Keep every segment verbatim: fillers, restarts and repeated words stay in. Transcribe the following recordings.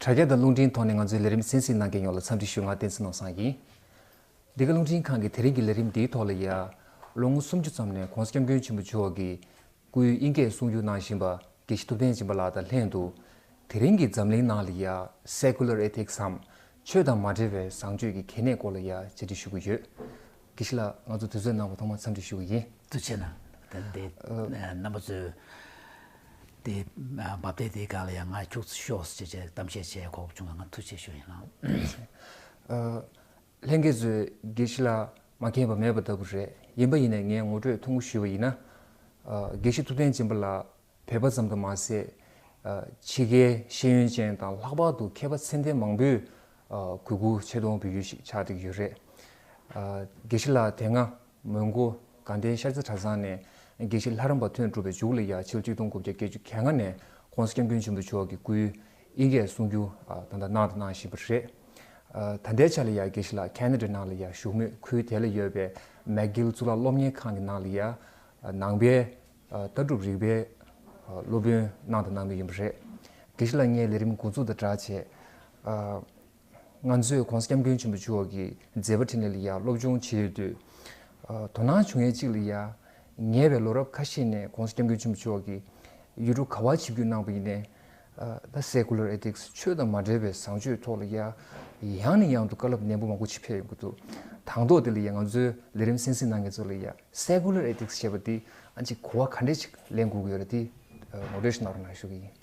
དྲ་རྒྱ་དང་རླུང་འཕྲིན་ཐོག་ནས་ང་ཚོའི་ལས་རིམ་གསན་གཟིགས་གནང་མཁན་ཡོངས་ལ་འཚམས་འདྲི་ཞུ། ང་བསྟན་འཛིན་ནོར་བཟང་ཡིན། འདི་ག་རླུང་འཕྲིན་ཁང་གི་དེ་རིང་གི་ལས་རིམ་འདིའི་ཐོག་ལ་ཡ། ལོ་ངོ་སུམ་ཅུ་ཙམ་ནས་༸གོང་ས་༸སྐྱབས་མགོན་ཆེན་པོ་མཆོག་གི་སྐུའི་དབྱིན་སྐད་གསུང་སྒྱུར་གནང་བཞིན་པ་དགེ་བཤེས་ཐུབ་བསྟན་སྦྱིན་པ་ལགས་དང་ལྷན་དུ། དེ་རིང་གི་འཛམ་གླིང་ནང་ལ་ཡ་Secular Ethics་འམ་ཆོས་དང་མ་འབྲེལ་བའི་བཟང་སྤྱོད་ཀྱི་གལ་གནད་སྐོར་ལ་ཡ་བཅར་འདྲི་ཞུ་གི་ཡོད། དགེ་བཤེས་ལགས། ང་ཚོ་དུས་ཚོད་གནང་བར་ཐོག་མར་འཚམས་འདྲི་ཞུ་གི་ཡིན། ཐུགས་རྗེ་གནང་། ད་འདི་ཨ། རྣམ་པ་ཚོས་དེ་ཨ། འབབ་སྟེགས་དེའི་སྒང་ལ་ཡང་ང་ཁྱུག་ཙམ་ཤོག་ཟེར་བྱས་གཏམ་བཤད་བྱས་གོ་སྐབས་བྱུང་བ་ང་ཐུགས་རྗེ་ཆེ་ཞུ་ཡིན་ལགས། ཨ། ལྷན་རྒྱས་ཚོས་དགེ་བཤེས་ལགས་མ་མཁྱེན་པ་མེད་པ་ལྟ་བུ་རེད། ཡིན་པ་ཡིན་ནའི་ངས་ངོ་སྤྲོད་ཐུང་ངུ་ཞུས་པ་ཡིན་ན། ཨ། དགེ་བཤེས་ཐུབ་བསྟན་སྦྱིན་པ་ལགས་བོད་པ་ཙམ་དུ་མ་ཟད། ཨ། ཕྱི་རྒྱལ་ཤེས་ཡོན་ཅན་དང་ལྷག་པར་དུ་མཁས་པ་ཚད་ལྡན་མང་པོས་ཨ། གུས་བཀུར་ཆེ་མཐོང་འབུལ་ཡུལ་ཞིག་ཆགས་བསྡད་ཀྱི་ཡོད་རེད། ཨ། དགེ་བཤེས་ལགས་དེ་སྔ་མོན་གྷོ་དགའ་ལྡན་ཤར་རྩེ་གྲྭ་ཚང་ནས་དགེ་བཤེས་ལྷ་རམས་པ་ཐོན་གྲུབ་པའི་མཇུག་ལ་ཡ་ཕྱི་ལོ་ཆིག་སྟོང་དགུ་བརྒྱ་བརྒྱད་ཅུ་གྱ་ལྔ་ནས་༸གོང་ས་༸སྐྱབས་མགོན་ཆེན་པོ་མཆོག་གི་སྐུའི་དབྱིན་སྐད་གསུང་སྒྱུར་ཨ། ད་ལྟ་གནང་དང་གནང་བཞིན་པ་རེད། ཨ། ད་ལྟའི་ཆ་ལ་ཡ་དགེ་བཤེས་ལགས་ཁེ་ན་ཌ་ནང་ལ་ཡ་བཞུགས་མོད། ཁུལ་དེ་ལ་ཡོད་པའི་མེག་གྷིལ་གཙུག་ལག་སློབ་གཉེར་ཁང་གི་ནང་ལ་ཡ་ཨ། ནང་པའི་ཨ། ལྟ་གྲུབ་རིག་པའི་ཨ། སློབ་དཔོན་གནང་དང་གནང་གི་ཡིན་པ་རེད། དགེ་བཤེས་ལགས་ངས་ལས་རིམ་འགོ་འཛུགས་དང་སྦྲགས་བྱས། ཨ། ང་ཚོས་༸གོང་ས་༸སྐྱབས་མགོན་ཆེན་པོ་མཆོག་གི་མཛད་པ་འཕྲིན་ལས་ལ་ཡ་སློབ་སྦྱོང་བྱེད་ཡོད་དུས། ཨ། དོ་སྣང་བྱུང་ཡས་གཅིག་ལ་ཡ། ཉེ་བའི་ལོ་རབས་ཁ་ཤས་ནས་༸གོང་ས་༸སྐྱབས་མགོན་ཆེན་པོ་མཆོག་གིས་ཡུལ་གྲུ་ག་བར་ཆིབས་བསྒྱུར་གནང་པ་ཡིན་ནའི། ཨ། ད་Secular Ethics་ཆོས་དང་མ་འབྲེལ་བའི་བཟང་སྤྱོད་ཐོག་ལ་ཡ། ཡང་ནས་ཡང་དུ་བཀའ་སློབ་ནན་པོ་མང་པོ་ཅིག་ཕེབས་ཡོང་གི་འདུག། དང་ཐོག་དེ་ལ་ཡ་ང་ཚོའི་ལས་རིམ་གསན་གཟིགས་གནང་མཁན་ཚོ་ལ་ཡ། Secular Ethics་ཞེས་པ་འདི་ཨ་ཅིག་གོ་བ་ག་འདྲས་ཅིག་ལེན་དགོས་ཀྱི་ཡོད་རེད་དེ། ཨ། ངོ་སྤྲོད་ཞིག་གནང་རོགས་གནང་ཞུ་གི་ཡིན།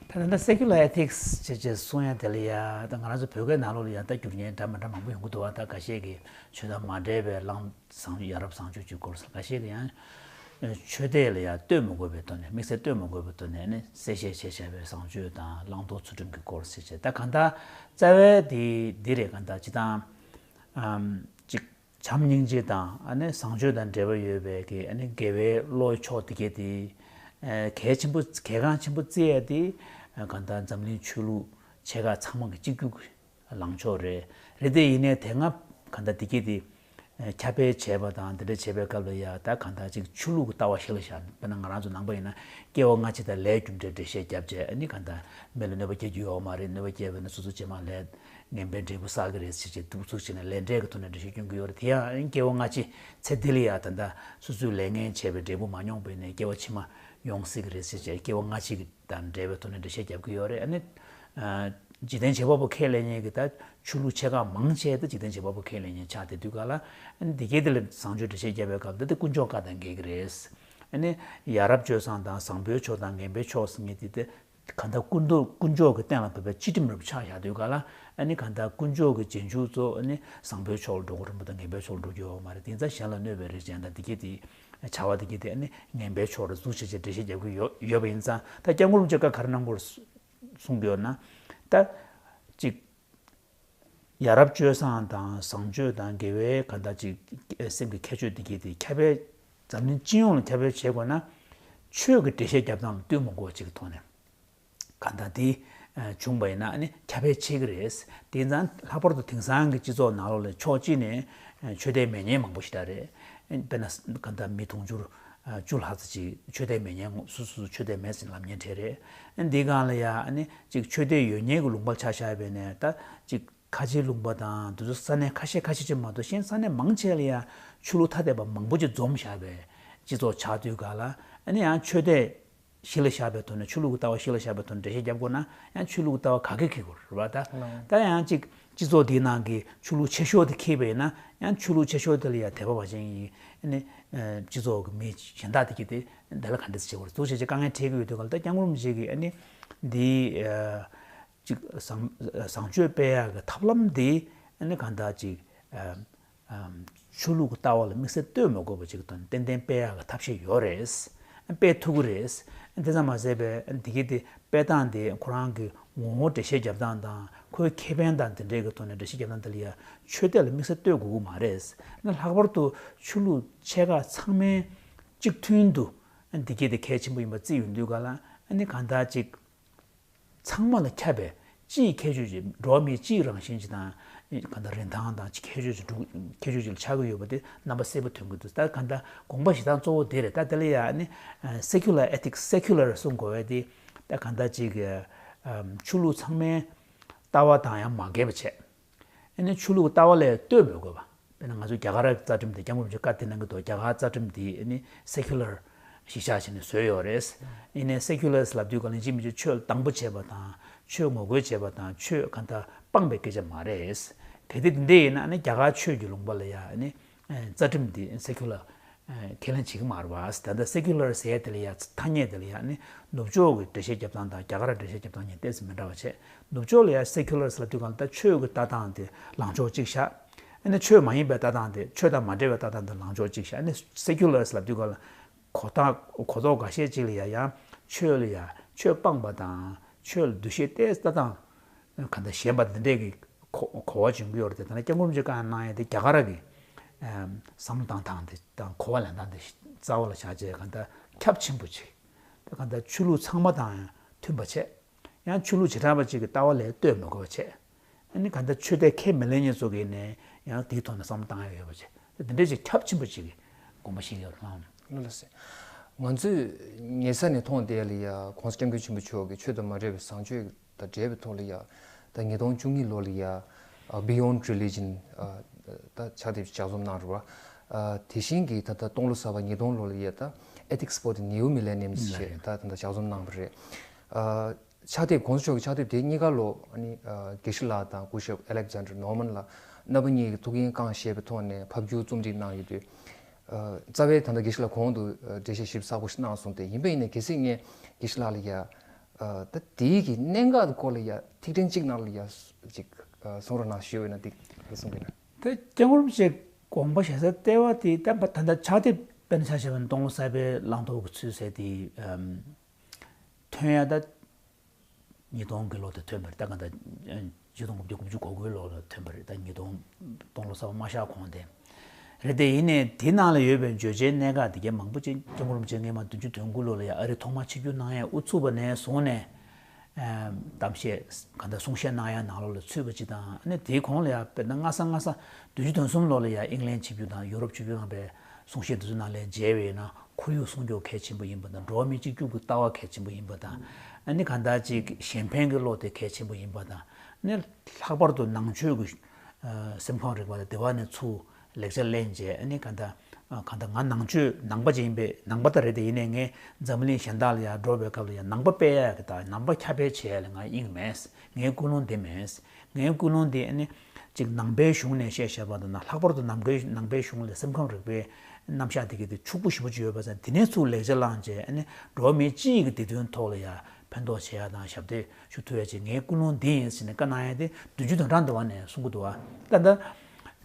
ད་ད་ལྟ་Secular Ethics་ཅེས་ཅེས་གསུང་ཡ་དེ་ལ་ཡ། ད་ང་རང་ཚོ་བོད་སྐད་ནང་ལོགས་ལ་ཡ་ད་བསྒྱུར་མཁན་འདྲ་མི་འདྲ་མང་པོ་ཡོང་གི་འདུག་བ། ད་འགའ་ཤས་ཀྱིས་ཆོས་དང་མ་འབྲེལ་བའི་བླང་བཟང་ཡ་རབས་བཟང་སྤྱོད་ཀྱི་སྐོར་ཟེར། འགའ་ཤས་ཀྱིས་ཡང་ཆོས་དད་ལ་ཡ་ལྟོས་མ་དགོས་པའི་ཐོག་ནས། དམིགས་བསལ་ལྟོས་མ་དགོས་པའི་ཐོག་ནས་ནི་གསལ་བཤད་བྱས་བྱས་པའི་བཟང་སྤྱོད་དང་བླང་དོར་ཚུལ་ཁྲིམས་ཀྱི་སྐོར་ཟེར་བྱས། ད་གང་ལྟར་རྩ་བའི་དེ་འདི་རེད། གང་ལྟར་སྤྱིར་བཏང་ཨམ་ཅིག་བྱམས་སྙིང་རྗེ་དང་ཨ་ནི་བཟང་སྤྱོད་དང་འབྲེལ་བ་ཡོད་པའི་གི་ཨ་ནི་དགེ་བའི་བློ་ཕྱོགས་དེ་གས་དེ་ཨ་གལ་ཆེན་པོ་གལ་འགངས་ཆེན་པོ་བརྩི་ཡ་དེ་ཨ་གང་ལྟར་འཛམ་གླིང་ཆོས་ལུགས་ཆེ་ཁག་ཚང་མ་གི་གཅིག་གྱུར་གྱི་ལངས་ཕྱོགས་རེད། རེད་དེ་ཡིན་ནའི་དེ་སྔ་གང་ལྟར་དེ་གས་དེ་ཨ་ཁྱབ་སྤེལ་བྱས་པ་དང་དེ་འདྲ་བྱས་པའི་སྐབས་ལ་ཡ། ད་གང་ལྟར་ཅིག་ཆོས་ལུགས་ཀྱི་ལྟ་བ་གཞི་ལ་བཞག་ནས། དཔེར་ན་ང་རང་ཚོ་ནང་པ་ཡིན་ན་སྐྱེ་བ་སྔ་ཕྱི་དང་ལས་རྒྱུ་འབྲས་འགྲེལ་བཤད་བརྒྱབ་བྱས། ཨ་ནི་གང་ལྟར་མི་ལ་གནོད་པ་སྐྱེལ་རྒྱུ་ཡོད་མ་རེད། གནོད་པ་སྐྱེལ་བ་ཡིན་ན་སོ་སོ་རྗེས་མ་ལས་ངན་པའི་འབྲས་བུ་བསགས་ཀྱི་རེད་ཟེར་བྱས་འདུག་ཚུགས་བྱས་ནས་ལས་འབྲས་ཀྱི་ཐོག་ནས་འགྲེལ་བཤད་སྐྱོན་གྱི་ཡོད་རེད། དེ་ཡང་སྐྱེ་བ་སྔ་ཕྱི་ཚེ་འདི་ལ་ཡ་ད་ལྟ་སོ་སོས་ལས་ངན་བྱས་པའི་འབྲས་བུ་མ་མྱོང་བ་ཡིན་ནའི་སྐྱེ་བ་ཕྱི་མ་ཡོང་སྲིད་ཀྱི་རེད་ཟེར་བྱས་སྐྱེ་བ་སྔ་ཕྱི་གི་དང་འབྲེལ་བའི་ཐོག་ནས་འགྲེལ་བཤད་རྒྱབ་ཀྱི་ཡོད་རེད། ཨ་ནི་ཨ་འཇིག་རྟེན་བྱེད་པ་པོ་ཁས་ལེན་མཁན་གྱི་ད་ཆོས་ལུགས་ཆེ་ཁག་མང་ཆེ་ད་འཇིག་རྟེན་བྱེད་པ་པོ་ཁས་ལེན་མཁན་ཆགས་བསྡད་དུས་སྐབས་ལ། ཨ་ནི་འདི་གའི་དེ་ལ་བཟང་སྤྱོད་འགྲེལ་བཤད་རྒྱབ་པའི་སྐབས་ད་དེ་དཀོན་མཆོག་བཀའ་དང་འགལ་གྱི་རེད། ཨ་ནི་ཡ་རབས་སྤྱོད་བཟང་དང་བཟང་པོའི་ཕྱོགས་དང་ངན་པའི་ཕྱོགས་ཟེར་མཁན་དེ་དེ་གང་ལྟར་དཀོན་མཆོག་དཀོན་མཆོག་གི་གཏན་ལ་ཕབ་པའི་སྤྱི་ཁྲིམས་རབ་ཆགས་བཞག་དུས་སྐབས་ལ། ཨ་ནི་གང་ལྟར་དཀོན་མཆོག་གི་རྗེས་འཇུག་ཚོ་ཨ་ནི་བཟང་པོའི་ཕྱོགས་ལ་འགྲོ་དགོས་རེད་མ་གཏོགས་ངན་པའི་ཕྱོགས་ལ་འགྲོ་རྒྱུ་ཡོད་མ་རེད། དེ་ཙང་གཞན་ལ་གནོད་པའི་རིགས་ཅན་དང་དེ་གའི་དེ་བྱ་བ་དེ་གའི་དེ་ཨ་ནི་ངན་པའི་ཕྱོགས་ལ་འཛུགས་བྱས་བྱས་འགྲེལ་བཤད་རྒྱབ་ཀྱི་ཡོད་ཡོད་པ་ཡིན་ཙང་། ད་སྐྱབས་མགོན་རིན་པོ་ཆེས་བཀའ་ག་རེ་གནང་དགོས་གསུང་གི་ཡོད་ན། ད་ཅིག་ཡ་རབས་སྤྱོད་བཟང་དང་བཟང་སྤྱོད་དང་དགེ་བའི་གང་ལྟར་ཅིག་སེམས་ཀྱི་ཁྱད་ཆོས་དེ་གའི་དེ་ཁྱབ་སྤེལ་འཛམ་གླིང་སྤྱི་ཡོངས་ལ་ཁྱབ་སྤེལ་བྱེད་དགོས་ན། ཆོས་ཀྱི་འགྲེལ་བཤད་རྒྱབ་སྟངས་ལ་ལྟོས་མ་དགོས་པ་ཅིག་གི་ཐོག་ནས། གང་ལྟར་དེ་བྱུང་བ་ཡིན་ན་ཨ་ནི་ཁྱབ་སྤེལ་ཆེ་གི་རེད། དེ་ཙང་ལྷག་པར་དུ་དེང་སང་གི་སྤྱི་ཚོགས་ནང་ལོགས་ལ་ཕྱོགས་གཅིག་ནས་ཆོས་དད་མེད་མཁན་མང་པོ་ཞིག་ད་རེད། དཔེར་ན་གང་ལྟར་མི་དུང་ཕྱུར་བཅུ་ལྷག་ཙམ་ཅིག་ཆོས་དད་མེད་མཁན། སོ་སོ་ཆོས་དད་མེད་ཟེར་ལབ་མཁན་གྲས་རེད། འདི་སྒང་ལ་ཡ་ཨ་ནི་ཅིག་ཆོས་དད་ཡོད་མཁན་གྱི་ལུང་པར་ཆ་བཞག་པ་ཡིན་ན་ད་ཅིག་ཁ་ཆེའི་ལུང་པ་དང་དེ་ཚོ་ས་གནས་ཁ་ཤས་ཁ་ཤས་ཅིག་མ་གཏོགས་གཞན་ས་གནས་མང་ཆེ་ལ་ཡ་ཆོས་ལུགས་ཐ་དད་པ་མང་པོ་ཅིག་འཛོམས་བཞག་པའི་སྤྱི་ཚོགས་ཆགས་དུས་སྒང་ལ། ཨ་ནི་ཡང་ཆོས་དད་གཞི་ལ་བཞག་པའི་ཐོག་ནས། ཆོས་ལུགས་ཀྱི་ལྟ་བ་གཞི་ལ་བཞག་པའི་ཐོག་ནས་འགྲེལ་བཤད་རྒྱབ་དགོས་ན་ཡང་ཆོས་ལུགས་ཀྱི་ལྟ་བ་ག་གེ་འཁྱེར་དགོས་རེད་པ། ད་ལགས། ད་ཡང་ཅིག་སྤྱི་ཚོགས་འདིའི་ནང་གི་ཆོས་ལུགས་ཆེ་ཤོས་དེ་འཁྱེར་བ་ཡིན་ན་ཡང་ཆོས་ལུགས་ཆེ་ཤོས་དེ་ལ་ཡང་དད་པ་བ་ཅན་གྱི་ཨ་ནི་སྤྱི་ཚོགས་ཀྱི་མི་གཞན་དག་དེ་གིས་དེ་དེ་ལ་ག་འདྲས་བྱེད་དགོས་རེད་འདུག་བྱས་བྱས་དཀའ་ངལ་འཕྲད་ཀྱི་ཡོད་དུས་སྒང་ལ། ད་སྐྱབས་མགོན་རིན་པོ་ཆེ་གིས་ཨ་ནི་འདི་ཅིག་བཟང་བཟང་སྤྱོད་སྤེལ་ཡག་གི་ཐབས་ལམ་འདི་ཨ་ནི་གང་ལྟར་ཅིག་ཨ་ཨམ་ཆོས་ལུགས་ཀྱི་ལྟ་བ་ལ་དམིགས་བསལ་ལྟོས་མ་དགོས་པ་ཅིག་གི་ཐོག་ནས་ཏན་ཏན་སྤེལ་ཡག་གི་ཐབས་ཤེས་ཡོད་རེད། སྤེལ་ཐུབ་ཀྱི་རེད། དེ་ཙམ་མ་ཟད་པའི་འདི་གའི་དེ་སྤེལ་སྟངས་དེ་ཁོ་རང་གི་ངོ་བོ་འགྲེལ་བཤད་རྒྱབ་སྟངས་དང་ཁོའི་ཁེ་ཕན་དང་དེ་འདྲའི་གི་ཐོག་ནས་འགྲེལ་བཤད་རྒྱབ་སྟངས་དེ་ལ་ཡ་ཆོས་དད་ལ་དམིགས་བསལ་ལྟོས་དགོས་ཀྱི་མ་རེད། ན་ལྷག་པར་དུ་ཆོས་ལུགས་ཆེ་ཁག་ཚང་མས་གཅིག་མཐུན་དུ་འདི་གའི་དེ་གལ་ཆེན་པོ་ཡིན་པ་བརྩིས་ཡོང་དུས་སྒང་ལ། ཨ་ནི་གང་ལྟར་ཅིག་ཚང་མ་ལ་ཁྱབ་པའི་སྤྱིའི་ཁྱད་ཆོས་ཅིག་འགྲོ་བ་མིའི་སྤྱིའི་རང་བཞིན་ཅིག་དང་། གང་ལྟར་རིན་ཐང་དང་ཅིག་ཁྱད་ཆོས་ཅིག་འགྲོ་ཁྱད་ཆོས་ཅིག་ལ་ཆགས་ཀྱི་ཡོད་པ་དེ་རྣམ་པ་གསལ་པོ་སྟོན་གྱི་འདུག། ད་གང་ལྟར་དགོངས་པ་བཞེས་སྟངས་གཙོ་བོ་དེ་རེད། ད་དེ་ལ་ཡ་ཨ་ནི་Secular Ethics། Secular་གསུང་དགོས་པ་དེ་ད་གང་ལྟར་ཅིག་ཆོས་ལུགས་ཚང་མའི་ ལྟ་བ་དང་ཡང་མ་འགལ་བ་བྱས། ཨ་ནི་ཆོས་ལུགས་ཀྱི་ལྟ་བ་ལས་ལྟོས་མི་དགོས་པ། དཔེར་ན་ང་ཚོ་རྒྱ་གར་རྩ་ཁྲིམས་དེ། སྐྱབས་མགོན་རིན་པོ་ཆེས་བཀའ་དེ་གནང་གི་འདུག་རྒྱ་གར་རྩ་ཁྲིམས་དེ་ཨ་ནི་སེ་ཁུ་ལར་གཞིར་བཞག་བྱས་ནས་བཟོས་ཡོད་རེད། ཡིན་ནའི་སེ་ཁུ་ལར་ལབ་དུས་ག་ལ་ཡིན་གཅིག་མིན་གཅིག་ཆོས་ལ་སྡང་པོ་བྱས་པ་དང་ཆོས་ངོ་རྒོལ་བྱས་པ་དང་ཆོས་གང་ལྟར་སྤངས་པའི་སྐད་ཆ་མ་རེད། གལ་ཏེ་དེ་འདྲ་ཡིན་ན་ཨ་ནི་རྒྱ་གར་ཆོས་ཀྱི་ལུང་པ་ལ་ཡ་ཨ་ནི་རྩ་ཁྲིམས་འདི་སེ་ཁུ་ལར་ཁས་ལེན་བྱེད་ཀྱི་མ་རེད་པ། ད་ལྟ་སེ་ཁུ་ལར་ཟེར་ཡ་དེ་ལ་ཡ་ཐ་སྙད་དེ་ལ་ཡ་ཨ་ནི་ནུབ་ཕྱོགས་ཀྱི་འགྲེལ་བཤད་རྒྱབ་སྟངས་དང་རྒྱ་གར་འགྲེལ་བཤད་རྒྱབ་སྟངས་གཉིས་ཏོག་ཙམ་མི་འདྲ་བ་བྱས། ནུབ་ཕྱོགས་ལ་ཡ་སེ་ཁུ་ལར་ལབ་དུས་ག་ལ་ད་ཆོས་ཀྱི་ལྟ་སྟངས་དེ་ལངས་ཕྱོགས་གཅིག་བཞག་ཨ་ནི་ཆོས་མ་ཡིན་པའི་ལྟ་སྟངས་དེ། ཆོས་དང་མ་འབྲེལ་བའི་ལྟ་སྟངས་དེ་ལངས་ཕྱོགས་གཅིག་བཞག་ཨ་ནི་སེ་ཁུ་ལར་ལབ་དུས་ག་ལ་གོ་ཐག་གོ་རྟོགས་འགའ་ཤས་ཅིག་ལ་ཡ་ཡང་ཆོས་ལ་ཡ་ཆོས་སྤངས་པ་དང་ཆོས་ལ་འདུ་ཤེས་གཏད་ལྟ་སྟངས་གང་ལྟར་ཞན་པ་འདི་འདྲས་ཀྱི་གོ་གོ་བ་བྱུང་གི་ཡོད་རེད་དེ། ད་ནི་སྐྱབས་མགོན་རིན་པོ་ཆེས་བཀའ་གནང་ཡ་དེ་རྒྱ་གར་གྱི་བསམ་བློ་བཏང་སྟངས་དེ་དང་གོ་བ་ལེན་སྟངས་དེ་རྩ་བ་ལ་བཞག་བྱས་གང་ལྟར་ཁྱབ་ཆེན་པོ་ཅིག་ད་གང་ལྟར་ཆོས་ལུགས་ཚང་མ་དང་མཐུན་པ་བྱས། ཡང་ཆོས་ལུགས་བྱེ་བྲག་པ་གཅིག་གི་ལྟ་བ་ལས་ལྟོས་མི་དགོས་པ་བྱས། ཨ་ནི་གང་ལྟར་ཆོས་དད་ཁས་མི་ལེན་མཁན་ཚོ་གིས་ནས་ཡང་དེའི་ཐོག་ནས་བསམ་བློ་བཏང་ཡ་ཡོད་པ་བྱས། དེ་འདྲ་ཅིག་ཁྱབ་ཆེན་པོ་ཅིག་གི་དགོངས་པ་བཞེས་ཡོད་རེད་ལགས། ལགས་སེ། ང་ཚོས་ཉེ་ས་ནས་མཐོང་བསྡད་ཡ་ལ་ཡ་༸གོང་ས་༸སྐྱབས་མགོན་ཆེན་པོ་མཆོག་གིས་ཆོས་དང་མ་འབྲེལ་བའི་བཟང་སྤྱོད་དང་འབྲེལ་བའི་ཐོག་ལ་ཡ། ད་ཉིས་སྟོང་བཅུ་གཉིས་ལོ་ལ་ཡ་Beyond Religion ད་ཕྱག་དེབ་ལྗགས་རྩོམ་གནང་རེད་བ། དེ་བཞིན་གྱི་ད་ལྟ་སྟོང་ལོ་གསར་པ་ཉིས་སྟོང་ལོ་ལ་ཡ་ད་Ethics for the New Millennium ཞེས་ད་ད་ལྟ་ལྗགས་རྩོམ་གནང་བ་རེད། ཕྱག་དེབ་༸གོང་ས་མཆོག་གི་ཕྱག་དེབ་དེ་གཉིས་ཀ་ལོ་ཨ་ནི་དགེ་བཤེས་ལགས་དང་སྐུ་ཞབས་Alexander Norman ལགས་རྣམ་པ་གཉིས་ཀྱིས་ཐུགས་འགན་བསྐྱངས་བཞེས་པའི་ཐོག་ནས་ཕབ་སྒྱུར་རྩོམ་སྒྲིག་གནང་ཡོད་དུས། རྩ་བའི་ད་ལྟ་དགེ་བཤེས་ལགས་གོང་དུ་འགྲེལ་བཤད་ཞིབ་ཚགས་པོ་ཞིག་གནང་སོང་སྟེ། ཡིན་པ་ཡིན་ནའི་གལ་སྲིད་ངས་དགེ་བཤེས་ལགས་ལ་ཡ་ད་དེའི་གི་གནད་འགག་སྐོར་ལ་ཡ་ཐིག་ཕྲེང་གཅིག་ནང་ལ་ཡ་ཅིག་གསུང་རོགས་གནང་ཞུས་ཡོད་ན་འགྲིག་གསུང་གི་ན། ད་སྐྱབས་མགོན་རིན་པོ་ཆེ་དགོངས་པ་བཞེས་ས་ལྟེ་བ་དེ་ད་ད་ལྟ་ཕྱག་དེབ་དཔེར་ན་ཆ་བཞག་པ་ན་སྟོང་ལོ་གསར་པའི་བླང་དོར་གྱི་ཚུལ་ཟེར་དེ་ཐོན་ཡ་ད། ཉིས་སྟོང་གི་ལོ་དེ་ཐོན་པ་རེད། ད་ག་ད་ཆིག་སྟོང་དགུ་བརྒྱ་དགུ་བཅུ་གོ་དགུའི་ལོ་ལ་ཐོན་པ་རེད། ད་ཉིས་སྟོང་སྟོང་ལོ་གསར་པ་མ་ཤར་གོང་དེ་རེད་དེ། ཡིན་ནའི་དེ་ནང་ལ་ཡོད་པའི་བརྗོད་བྱའི་གནད་འགག་དེ་གའི་མང་པོ་ཅིག་སྐྱབས་མགོན་རིན་པོ་ཆེ་སྔས་མ་བདུན་ཅུ་དོན་དགུ་ལོ་ལ་ཡ་ཨ་རི་ཐོག་མར་ཆིབས་བསྒྱུར་གནང་ཡས་དབུ་ཚུགས་པ་ནས་བཟུང་ནས་གཏམ་བཤད་ག་ད་གསུང་བཤད་གནང་ཡ་ནང་ལོགས་ལ་ཚུད་པ་ཅིག་དང་། ཨ་ནི་དེའི་གོང་ལ་ཡ་དཔེར་ན་སྔ་ས་སྔ་ས་བདུན་ཅུ་དོན་གསུམ་ལོ་ལ་ཡ་ཨིང་ལན་ཆིབས་བསྒྱུར་དང་ཡུ་རོབ་ཆིབས་བསྒྱུར་གནང་པའི་གསུང་བཤད་འདི་ཚོ་ནང་ལ་མཇལ་བས་ན། ཁོར་ཡུག་སྲུང་སྐྱོབ་གལ་ཆེན་པོ་ཡིན་པ་དང་། འགྲོ་བ་མི་གཅིག་གྱུར་གྱི་ལྟ་བ་གལ་ཆེན་པོ་ཡིན་པ་དང་། ཨ་ནི་གང་ལྟར་ཅིག་གཞན་ཕན་གྱི་བློ་དེ་གལ་ཆེན་པོ་ཡིན་པ་དང་། ཨ་ནི་ལྷག་པར་དུ་ནང་ཆོས་ཀྱི་སེམས་ཁམས་རིག་པ་ལ་དེ་བ་ནས་ཚུར་ལེགས་ཆ་ལེན་བྱས། ཨ་ནི་གང་ལྟར་གང་ལྟར་ང་ནང་ཆོས་ནང་པ་ཅིག་ཡིན་པས། ནང་པ་ད་རེད་དེ། ཡིན་ནའི་ངས་འཛམ་བུ་གླིང་གཞན་དག་ལ་ཡང་འགྲོ་བའི་སྐབས་ལ་ཡང་ནང་པ་སྤེལ་ཡ་གི་དང་ནང་པ་ཁྱབ་སྤེལ་བྱེད་ཡ་ལ་ང་དབྱིངས་མེད། ངའི་ཀུན་སློང་འདི་མེད། ངའི་ཀུན་སློང་འདི་ཨ་ནི་ཅིག་ནང་པའི་གཞུང་ནས་བཤད་བཞག་པ་དང་། ལྷག་པར་དུ་ནང་པའི་ནང་པའི་གཞུང་ལ་སེམས་ཁམས་རིག་པའི་རྣམ་གཞག་དེ་གའི་དེ་ཕྱུག་པོ་ཞེ་པོ་ཅིག་ཡོད་པ་ཙང་། དེ་ནས་ཚུར་ལེགས་ཆ་བླངས་བྱས། ཨ་ནི་འགྲོ་བ་མི་སྤྱི་ཡི་གི་བདེ་དོན་ཐོག་ལ་ཡང་ཕན་ཐོགས་བྱེད་ཡ་དང་ཞབས་འདེགས་ཞུ་ཐུབ་ཡ་ཅིག་ངའི་ཀུན་སློང་འདི་ཡིན་ཟེར་ནས་བཀའ་གནང་ཡ་དེ་བདུན་ཅུ་དོན་གྲངས་འདི་བ་ནས་གསུང་གི་འདུག་བ། ད་ལྟ་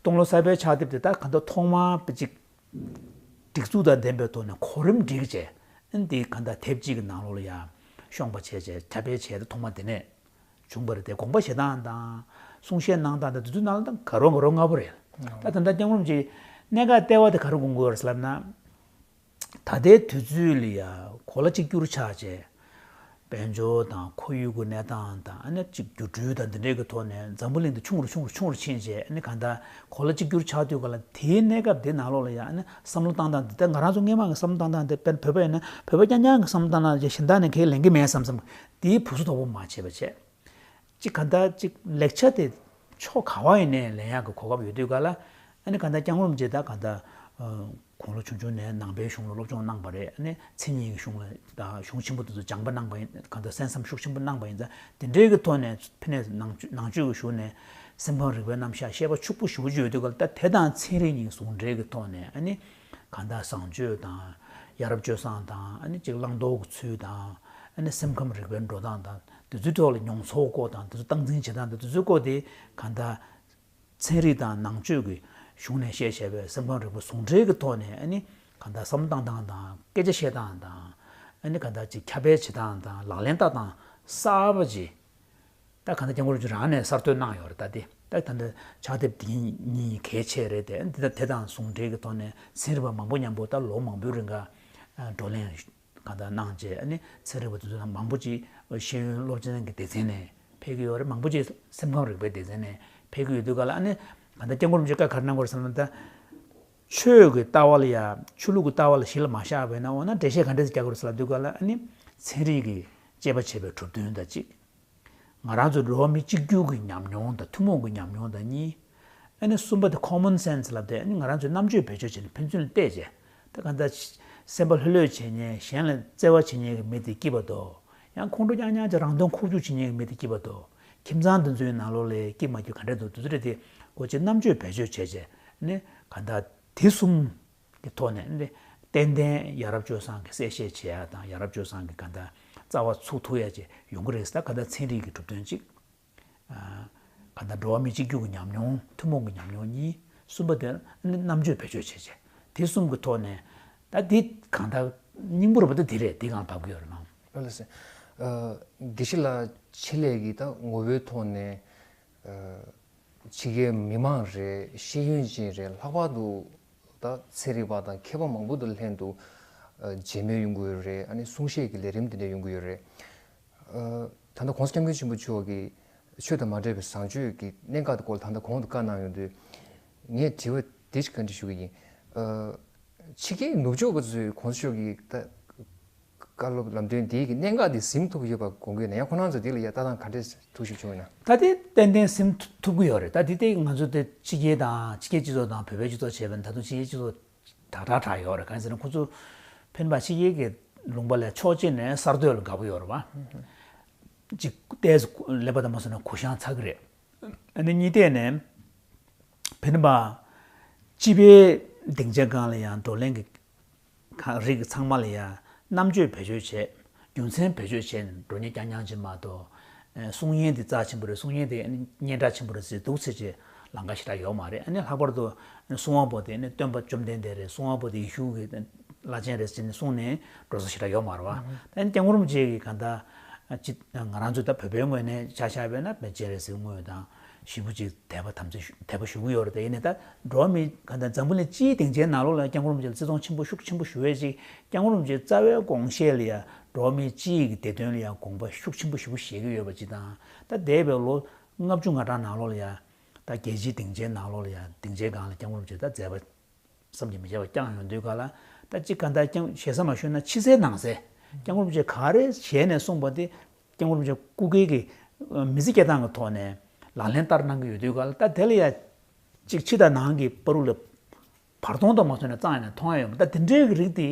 སྟོང་ལོ་གསར་པའི་ཕྱག་དེབ་དེ་ད་གང་ལྟར་ཐོག་མར་ཅིག་སྒྲིག་འཛུགས་དང་ལྡན་པའི་ཐོག་ནས་གོ་རིམ་སྒྲིག་བྱས། ཨ་ནི་དེ་གང་ལྟར་དེབ་གཅིག་གི་ནང་ལོགས་ལ་ཡང་ཤོང་པ་བྱས་བྱས་ཁྱབ་སྤེལ་བྱས་ཏེ་ཐོག་མ་དེ་ནས་བྱུང་བ་རེད་དེ། དགོངས་པ་བཞེས་སྟངས་དང་གསུང་བཤད་གནང་སྟངས་དང་དེ་ཚོའི་ནང་ལ་ད་ག་རོ་ག་རོ་ལྔ་པོ་རེད། ད་ད་ལྟ་སྐྱབས་མགོན་རིན་པོ་ཆེ་གནད་འགག་ལྟེ་བ་དེ་ག་རེ་དགོངས་ཀྱི་ཡོད་རེད་ཟེར་ལབ་ན། ད་ལྟའི་དུས་ཚོད་ལ་ཡ་གོ་ལ་གཅིག་གྱུར་ཆགས་བྱས། དཔལ་འབྱོར་དང་ཁོར་ཡུག་གི་གནས་སྟངས་དང་། ཨ་ནི་གཅིག་འགྱུར་འགྲོས་དང་འདི་འདྲའི་གི་ཐོག་ནས་འཛམ་བུ་གླིང་འདི་ཆུང་རུ་ཆུང་རུ་ཆུང་རུ་ཕྱིན་བྱས། ཨ་ནི་གང་ལྟར་གོ་ལ་གཅིག་གྱུར་ཆགས་དུས་ག་ལ་དེའི་གནས་སྐབས་འདི་ནང་ལོགས་ལ་ཡ་ཨ་ནི་བསམ་བློ་བཏང་སྟངས་འདི། ད་ང་རང་ཚོ་སྔས་མ་གི་བསམ་བློ་བཏང་སྟངས་འདི། དཔེར་ན་བོད་པ་ཡིན་ན་བོད་པ་རྐྱང་རྐྱང་གི་བསམ་བློ་བཏང་སྟངས་ཅིག་གཞན་དག་ནས་གང་ཡང་ལེན་གྱི་མེད་བསམ་བསམ། དེའི་བུ་སུ་དོག་པོ་མ་བྱས་པ་བྱས། གཅིག་གང་ལྟར་གཅིག་ལེགས་ཆ་དེ་ཕྱོགས་ག་བ་ཡིན་ནའི་ལེན་ཡག་གི་གོ་སྐབས་ཡོད་དུས་ག་ལ། ཨ་ནི་གང་ལྟར་སྐྱབས་མགོན་རིན་པོ་ཆེ་ད་གང་ལྟར་དགུང་ལོ་ཆུང་ཆུང་ནས་ནང་པའི་གཞུང་ལ་སློབ་སྦྱོང་གནང་བ་རེད། ཨ་ནི་མཚན་ཉིད་ཀྱི་གཞུང་ལ་ད་གཞུང་ཆེན་པོ་དེ་ཚོ་སྦྱངས་པ་གནང་བ་ཡིན། གང་ལྟར་གསན་བསམ་ཤུགས་ཆེན་པོ་གནང་བ་ཡིན་ཙང་། དེ་འདྲའི་གི་ཐོག་ནས་ཕ་ནས་ནང་ཆོས་ནང་ཆོས་ཀྱི་གཞུང་ནས་སེམས་ཁམས་རིག་པའི་རྣམ་གཞག་ཤེས་པ་ཕྱུག་པོ་ཞེ་པོ་ཅིག་ཡོད་དུས་ག་ལ། ད་དེ་དང་ཚན་རིག་གཉིས་ཟུང་འབྲེལ་གྱི་ཐོག་ནས་ཨ་ནི་གང་ལྟར་བཟང་སྤྱོད་དང་ཡ་རབས་སྤྱོད་བཟང་དང་། ཨ་ནི་གཅིག་བླང་དོར་གྱི་ཚུལ་དང་། ཨ་ནི་སེམས་ཁམས་རིག་པའི་འགྲོ་སྟངས་དང་། དེ་ཚོའི་ཐོག་ལ་མྱོང་ཚོར་སྐོར་དང་། དེ་ཚོ་སྟངས་འཛིན་བྱེད་སྟངས་དང་། དེ་ཚོའི་སྐོར་དེ་གང་ལྟར་ཚན་རིག་དང་ནང་ཆོས་ཀྱི་གཞུང་ནས་བཤད་བཞག་པའི་སེམས་ཁམས་རིག་པ་ཟུང་འབྲེལ་གྱི་ཐོག་ནས། ཨ་ནི་གང་ལྟར་བསམ་བློ་བཏང་སྟངས་དང་། སྐད་ཆ་བཤད་སྟངས་དང་། ཨ་ནི་གང་ལྟར་ཅིག་ཁྱབ་སྤེལ་བྱེད་སྟངས་དང་། ལག་ལེན་བསྟར་སྟངས་གསར་པ་ཅིག་ད་གང་ལྟར་སྐྱབས་མགོན་རིན་པོ་ཆེ་རང་ནས་གསར་གཏོད་གནང་ཡོད་རེད། ད་དེ་ད་ད་ལྟ་ཕྱག་དེབ་འདི་གཉིས་གལ་ཆེ་རེད་དེ། འདི་ད་དེ་དང་ཟུང་འབྲེལ་གྱི་ཐོག་ནས་ཚན་རིག་པ་མང་པོ་མཉམ་པོ་ད་ལོ་མང་པོའི་རིང་ག་བགྲོ་གླེང་གང་ལྟར་གནང་བྱས། ཨ་ནི་ཚན་རིག་པ་དེ་ཚོ་ནང་མང་པོ་ཅིག་ཤེས་ཡོན་སློབ་ཚན་གྱི་སྡེ་ཚན་ནས་ཕེབས་ཀྱི་ཡོད་རེད། མང་པོ་ཅིག་སེམས་ཁམས་རིག་པའི་སྡེ་ཚན་ནས་ཕེབས་ཀྱི་ཡོད་དུས་ག་ལ། ཨ་ནི་གང་ལྟར་སྐྱབས་མགོན་རིན་པོ་ཆེས་བཀའ་ག་རེ་གནང་དགོས་རེད་ཟེར་ན། ད་ཆོས་ཀྱི་ལྟ་བ་ལ་ཡ། ཆོས་ལུགས་ཀྱི་ལྟ་བ་ལ་གཞི་ལ་མ་བཞག་པ་ཡིན་ན། འོ་ན་འགྲེལ་བཤད་ག་འདྲས་རྒྱག་དགོས་རེད་ཟེར་ལབ་དུས་ག་ལ། ཨ་ནི་ཚན་རིག་གིས་དཔྱད་པ་བྱས་པའི་གྲུབ་དོན་དང་གཅིག་ང་རང་ཚོ་འགྲོ་བ་མི་གཅིག་གྱུར་གྱི་ཉམས་མྱོང་དང་ཐུན་མོང་གི་ཉམས་མྱོང་དང་གཉིས། ཨ་ནི་གསུམ་པ་དེ་common sense ལབ་དེ། ཨ་ནི་ང་རང་ཚོའི་རྣམ་དཔྱོད་བེད་སྤྱོད་བྱས་ནས་ཕན་ཚུན་ལ་བལྟས་བྱས། ད་གང་ལྟར་སེམས་པ་ལྷོད་ལྷོད་བྱེད་མཁན། གཞན་ལ་བརྩེ་བ་བྱེད་མཁན་གྱི་མི་དེ་སྐྱིད་པ་འདུག་ཡང་ཁོང་ཁྲོ་རྐྱང་རྐྱང་བྱས་རང་དོན་ཁོག་བཅུག་བྱེད་མཁན་གྱི་མི་དེ་སྐྱིད་པ་འདུག་ཁྱིམ་ཚང་འདི་ཚོའི་ནང་ལོགས་ལ་སྐྱིད་མ་སྐྱིད་ག་འདྲ་འདུག་དེ་ཚོ་རེད་དེ། སྒོ་ཕྱེ་རྣམ་དཔྱོད་བེད་སྤྱོད་བྱས་བྱས་ནས། གང་ལྟར་དེ་གསུམ་གྱི་ཐོག་ནས་ནི་ཏན་ཏན་ཡ་རབས་སྤྱོད་བཟང་གི་གསལ་བཤད་བྱེད་ཡ་དང་། ཡ་རབས་སྤྱོད་བཟང་གི་གང་ལྟར་རྩ་བ་ཚུགས་ཐུབ་ཡ་ཅིག་ཡོང་གི་རེད་ཟེར། ད་གང་ལྟར་ཚན་རིག་གི་གྲུབ་དོན་གཅིག་ཨ། གང་ལྟར་འགྲོ་བ་མི་གཅིག་གྱུར་གྱི་ཉམས་མྱོང་། ཐུན་མོང་གི་ཉམས་མྱོང་གཉིས། གསུམ་པ་དེ་ནི་རྣམ་དཔྱོད་བེད་སྤྱོད་བྱས་བྱས། དེ་གསུམ་གྱི་ཐོག་ནས་ད་འདི་གང་ལྟར་སྙིང་པོ་རུ་བ་ད་འདི་རེད། འདི་གང་བབས་ཀྱི་ཡོད་རེད་མ། ལགས་སེ། ཨ། དགེ་བཤེས་ལགས་ཆེད་ལས་ཀྱི་ད་ངོ་བོའི་ཐོག་ནས། ཨ། ཕྱི་རྒྱལ་མི་མང་རེད། ཤེས་ཡོན་ཅན་རེད། ལྷག་པར་དུ་ད་ཚན་རིག་པ་དང་མཁས་པ་མང་པོ་དང་ལྷན་དུ་ཨ་མཇལ་མོལ་ཡོང་གི་ཡོད་རེད། ཨ་ནི་གསུང་བཤད་ཀྱི་ལས་རིམ་དེ་འདྲ་ཡོང་གི་ཡོད་རེད། ཨ། ད་ལྟ་༸གོང་ས་༸སྐྱབས་མགོན་ཆེན་པོ་མཆོག་གིས་ཆོས་དང་མ་འདྲེས་པའི་བཟང་སྤྱོད་ཀྱི་གནད་འགག་དེ་སྐོར་ལ་ད་ལྟ་གོང་དུ་བཀའ་གནང་ཡོང་དུས། ངས་དྲི་བ་དེ་ཞིག་བཀའ་འདྲི་ཞུ་གི་ཡིན། ཨ། ཕྱི་རྒྱལ་ནུབ་ཕྱོགས་པ་ཚོས་༸གོང་ས་མཆོག་གི་ད་བཀའ་སློབ་ལམ་སྟོན་འདིའི་གི་གནད་འགག་འདི་ཟིན་ཐུབ་ཡོད་པ་དགོངས་ཀྱི་ཡོད་ན། ཡང་ཁོ་རང་ཚོ་འདི་ལ་ཡ་ལྟ་སྟངས་ག་འདྲས་ཐུགས་ཞིབ་བྱུང་ཡོད་ན། ད་དེ་ཏན་ཏན་ཟིན་ཐུབ་ཀྱི་ཡོད་རེད། ད་དེ་དེ་ང་ཚོ་དེ་ཕྱི་རྒྱལ་དང་། ཕྱི་རྒྱལ་སྤྱི་ཚོགས་དང་བོད་པའི་སྤྱི་ཚོགས་བྱས་པ་ཡིན་ན། ད་དུང་ཕྱི་རྒྱལ་སྤྱི་ཚོགས་དྲག་དྲག་དྲག་ཡོད་རེད། གང་ཡིན་ཟེར་ན། ཁོ་ཚོ་ཕན་པ་ཕྱི་རྒྱལ་གྱི་ལུང་པ་ལ་ཕྱོགས་གཅིག་ནས་གསར་གཏོད་ལ་དགའ་པོ་ཡོད་རེད་བ། གཅིག་ཏོག་ཙམ་ཀླད་པ་དང་མ་སོང་ན་གུ་ཡངས་ཚ་གི་རེད། ཨ་ནི་གཉིས་ཐད་ནས་ཕན་པ་སྤྱི་པའི་སྡིངས་ཆའི་སྒང་ལ་ཡང་བགྲོ་གླེང་གི་གང་རིགས་ཚང་མ་ལ་ཡང་རྣམ་དཔྱོད་བེད་སྤྱོད་བྱས། རྒྱུ་མཚན་བེད་སྤྱོད་བྱས་ནས་འགྲོ་མཁན་རྐྱང་རྐྱང་ཅིག་མ་གཏོགས། ཨ། གསུང་སྙན་དེ་རྩ་ཆེན་པོ་རེད། གསུང་སྙན་དེ་སྙན་གྲགས་ཆེན་པོ་རེད་ཟེར་འདུག་ཟེར་བྱས་ལམ་ཁ་ཞེ་དྲག་ཡོད་མ་རེད། ཨ་ནི་ལྷག་པར་དུ་གསུང་བ་པོ་དེ་ནི་སྟོན་པ་བཅོམ་ལྡན་འདས་རེད། གསུང་བ་པོ་དེ་ཡེ་ཤུ་གི་བླ་ཆེན་རེད་ཟེར་ནས་གསུངས་ནས་འགྲོ་ས་ཞེ་དྲག་ཡོད་མ་རེད་བ། ཨ་ནི་སྐྱབས་མགོན་རིན་པོ་ཆེ་གིས་གང་ལྟར་ཅི། ང་རང་ཚོ་ད་བོད་པའི་ངོས་ནས་ཆ་བཞག་པ་ཡིན་ན། མི་ཆེན་རེད་ཟེར་དངོས་དང་ཞེ་པོ་ཅིག་དད་པ་དམ་ཚིག་དད་པ་ཞུ་གི་ཡོད་རེད། དེ་ཡིན་ནའི་ད་འགྲོ་བ་མི་གང་ལྟར་འཛམ་བུ་གླིང་སྤྱིའི་སྡིངས་ཆའི་ནང་ལོགས་ལ་སྐྱབས་མགོན་རིན་པོ་ཆེ་ལ་བརྩི་མཐོང་ཆེན་པོ་ཤུགས་ཆེན་པོ་ཞུ་བ་ཞིག་སྐྱབས་མགོན་རིན་པོ་ཆེ་རྩ་བའི་དགོངས་བཞེད་ལ་ཡང་། འགྲོ་བ་མི་སྤྱིའི་གི་བདེ་དོན་ལ་ཡང་དགོངས་པ་ཤུགས་ཆེན་པོ་ཞེ་པོ་བཞེས་ཀྱི་ཡོད་པ་ཅིག་དང་། ད་འདས་པའི་ལོ་ལྔ་བཅུ་ང་གྲངས་ནང་ལོགས་ལ་ཡང་། ད་རྒྱལ་སྤྱིའི་སྡིངས་ཆའི་ནང་ལོགས་ལ་ཡང་། སྡིངས་ཆའི་སྒང་ལ་སྐྱབས་མགོན་རིན་པོ་ཆེ་ད་མཛད་པ་བསམ་གྱིས་མི་ཁྱབ་པ་བསྐྱངས་ཡོང་དུས་ག་ལ། ད་ཅིག་ག་འདྲ་ཀྱང་ཞེ་ས་མ་ཞུས་ན། ཕྱི་གསལ་ནང་གསལ་སྐྱབས་མགོན་རིན་པོ་ཆེ་ག་རེ་ཞལ་ནས་གསུངས་པ་དེ་སྐྱབས་མགོན་རིན་པོ་ཆེ་སྐུ་སྒེར་གྱི་མི་ཚེ་སྐྱེལ་སྟངས་ཀྱི་ཐོག་ནས་ལག་ལེན་བསྟར་གནང་གི་ཡོད་དུས་ག་ལ། ད་དེ་ལ་ཡ་ཅིག་ཕྱི་དང་ནང་གི་བར་དུ་ལ་བར་སྟོང་དུ་མ་སོང་ནས་བཙལ་ཡ་ནས་མཐོང་ཡ་ཡོད་མ། ད་དེ་འདྲའི་གི་རིགས་དེ་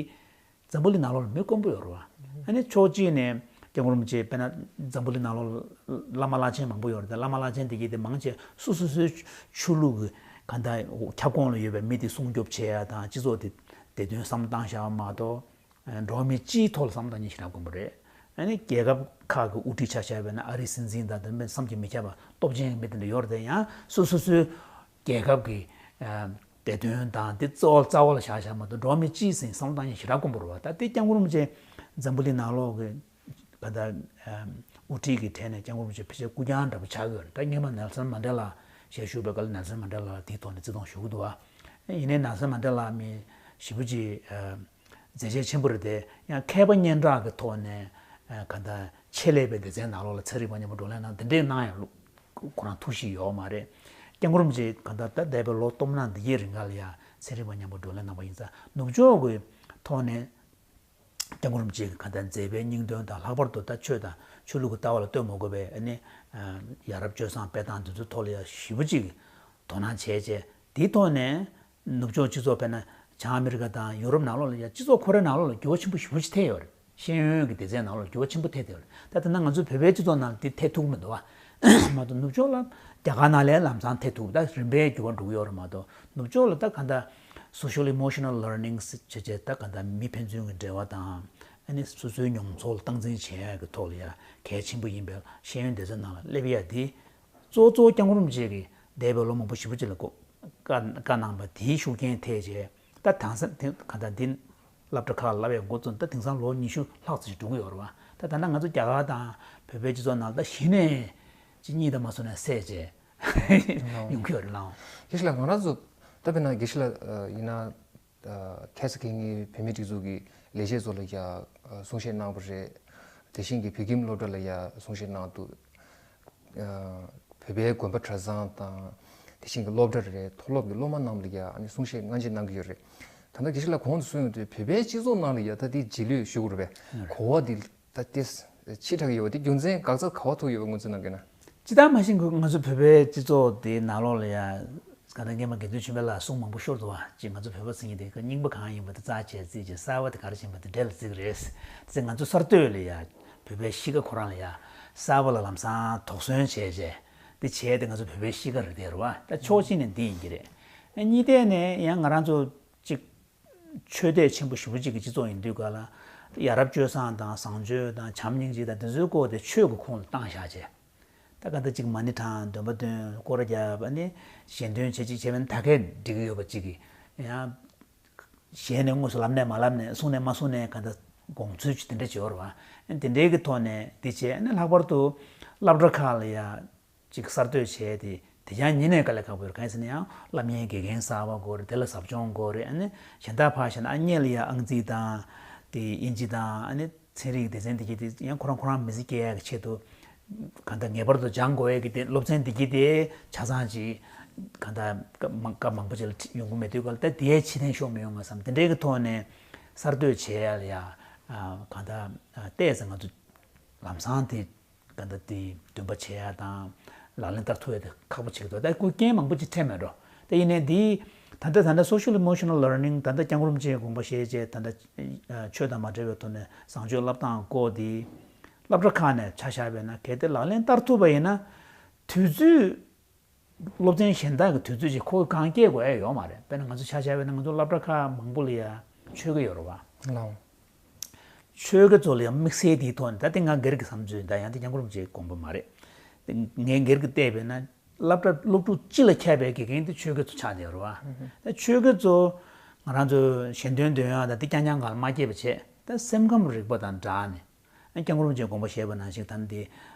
འཛམ་བུ་གླིང་ནང་ལོགས་ལ་མི་དཀོན་པོ་ཡོད་རེད་བ། ཨ་ནི་ཕྱོགས་གཅིག་ནས་སྐྱབས་མགོན་རིན་པོ་ཆེ་དཔེར་ན་འཛམ་བུ་གླིང་ནང་ལོགས་ལ་བླ་མ་བླ་ཆེན་མང་པོ་ཡོད་རེད། ད་བླ་མ་བླ་ཆེན་དེ་གྱད་དེ་མང་ཆེ་སོ་སོ་སོའི་ཆོས་ལུགས་ཀྱི་ག་འདྲ་ཁྱབ་ཁོངས་ལ་ཡོད་པའི་མི་དེ་སྲུང་སྐྱོབ་བྱེད་ཡ་དང་། སྤྱི་ཚོགས་དེ་བདེ་དོན་བསམ་བློ་བཏང་བཞག་པ་མ་གཏོགས། འགྲོ་བ་མི་སྤྱིའི་ཐོག་ལ་བསམ་བློ་བཏང་མཁན་ཞེ་དྲག་དཀོན་པོ་རེད། ཨ་ནི་རྒྱལ་ཁབ་ཁག་གི་དབུ་ཁྲིད་ཆ་བཞག་པ་ཡིན་ན། ཨ་རིའི་སྲིད་འཛིན་དང་དེ་མིན་བསམ་གྱིས་མི་ཁྱབ་པ་སྟོབས་ཆེན་གྱི་མི་དེ་འདྲ་ཡོད་རེད་དེ། ཡང་སོ་སོ་སོའི་རྒྱལ་ཁབ་ཀྱི་ཨ་བདེ་དོན་དང་དེ་གཙོ་བོ་རྩ་བ་ལ་བཞག་བཞག་མ་གཏོགས། འགྲོ་བ་མི་སྤྱིའི་སེམས་བསམ་བློ་བཏང་མཁན་ཞེ་དྲག་དཀོན་པོ་རེད་བ། ད་དེ་སྐྱབས་མགོན་རིན་པོ་ཆེ་འཛམ་བུ་གླིང་ནང་ལོགས་ཀྱི་ག་འདྲ་ཨ་དབུ་ཁྲིད་ཀྱི་གྲས་ནས་སྐྱབས་མགོན་རིན་པོ་ཆེ་ཕལ་ཆེར་སྐུ་རྐྱང་འདྲ་པོ་ཆགས་ཀྱི་ཡོད་རེད། ད་སྔོན་མ་ནེལ་སོན་མན་ཌེ་ལ་ཞལ་བཞུགས་པའི་སྐབས་ལ་ནེལ་སོན་མན་ཌེ་ལ་ལ་དེའི་ཐོག་ནས་བརྩི་མཐོང་ཞུ་གི་འདུག་བ། ཡིན་ནའི་ནེལ་སོན་མན་ཌེ་ལ་མི་ཞེ་པོ་ཅིག་ཨ་མཛད་རྗེས་ཆེན་པོ་རེད་དེ། ཡང་མཁས་པ་སྙན་གྲགས་ཀྱི་ཐོག་ནས་ཨ་ག་འདྲ་ཆེད་ལས་པའི་སྡེ་ཚན་ནང་ལོགས་ལ་ཚན་རིག་པ་མཉམ་པོ་བགྲོ་གླེང་གནང་། དེ་འདྲས་གནང་ཡང་ཁོ་རང་ཐུགས་གཤིས་ཡོད་མ་རེད། སྐྱབས་མགོན་རིན་པོ་ཆེ་ག་འདྲ་ད་འདས་པའི་ལོ་སྟོང་ཕྲག་འདི་གའི་རིང་ག་ལ་ཡང་ཚན་རིག་པ་མཉམ་པོ་བགྲོ་གླེང་གནང་པ་ཡིན་ཙང་། ནུབ་ཕྱོགས་ཀྱི་ཐོག་ནས་སྐྱབས་མགོན་རིན་པོ་ཆེ་གི་ག་འདྲ་མཛད་པའི་སྙིང་དོན་དང་། ལྷག་པར་དུ་ད་ཆོས་དང་ཆོས་ལུགས་ཀྱི་ལྟ་བ་ལ་ལྟོས་མ་དགོས་པའི་ཨ་ནི་ཡ་རབས་སྤྱོད་བཟང་སྤེལ་སྟངས་འདི་ཚོའི་ཐོག་ལ་ཡང་ཞེ་པོ་ཅིག་དོ་སྣང་བྱས་རྗེས། དེའི་ཐོག་ནས་ནུབ་ཕྱོགས་སྤྱི་ཚོགས་དཔེར་ན་བྱང་ཨ་མི་རི་ཀ་དང་ཡུ་རོབ་ནང་ལོགས་ལ་ཡང་སྤྱི་ཚོགས་ཁོ་རའི་ནང་ལོགས་ལ་འགྱུར་བ་ཆེན་པོ་ཞེ་པོ་ཅིག་ཐེབས་ཡོད་རེད། ཤེས་ཡོན་གྱི་སྡེ་ཚན་ནང་ལོགས་འགྱུར་བ་ཆེན་པོ་ཐེབས་བསྡད་ཡོད་རེད། ད་དེ་ན་ང་ཚོ་བོད་པའི་སྤྱི་ཚོགས་ནང་དེ་ཐེབས་ཐུབ་ཀྱི་མི་འདུག་བ། མ་གཏོགས་ནུབ་ཕྱོགས་ལ་རྒྱ་གར་ནང་ལའི་ལམ་སང་ཐེབས་ཐུབ། ད་རིམ་པས་འགྱུར་བ་འགྲོ་གི་ཡོད་རེད་མ་གཏོགས། ནུབ་ཕྱོགས་ལ་ད་ག་འདྲ་social emotional learning བྱས་བྱས། ད་ག་འདྲ་མི་ཕན་ཚུན་གྱི་འབྲེལ་བ་དང་། ཨ་ནི་སོ་སོའི་མྱོང་ཚོར་ལ་སྟངས་འཛིན་བྱེད་ཡ་གི་ཐོག་ལ་ཡ་གལ་ཆེན་པོ་ཡིན་པའི་ཤེས་ཡོན་སྡེ་ཚན་ནང་ལ་སླེབས་ཡ་དེ། གཙོ་གཙོ་སྐྱབས་མགོན་རིན་པོ་ཆེ་གིས་འདས་པའི་ལོ་མང་པོ་ཞེ་པོ་ཅིག་ལ་ཀོ་བཀའ་བཀའ་གནང་བ་དེའི་ཤུགས་རྐྱེན་ཐེབས་བྱས། ད་དེང་སང་དེ་ག་འདྲ་འདི་སློབ་གྲྭ་ཁག་ལ་བསླབ་ཡ་འགོ་བཙུགས། ད་དེང་སང་ལོ་ཉི་ཤུ་ལྷག་ཙམ་ཞིག་འགྲོ་གི་ཡོད་རེད་བ། ད་ད་ལྟ་ང་ཚོ་རྒྱ་གར་དང་བོད་པའི་སྤྱི་ཚོགས་ནང་ད་གཞི་ནས་ཅི་གཉིས་དང་མ་སོང་ན་བསད་བྱས་ཡོང་གི་ཡོད་རེད་ལགས། དགེ་བཤེས་ལགས། ང་རང་ཚོ་ད་དཔེར་ན་དགེ་བཤེས་ལགས་ཡིན་ན། ཁ་སང་ཁ་ཉིན་བོད་མིའི་སྒྲིག་འཛུགས་ཀྱི་ལས་བྱེད་ཚོ་ལ་ཡ་གསུང་བཤད་གནང་བ་རེད། དེ་བཞིན་གྱི་བོད་ཁྱིམ་སློབ་གྲྭ་ལ་ཡ་གསུང་བཤད་གནང་འདུག་བོད་པའི་དགོན་པ་གྲྭ་ཚང་དང་། དེ་བཞིན་གྱི་སློབ་གྲྭ་རེད། མཐོ་སློབ་ཀྱི་སློབ་མ་རྣམས་ལ་ཡ་ཨ་ནི་གསུང་བཤད་སྔ་རྗེས་གནང་གི་ཡོད་རེད། ད་ལྟ་དགེ་བཤེས་ལགས་གོང་དུ་གསུངས་ཡོང་དུས་བོད་པའི་སྤྱི་ཚོགས་ནང་ལ་ཡ་ད་དེ་རྗེས་ལུས་ཞུ་དགོས་རེད་པས། གོ་བ་འདི་ད་ཏིས་ ཕྱི་དྲགས་ཡོད་པ་དེ་རྒྱུ་མཚན་དགག་རྩ་ག་པར་ཐུག་ཡོད་པ་ངོས་འཛིན་གནང་གི་ན། སྤྱིར་བཏང་མ་གཞི་ང་ཚོ་བོད་པའི་སྤྱི་ཚོགས་དེའི་ནང་ལོགས་ལ་ཡ། ག་ད་སྔས་མ་དགེ་འདུན་ཆོས་འཕེལ་ལགས་གསུང་མང་པོ་ཤོར་འདུག་བ། ཅིག་ང་ཚོ་བོད་པ་ཟེར་མཁན་དེ་ཀ་རྙིང་པ་གང་ཡིན་པ་དེ་རྩ་བྱས་རྩིས་བྱས། གསར་པ་དེ་ག་རེ་བྱེད་པ་དེ་འདྲེ་ལ་རྩི་གི་རེད། དེ་ང་ཚོ་གསར་གཏོད་ལ་ཡ། བོད་པའི་གཤིས་ཀ་ཁོ་རང་ལ་ཡ། གསར་པ་ལ་ལམ་སང་དོགས་ཟོན་བྱས་བྱས། དེ་བྱས་དེ་ང་ཚོ་བོད་པའི་གཤིས་ཀ་རེད་དེ་རེད་བ། ད་ཕྱོགས་གཅིག་ནས་འདི་ཡིན་གྱི་རེད། གཉིས་ཐད་ནས་ཡང་ང་རང་ཚོ་ཅིག་ཆོས་དད་ཆེན་པོ་ཞེ་པོ་ཅིག་གི་སྤྱི་ཚོགས་ཡིན་དུས་ག་ལ། ཡ་རབས་སྤྱོད་བཟང་དང་བཟང་སྤྱོད་དང་བྱམས་སྙིང་རྗེ་དང་དེ་ཚོའི་སྐོར་དེ་ཆོས་ཀྱི་ཁོངས་ལ་བཏང་བཞག་བྱས། ད་ག་ད་ཅིག་མ་ཎི་བགྲང་། འདོན་པ་འདོན། སྐོར་ར་རྒྱབ། ཨ་ནི་ཞལ་འདོན་བྱེད་ཅིག་བྱས་པ་ན་ད་གས་འགྲིག་གི་ཡོད་པ་ཅིག་གི། ཡང་ཞལ་ནས་དངོས་སུ་ལབ་ནས་མ་ལབ་ནས། གསུངས་ནས་མ་གསུངས་ནས་ག་ད་དགོངས་ཚུལ་ཅིག་དེ་འདྲ་ཅིག་ཡོད་རེད་བ། ཨ་ནི་དེ་འདྲའི་གི་ཐོག་ནས་འདི་བྱས། ཨ་ནི་ལྷག་པར་དུ་སློབ་གྲྭ་ཁག་ལ་ཡ། ཅིག་གསར་གཏོད་བྱས་ཏེ། དེ་ཡང་ཉིན་ནས་དཀའ་ལས་ཁག་པོ་ཡོད། གང་ཡིན་ཟེར་ན་ཡང་སློབ་གཉེར་དགེ་རྒན་གསར་པ་དགོས་རེད། དེ་ལ་ཟབ་སྦྱོང་དགོས་རེད། ཨ་ནི་གཞན་དག་ཕར་བཞག་ན་ཨ་མྱེས་ལ་ཡང་ཨང་རྩིས་དང་དེ་དབྱིན་ཇི་དང་ཨ་ནི་ཚན་རིག་སྡེ་ཚན་དེ་གྱད་དེ་ཡང་ཁོ་རང་ཁོ་རང་མི་ཚེ་སྐྱེལ་ཡག་གི་ཆེད་དུ་གང་ལྟར་ངེས་པར་དུ་སྦྱང་དགོས་ཡག་གི་དེ་སློབ་ཚན་དེ་གྱད་དེ་ཆ་ཚང་ཅིག་གང་ལྟར་སྐབས་མང་སྐབས་མང་པོ་ཅིག་ལ་ཡོང་གི་མེད་དུས་ག་ལ། ད་དེའི་ཕྱིར་འཐེན་ཤོར་མི་ཡོང་ང་བསམ། དེ་འདྲའི་གི་ཐོག་ནས་གསར་གཏོད་བྱེད་ཡག་ལ་ཡ། གང་ལྟར་ཏོག་ཙམ་ང་ཚོ་ལམ་སང་དེ། ག་ད་དེ་འདོན་པ་བྱེད་ཡ་དང་ལག་ལེན་བསྟར་ཐུབ་ཡ་དེ་ཁག་པོ་ཆགས་འདུག་ད་ཁོ་རྐྱེན་མང་པོ་ཅིག་འཕྲད་མེད་འགྲོ། དེ་ཡིན་ནའི་འདི་ད་ལྟ་ད་ལྟ་social emotional learning ད་ལྟ་སྐྱབས་མགོན་རིན་པོ་ཆེའི་དགོངས་པ་བཞེས་བྱས། ད་ལྟ་ཆོས་དང་མ་འབྲེལ་བའི་ཐོག་ནས་བཟང་སྤྱོད་བསླབ་སྟངས་སྐོར་འདི་སློབ་གྲྭ་ཁག་ནས་ཆ་བཞག་པ་ཡིན་ན། གལ་ཏེ་ལག་ལེན་བསྟར་ཐུབ་པ་ཡིན་ན། དུས་ཚོད། སློབ་ཚན་གཞན་དག་གི་དུས་ཚོད་ཅིག་ཁོ་གང་སྐྱེལ་དགོས་ཡ་ཡོད་མ་རེད། དཔེར་ན་ང་ཚོ་ཆ་བཞག་པ་ཡིན་ན། ང་ཚོ་སློབ་གྲྭ་ཁག་མང་པོ་ལ་ཡ་ཆོས་དགེ་ཡོད་རེད་བ། ལགས། ཆོས་དགེ་ཚོ་ལ་ཡང་དམིགས་བསལ་དེའི་ཐོག་ནས། ད་དེ་ང་སྒེར་གྱི་བསམ་ཚུལ་ཡིན། ད་ཡང་དེ་སྐྱབས་མགོན་རིན་པོ་ཆེའི་དགོངས་པ་མ་རེད། དེ་ངས་སྒེར་གྱི་བལྟས་པས་ན། སློབ་གྲྭ་སློབ་ཕྲུག་སྤྱི་ལ་ཁྱབ་པའི་དགེ་རྒན་དེ་ཆོས་དགེ་ཚོ་ཆགས་བསྡད་ཡོད་རེད་བ། ད་ཆོས་དགེ་ཚོ་ང་རང་ཚོ་ཞལ་འདོན་འདོན་ཡག་དང་དེ་རྐྱང་རྐྱང་སྒང་ལ་མ་སྐྱེལ་བ་བྱས། ད་སེམས་ཁམས་རིག་པ་དང་སྦྲགས་ནས། ཨ། སྐྱབས་མགོན་རིན་པོ་ཆེས་དགོངས་པ་བཞེས་པ་ནང་བཞིན། ད་ནི་དེ་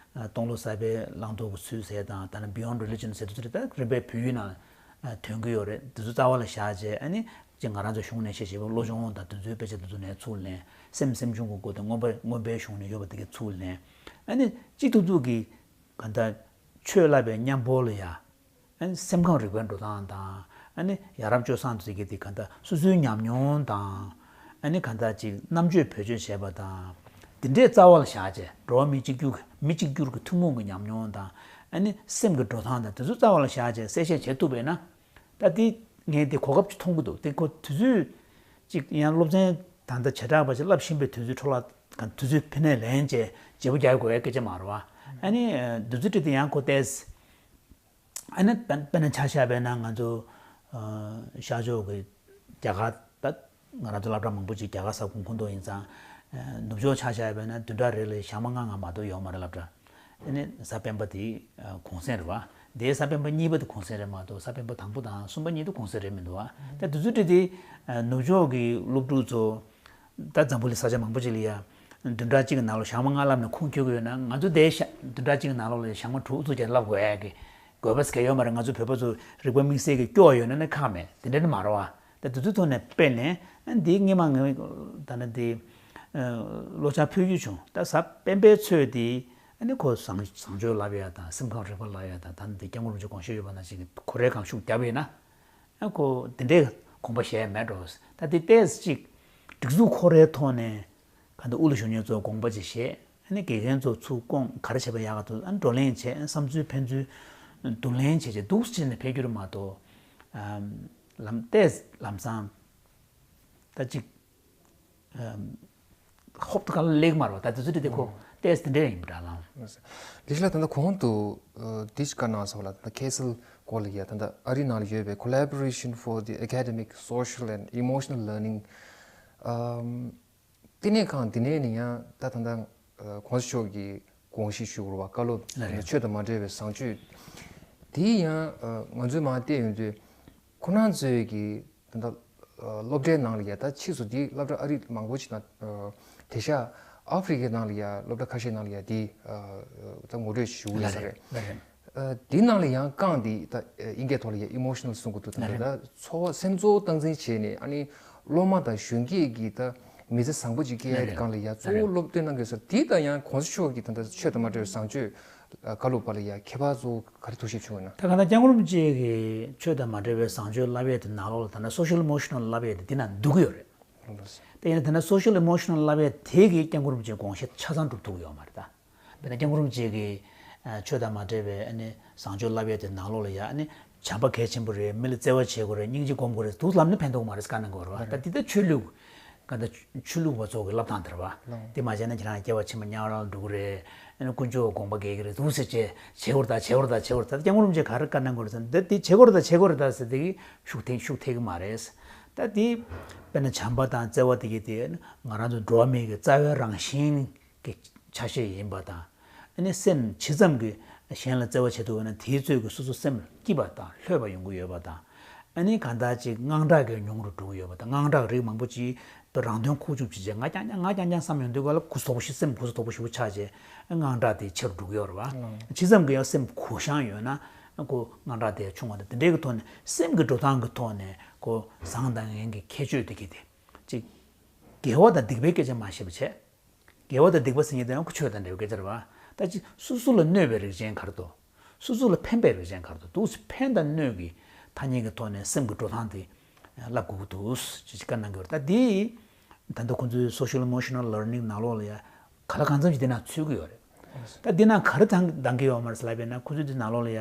སྟོང་ལོ་གསར་པའི་བླང་དོར་གྱི་ཚུལ་ཟེར་དང་། ད་ནི་Beyond Religion ཟེར་དུས་ཚོད་དེ་ད་རིམ་པས་བོད་ཡིག་ནང་ཐོན་གྱི་ཡོད་རེད། དེ་ཚོ་རྩ་བ་ལ་བཞག་བྱས། ཨ་ནི་ཅིག་ང་རང་ཚོ་གཞུང་ནས་བཤད་བྱས་པ་བློ་སྦྱོང་དང་དེ་ཚོའི་དཔེ་ཆ་དེ་ཚོ་ནས་ཚུར་ལེན། སེམས་སེམས་བྱུང་གི་སྐོར་དེ་མངོན་པ་མངོན་པའི་གཞུང་ནས་ཡོད་པ་དེ་གས་ཚུར་ལེན། ཨ་ནི་གཅིག་ཐུབ་ཐུབ་ཀྱིས་གང་ལྟར་ཆོས་བསླབ་པའི་མཉམ་པོ་ལ་ཡ། ཨ་ནི་སེམས་ཁམས་རིག་པའི་འགྲོ་སྟངས་དང་། ཨ་ནི་ཡ་རབས་སྤྱོད་བཟང་དེ་གྱད་དེ་གང་ལྟར་སོ་སོའི་ཉམས་མྱོང་དང་། ཨ་ནི་གང་ལྟར་ཅིག་རྣམ་དཔྱོད་བེད་སྤྱོད་བྱས་པ་དང་། དེ་འདྲའི་རྩ་བ་ལ་བཞག་བྱས། འགྲོ་བ་མི་གཅིག་གྱུར་གྱི་མི་གཅིག་གྱུར་གྱི་ཐུན་མོང་གི་ཉམས་མྱོང་དང་། ཨ་ནི་སེམས་ཀྱི་འགྲོ་སྟངས་དང་། དེ་ཚོ་རྩ་བ་ལ་བཞག་བྱས་གསལ་བཤད་བྱེད་ཐུབ་པས་ན། ད་དེ་ངས་དེ་གོ་སྐབས་ཅིག་མཐོང་གི་འདུག་དེ་ཁོ་དུས་ཚོད་ཅིག་ཡང་སློབ་ཚན་ད་ལྟ་བྱེ་བྲག་པ་ཅིག་བསླབ་བཞིན་པའི་དུས་ཚོད་འཕྲོ་བརླག་གང་། དུས་ཚོད་ཕན་ནས་ལེན་བྱས་བརྗེ་པོ་རྒྱག་དགོས་ཡ་སྐད་ཆ་མ་རེད་བ། ཨ་ནི་དུས་ཚོད་དེ་ཡང་ཁོ་ཏོག་ཙམ། ཨ་ནི་དཔེར་ན་ཆ་བཞག་པ་ཡིན་ན། ང་ཚོ་ཨ་ཤར་ཕྱོགས་ཀྱི་རྒྱ་གར། ད་ང་རང་ཚོ་སློབ་གྲྭ་མང་པོ་ཅིག་རྒྱ་གར་ས་ཁུལ་ཁོངས་གཏོགས་ཡིན་ཙང་། ཨ་ནུབ་ཕྱོགས་ཆ་བཞག་པ་ཡིན་ན་བདུན་ཕྲག་རེ་ལ་ཞག་མ་ལྔ་ལྔ་མ་གཏོགས་ཡོད་མ་རེད་སློབ་གྲྭ། ཨ་ནི་གཟའ་སྤེན་པ་དེ་ཨ་གུང་སེང་རེད་བ། དེའི་གཟའ་སྤེན་པ་གཉིས་པ་དེ་གུང་སེང་རེད་མ་གཏོགས། གཟའ་སྤེན་པ་དང་པོ་དང་གསུམ་པ་གཉིས་དེ་གུང་སེང་རེད་མི་འདུག་བ། ད་དུས་ཚོད་དེ་དེ་ཨ་ནུབ་ཕྱོགས་ཀྱི་སློབ་ཕྲུག་ཚོ། ད་འཛམ་བུ་གླིང་ས་ཆ་མང་པོ་ཅིག་ལ་ཡ་བདུན་ཕྲག་གཅིག་གི་ནང་ལོགས་ཞག་མ་ལྔ་བསླབས་ནས་ཁུངས་འཁྱོལ་གྱི་ཡོད་ན། ང་ཚོ་དེ་ཞག་བདུན་ཕྲག་གཅིག་གི་ནང་ལོགས་ལ་ཞག་མ་དྲུག་ཙམ་ཀྱང་བསླབ་དགོས་ཡ་གི་དགོས་པ་ཟེར་གྱི་ཡོད་མ་རེད། ང་ཚོ་བོད་པ་ཚོ་རིག་པ་དམིགས་བསལ་གྱི་སྐྱོ་བ་ཡོད་ན་ནི་ཁག་མེད། དེ་འདྲ་ནི་མ་རེད་བ། ད་དེ་ཚོའི་ཐོག་ནས་དཔེར་ན། ཨ་འདི་སྔས་མ་ངས་ད་ནི་འདི་ཨ་བློ་འཆར་ཕུལ་རྒྱུ་བྱུང་། ད་གཟའ་སྤེན་པའི་ཚོད་དེ་ཨ་ནི་ཁོ་བཟང་བཟང་སྤྱོད་བསླབ་ཡ་དང་། སེམས་ཁམས་རིག་པ་བསླབ་ཡ་དང་། ད་ནི་འདི་སྐྱབས་མགོན་རིན་པོ་ཆེ་དགོངས་བཞེས་ཡོད་པ་ནང་བཞིན་གྱི་ཁོ་རའི་སྒང་ཤུགས་བརྒྱབ་ཡོད་ན། ཨ་ཁོ་དེ་འདྲའི་དགོངས་པ་བཞེས་མེད་འགྲོ། ད་དེ་ཏོག་ཙམ་ཅིག་སྒྲིག་འཛུགས་ཁོ་རའི་ཐོག་ནས་གང་ལྟར་དབུ་ལ་བཞུགས་མཁན་ཚོ་དགོངས་པ་ཅིག་བཞེས། ཨ་ནི་དགེ་རྒན་ཚོ་ཚུར་བསྐོངས། ག་རེ་བྱས་པ་ཡག་ག་འདུག་ཨ་ནི་བགྲོ་གླེང་བྱས། བསམ་ཚུལ་ཕན་ཚུན་བསྡུར་ལེན་བྱས་བྱས་འདུག་སེ་བྱས་ནས་ཕེབས་རྒྱུ་རེད་མ་གཏོགས། ཨམ་ལམ་ཏོག་ཙམ་ལམ་སང་ད་ཅིག་ཨམ་ཧོབ་ཏེ་ག་ལ་སླེབས་མ་རེད་བ། ད་དེ་ཚོ་དེ་དེ་ཁོ་ཏོག་ཙམ་དེ་འདྲ་ཡིན་པ་འདྲ་ལགས། ལགས་སོ། ལགས་སོ་ལགས། ད་ལྟ་གོང་དུ་ཨ་འདི་ཞིག་བཀའ་གནང་སོང་ལགས། ད་ལྟ་ཁ་སང་སྐོར་ལ་ཡ། ད་ལྟ་ཨ་རི་ནང་ལ་ཡོད་པའི་Collaboration for the Academic, Social and Emotional Learning. ཨམ་བསྟི་གནས་ཁང་འདི་ནས་ནི་ཡང་ད་ད་ལྟ་ཨ་གོང་ས་མཆོག་གིས་དགོངས་བཞེས་ཞུས་པ་རེད་བ། བཀའ་སློབ། ལགས་རེད། ཆོས་དང་མ་འབྲེལ་བའི་བཟང་སྤྱོད། དེ་ཡང་ཨ་ང་ཚོས་མར་བལྟས་ཡོང་དུས། ཁོ་རང་ཚོས་ཀྱི་ད་ལྟ་ཨ་སློབ་གྲྭའི་ནང་ལ་ཡ། ད་ཕྱིས་སུ་འདི་སློབ་གྲྭ་ཨ་རི་མང་པོ་ཞིག་དང་། ཨ་དེང་སང་ཨ་ཧྥེ་རི་ཁའི་ནང་ལ་ཡ་སློབ་གྲྭ་ཁ་ཤས་ནང་ལ་ཡ་འདི་ཨ་ད་ངོ་སྤྲོད་ཞུ་གི་ཡོད་ས་རེད། ལགས་རེད། ཨ་འདི་ནང་ལ་ཡང་རྐང་འདི་ད་ཨ་དབྱིན་སྐད་ཐོག་ལ་ཡ་emotional གསུང་གི་འདུག་ད་ལྟ་ད་ཚོར་བ་སེམས་ཚོར་སྟངས་འཛིན་བྱས་ནས། ཨ་ནི་སློབ་མ་དང་གཞོན་སྐྱེས་ཀྱི་ད་མི་ཚེ་བཟང་པོ་ཅིག་སྐྱེལ་ཡ་གི་སྒང་ལ་ཡ་གཙོ་བོ་སློབ་སྟོན་གནང་གི་ཡོད་ས་རེད། འདི་ད་ཡང་གོང་ས་མཆོག་གི་ད་ལྟ་ཆོས་དང་མ་འབྲེལ་བའི་བཟང་སྤྱོད་བཀའ་སློབ་པ་ལ་ཡ་ཁྱད་པར་ཚོ་ག་རེ་ཐུགས་ཞིབ་བྱུང་ཡོད་ན། ད་ག་ད་སྐྱབས་མགོན་རིན་པོ་ཆེ་གིས་ཆོས་དང་མ་འབྲེལ་བའི་བཟང་སྤྱོད་བསླབ་ཡས་དེ་ནང་ལོགས་ལ་ད་ལྟ་social emotional བསླབ་ཡས་དེ་འདི་ནང་འདུ་གི་ཡོད་རེད། ལགས། དེ་ཡིན་ན་དེ་ན་social emotional བསླབ་ཡས་དེ་གིས་སྐྱབས་མགོན་རིན་པོ་ཆེའི་དགོངས་བཞེད་ཆ་ཚང་སྒྲུབ་ཐུབ་ཀྱི་ཡོད་མ་རེད་ད། དཔེར་ན་སྐྱབས་མགོན་རིན་པོ་ཆེ་གིས་ཆོས་དང་མ་འབྲེལ་བའི་ཨ་ནི་བཟང་སྤྱོད་བསླབ་ཡས་དེ་ནང་ལོགས་ལ་ཡ་ཨ་ནི་བྱམས་པ་གལ་ཆེན་པོ་རེད། མི་ལ་བརྩེ་བ་བྱེད་དགོས་རེད། སྙིང་རྗེ་སྒོམ་དགོས་རེད། འདུག་ལབ་ན་ཕན་ཐོགས་མ་རེད་ཟེར་བཀའ་གནང་གི་ཡོད་རེད་བ། ད་འདི་ད་ཆོས་ལུགས་ག་ད་ཆོས་ལུགས་པ་ཚོ་གི་བསླབ་སྟངས་དེ་རེད་བ། དེ་མ་བྱས་ན་ཁྱེད་རང་སྐྱེ་བ་ཕྱི་མ་དམྱལ་བ་ལ་འགྲོ་གི་རེད། ཨ་ནི་དཀོན་མཆོག་དགོངས་པ་འགལ་གི་རེད། འདུག་ཟེར་བྱས་བྱེད་དགོས་རེད་ད། བྱེད་དགོས་རེད་ད། བྱེད་དགོས་རེད་ད་ཟེར། སྐྱབས་མགོན་རིན་པོ་ཆེ་ག་རེ་བཀའ་གནང་གི་ཡོད་རེད་ཟེར་ན། འདི་འདི་བྱེད་དགོས་རེད་ད། བྱེད་དགོས་རེད་ད་ཟེར་དེ་གིས་ཤུགས་ཐེག་ཤུགས་ཐེག་གི་མ་རེད། ད་འདི་དཔེར་ན་བྱམས་པ་དང་བརྩེ་བ་དེ་གིས་དེ་ང་རང་ཚོ་འགྲོ་བ་མིའི་གི་རྩ་བའི་རང་བཞིན་གྱི་ཆ་ཤས་ཡིན་པ་དང་། ཨ་ནི་སེམས་ཇི་ཙམ་གྱིས་གཞན་ལ་བརྩེ་བ་བྱེད་ཐུབ་པ་ན་དེའི་ཚོད་ཀྱིས་སོ་སོ་སེམས་སྐྱིད་པ་དང་ལྷོད་པ་ཡོང་གི་ཡོད་པ་དང་། ཨ་ནི་གང་ལྟར་ཅིག་དངངས་སྐྲག་གི་ཉུང་རུ་འགྲོ་གི་ཡོད་པ་དང་། དངངས་སྐྲག་རིགས་མང་པོ་ཅིག་རང་དོན་ཁུག་ཅུག་ཅིག་བྱས། ང་རྐྱང་རྐྱང་ང་རྐྱང་རྐྱང་བསམ་ཡོང་དུས་ག་ལ་གུ་དོག་པོ་ཞིག་སེམས་གུ་དོག་པོ་ཞེ་པོ་ཆགས་བྱས། དངངས་སྐྲག་དེ་ཆེ་རུ་འགྲོ་གི་ཡོད་རེད་བ། ཇི་ཙམ་གྱིས་ཡང་སེམས་གུ་བཤངས་ཡོད་ན་ཁོ་དངངས་སྐྲག་དེ་ཆུང་བ་དང་། དེ་འདྲའི་གི་ཐོག་ནས་སེམས་ཀྱི་འགྲོ་སྟངས་ཀྱི་ཐོག་ནས་ཁོ་བཟང་དང་ངན་གྱི་ཁྱད་ཆོས་དེ་གི་དེ་ཅིག་དགེ་བ་དང་སྡིག་པའི་སྐད་ཆ་མ་བཤད་པ་བྱས། དགེ་བ་དང་སྡིག་པ་ཟེར་མཁན་དེ་ཡང་ཁོ་ཆོས་དང་འབྲེལ་བའི་སྐད་ཆ་རེད་བ། ད་ཅི་སོ་སོ་ལ་གནོད་པའི་རིགས་ཅན་ག་རེ་འདུག་སོ་སོ་ལ་ཕན་པའི་རིགས་ཅན་ག་རེ་འདུག་འདུག་སེ་ཕན་དང་གནོད་ཀྱི་ཐ་སྙད་ཀྱི་ཐོག་ནས་སེམས་ཀྱི་འགྲོ་སྟངས་དེ་བསླབ་དགོས་ཀྱི་འདུག་ཅེས་བཀའ་གནང་གི་ཡོད་རེད། ད་འདི་ད་ལྟ་ཁོང་ཚོའི་social emotional learning ནང་ལོགས་ལ་ཡ་ག་ལ་གང་འཚམ་ཞིག་དེ་ནང་ཚུད་ཀྱི་ཡོད་རེད། ད་འདི་ནང་ག་རེ་འདང་འདང་གི་ཡོད་མ་རེད་ཟེར་ལབ་པས་ན། ཁོང་ཚོའི་འདི་ནང་ལོགས་ལ་ཡ་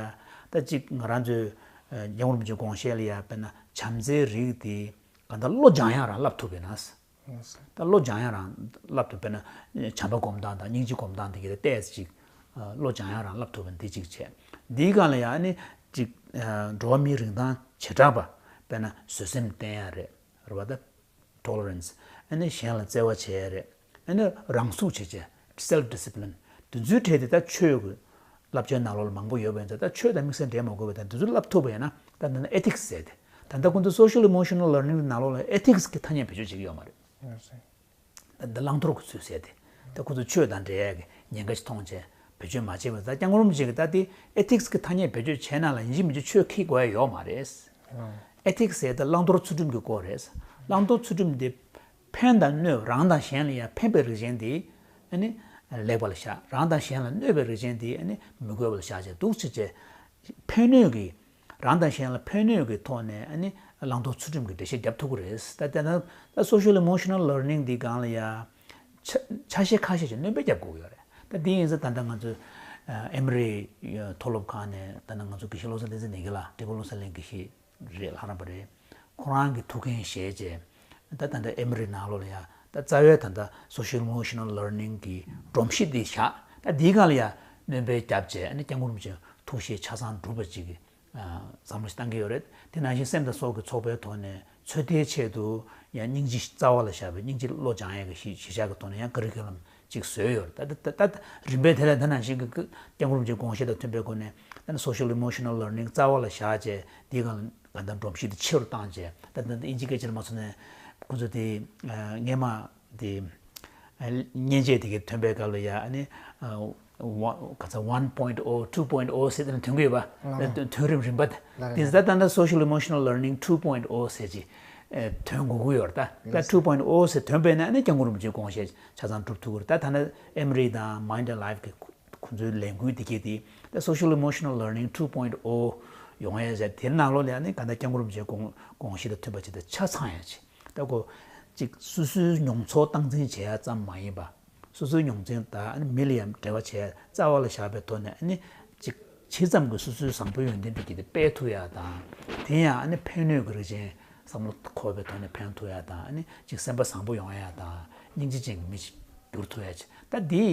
ད་ཅིག་ང་རང་ཚོའི་སྐྱབས་མགོན་རིན་པོ་ཆེའི་དགོངས་བཞེད་ལ་ཡ་དཔེར་ན་བྱམས་བརྩེའི་རིགས་དེ་གང་ལྟར་བློ་སྦྱང་ཡག་རང་བསླབ་ཐུབ་པས་ན། ད་བློ་སྦྱང་ཡག་རང་བསླབ་ཐུབ་པས་ན། བྱམས་པ་སྒོམ་སྟངས་དང་སྙིང་རྗེ་སྒོམ་སྟངས་དེ་གའི་ཏོག་ཙམ་ཅིག་བློ་སྦྱང་ཡག་རང་བསླབ་ཐུབ་པ་འདི་གཅིག་བྱས། འདིའི་སྒང་ལ་ཡང་ཨ་ནི་ཅིག་འགྲོ་བ་མིའི་རིན་ཐང་བྱེ་བྲག་པ། དཔེར་ན་བཟོད་སེམས་བསྟེན་ཡག་རེད། རེད་བ་ད། tolerance། ཨ་ནི་གཞན་ལ་བརྩེ་བ་བྱེད་ཡག་རེད། ཨ་ནི་རང་ཟུག་བྱེད་བྱེད། self discipline། དེ་ཚོའི་གྲས་དེ་ད་ཆོས་ཀྱི་བསླབ་བྱའི་ནང་ལོགས་ལ་མང་པོ་ཡོད་པ་ཡིན་ཙང་། ད་ཆོས་དང་དམིགས་བསལ་འབྲེལ་མ་དགོས་པ་དང་། དེ་ཚོ་བསླབ་ཐུབ་པ་ཡིན་ན། ད་ད་ལྟ་ethics ཟེར་ཏེ། ད་ལྟ་ཁོང་ཚོ་social emotional learning ནང་ལོགས་ལ་ethics གི་ཐ་སྙད་བེད་སྤྱོད་བྱེད་ཀྱི་ཡོད་མ་རེད། ད་ལྟ་བླང་དོར་གྱི་ཚུལ་ཟེར་ཏེ། ད་ཁོང་ཚོ་ཆོས་དང་འབྲེལ་ཡག་གི་ཉེན་ཁ་ཞིག་མཐོང་བྱས་བེད་སྤྱོད་མ་བྱས་པ། ད་སྐྱབས་མགོན་རིན་པོ་ཆེ་གིས་ད་དེ་ethics གི་ཐ་སྙད་བེད་སྤྱོད་བྱས་ན་ལ་ཡིན་གཅིག་མིན་གཅིག་ཆོས་འཁྱེར་དགོས་ཡ་ཡོད་མ་རེད། ethics ཟེར་ད་བླང་དོར་ཚུལ་ཁྲིམས་ཀྱི་སྐོར་རེད། བླང་དོར་ཚུལ་ཁྲིམས་དེ་ཕན་དང་གནོད། རང་དང་གཞན་ལ་ཡང་ཕན་པའི་རིགས་ཅན་དེ་ཨ་ནི་ལེགས་པ་ལ་བཞག་རང་དང་གཞན་ལ་གནོད་པའི་རིགས་ཅན་དེ་ཨ་ནི་མི་དགོས་པ་ལ་བཞག་བྱས། འདུག་སེ་བྱས་ཕན་གནོད་ཀྱི། རང་དང་གཞན་ལ་ཕན་གནོད་ཀྱི་ཐོག་ནས་ཨ་ནི་བླང་དོར་ཚུལ་ཁྲིམས་ཀྱི་འགྲེལ་བཤད་རྒྱབ་ཐུབ་ཀྱི་རེད། ད་དེ་ན་ད་social emotional learning འདི་སྒང་ལ་ཡ་ཆ་ཆ་ཤས་ཁ་ཤས་ཤིག་སྣོན་པ་རྒྱབ་དགོས་ཀྱི་ཡོད་རེད། ད་འདི་ཡིན་ཙང་ད་ལྟ་ང་ཚོའི་ཨ་ཨེ་མོ་རི་མཐོ་སློབ་ཁང་ནས་ད་ལྟ་ང་ཚོ་དགེ་བཤེས་བློ་བཟང་བསྟན་འཛིན་ནེ་གི་ལགས། འབྲས་སྤུངས་བློ་གསལ་གླིང་དགེ་བཤེས་རེད། ལྷ་རམས་པ་རེད། ཁོ་རང་གི་ཐུགས་འགན་བཞེས་བྱས། ད་ད་ལྟ་ཨེ་མོ་རི་ནང་ལོགས་ལ་ཡ་ད་རྩ་བའི་ད་ལྟ་social emotional learning གི་སྒྲོམ་གཞི་འདི་བཞག་ད་འདིའི་སྒང་ལ་ཡ་སྣོན་པ་རྒྱབ་བྱས། ཨ་ནི་སྐྱབས་མགོན་རིན་པོ་ཆེའི་ཐུགས་བཞེད་ཆ་ཚང་འགྲུབ་པ་ཅིག་གི་བསམ་བློ་ཞིག་བཏང་གི་ཡོད་རེད། དེ་ནང་བཞིན་སེམས་དང་སྲོག་གི་ཚོགས་པའི་ཐོག་ནས་ཚོད་ལྟའི་ཆེད་དུ་ཡང་སྙིང་རྗེ་རྩ་བ་ལ་བཞག་པའི་སྙིང་རྗེ་བློ་སྦྱང་ཡས་ཀྱི་གཞི་གཞི་བཞག་གི་ཐོག་ནས་ཡང་ཀ་རི་ཀུ་ལམ་ཅིག་བཟོས་ཡོད་རེད། ད་ད་ད་རིམ་པས་དེ་ལ་ད་ནང་བཞིན་གྱི་སྐྱབས་མགོན་རིན་པོ་ཆེའི་དགོངས་བཞེད་དང་མཐུན་པའི་སྒོ་ནས་ད་social emotional learning རྩ་བ་ལ་བཞག་བྱས། དེའི་སྒང་ལ་གང་ལྟར་སྒྲོམ་གཞི་དེ་ཆེ་རུ་བཏང་བྱས། ད་ད་ད་དབྱིན་ཇིའི་སྐད་ཆ་ལ་མ་སོང་ནས་ཁོ་ཚོ་དེ་སྔས་མ་དེ། མཉེན་ཆས་དེ་གའི་ཐོན་པའི་སྐབས་ལ་ཡ་ཨ་ནི་ག་ཚ་one point oh two point oh ཟེར་དེ་ནི་ཐོན་གི་ཡོད་པ། ཐོན་རིམ་རིམ་པ་དེ་ད་ད་ལྟ་social emotional learning two point oh ཟེར་ཅིག་ཐོན་དགོས་ཀྱི་ཡོད་རེད། ད་ད་two point oh ཟེར་ཐོན་པས་ན་ཨ་ནི་སྐྱབས་མགོན་རིན་པོ་ཆེའི་དགོངས་བཞེད་ཆ་ཚང་སྒྲུབ་ཐུབ་ཀྱི་རེད། ད་ད་ནི་ཨེ་མོ་རི་དང་Mind and Life གི་ཁོ་ཚོའི་ལས་འགུལ་དེ་གའི་དེ་ད་social emotional learning two point oh ཡོང་ཡ་ཟེར། དེ་ནང་ལོགས་ལ་ཨ་ནི་ག་ད་སྐྱབས་མགོན་རིན་པོ་ཆེའི་དགོངས་དགོངས་གཞི་དང་མཐུན་པ་ཅིག་དང་ཆ་ཚང་ཡ་ཅིག་ད་ཁོ་གཅིག་སོ་སོའི་མྱོང་ཚོར་སྟངས་འཛིན་བྱེད་ཡ་ཙམ་མ་ཡིན་པ། སོ་སོའི་མྱོང་འཛིན་དང་ཨ་ནི་མི་ལ་ཡང་འབྲེལ་བ་བྱེད་ཡ་རྩ་བ་ལ་བཞག་པའི་ཐོག་ནས། ཨ་ནི་གཅིག་ཇི་ཙམ་གྱིས་སོ་སོའི་བཟང་པོའི་ཡོན་ཏན་དེ་གྱིས་དེ་སྤེལ་ཐུབ་ཡ་དང་། དེ་ཡང་ཨ་ནི་ཕན་གནོད་ཀྱི་རིགས་ཅན་བསམ་བློ་འཁོར་བའི་ཐོག་ནས་ཕན་ཐོགས་ཡ་དང་། ཨ་ནི་གཅིག་སེམས་པ་བཟང་པོ་ཡོང་ཡ་དང་། སྙིང་རྗེ་ཅན་གྱི་མི་ཞིག་འགྱུར་ཐུབ་ཡ་ཅིག་ད་འདི་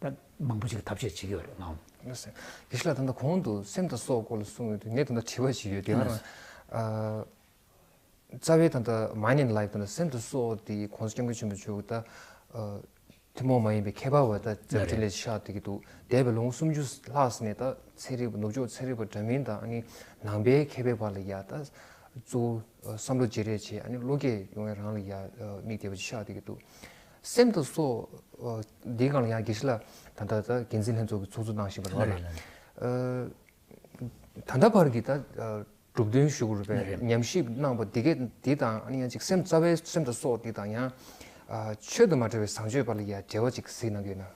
ད་མང་པོ་ཞིག་ཐབས་ཤེས་བྱེད་ཀྱི་ཡོད་རེད་ལགས། ལགས་སོ། དགེ་བཤེས་ལགས། ད་ལྟ་གོང་དུ་སེམས་དང་སྲོག་སྐོར་ལ་གསུངས་ཡོད་དུས་ངས་ད་ལྟ་དྲི་བ་ཞིག་ཡོད། དེ་ཡང་ཨ། རྩ་བའི་ད་ལྟ་Mind and Life ད་ལྟ་སེམས་དང་སྲོག་དེ་༸གོང་ས་༸སྐྱབས་མགོན་ཆེན་པོ་མཆོག་ད་ཨ་ཐུན་མོང་མ་ཡིན་པའི་ཁྱད་པར་བ་ད་རྩ་བའི་ཕྲིན་ལས་ཤིག་ཆགས་བསྡད་ཀྱི་འདུག་འདས་པའི་ལོ་ངོ་སུམ་ཅུ་ལྷག་ཙམ་ནས་ད་ཚན་རིག་པ་ནུབ་ཕྱོགས་ཚན་རིག་པ་འདྲ་མིན་དང་ཨ་ནི་ནང་པའི་མཁས་པའི་བར་ལ་ཡ་ད་གཙོ་བོ་བསམ་བློ་བརྗེ་རེས་བྱས། ཨ་ནི་བློ་སྐྱེད་ཡོང་བའི་རང་ལ་ཡ་དམིགས་བསྡད་པ་ཅིག་ཆགས་བསྡད་ཀྱི་འདུག་སེམས་དང་སྲོག་འདིའི་སྒང་ལ་ཡང་དགེ་བཤེས་ལགས་ད་ལྟ་ད་འགན་འཛིན་ལྷན་ཚོགས་ཀྱི་ཚོགས་གཙོ་གནང་བཞིན་པ་རེད་བ། ལགས་རེད། ལགས་རེད། ད་ལྟ་བར་གྱི་ད་གྲུབ་དོན་ཞུ་དགོས་རེད་པས། ལགས་རེད། ཉམས་ཞིབ་གནང་བ་འདི་གས་འདི་དང་ཨ་ནི་ཡང་ཅིག་སེམས་རྩ་བའི་སེམས་དང་སྲོག་འདི་དང་ཡང་ཆོས་དང་མ་འབྲེལ་བའི་བཟང་སྤྱོད་བར་ལ་ཡང་འབྲེལ་བ་ཅིག་གཟིགས་གནང་གི་ཡོད་ན།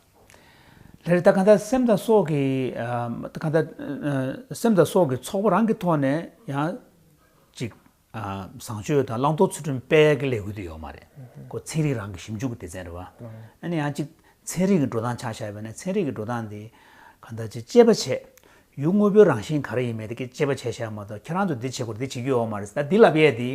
ལགས་རེད། ད་གང་ལྟར་སེམས་དང་སྲོག་གི་ད་གང་ལྟར་སེམས་དང་སྲོག་གི་ཚོགས་པ་རང་གི་ཐོག་ནས་ཡང་ཅིག་བཟང་སྤྱོད་དང་བླང་དོར་ཚུལ་ཁྲིམས་སྤེལ་ཡག་གི་ལས་འགུལ་དེ་ཡོད་མ་རེད། ཁོ་ཚན་རིག་རང་གི་ཞིབ་འཇུག་གི་སྡེ་ཚན་རེད་བ། ཨ་ནི་ཡང་གཅིག་ཚན་རིག་གི་འགྲོ་སྟངས་ཆ་བཞག་པ་ན་ཚན་རིག་གི་འགྲོ་སྟངས་དེ་གང་ལྟར་ཅིག་དཔྱད་པ་བྱས། ཡུལ་དངོས་པོའི་རང་བཞིན་ག་རེ་ཡིན་མིན་དེ་གི་དཔྱད་པ་བྱས་བཞག་མ་གཏོགས་ཁྱེད་རང་ཚོ་འདི་བྱེད་དགོས་འདི་བྱེད་རྒྱུ་ཡོད་མ་རེད། ད་འདི་ལབ་ཡས་དེ་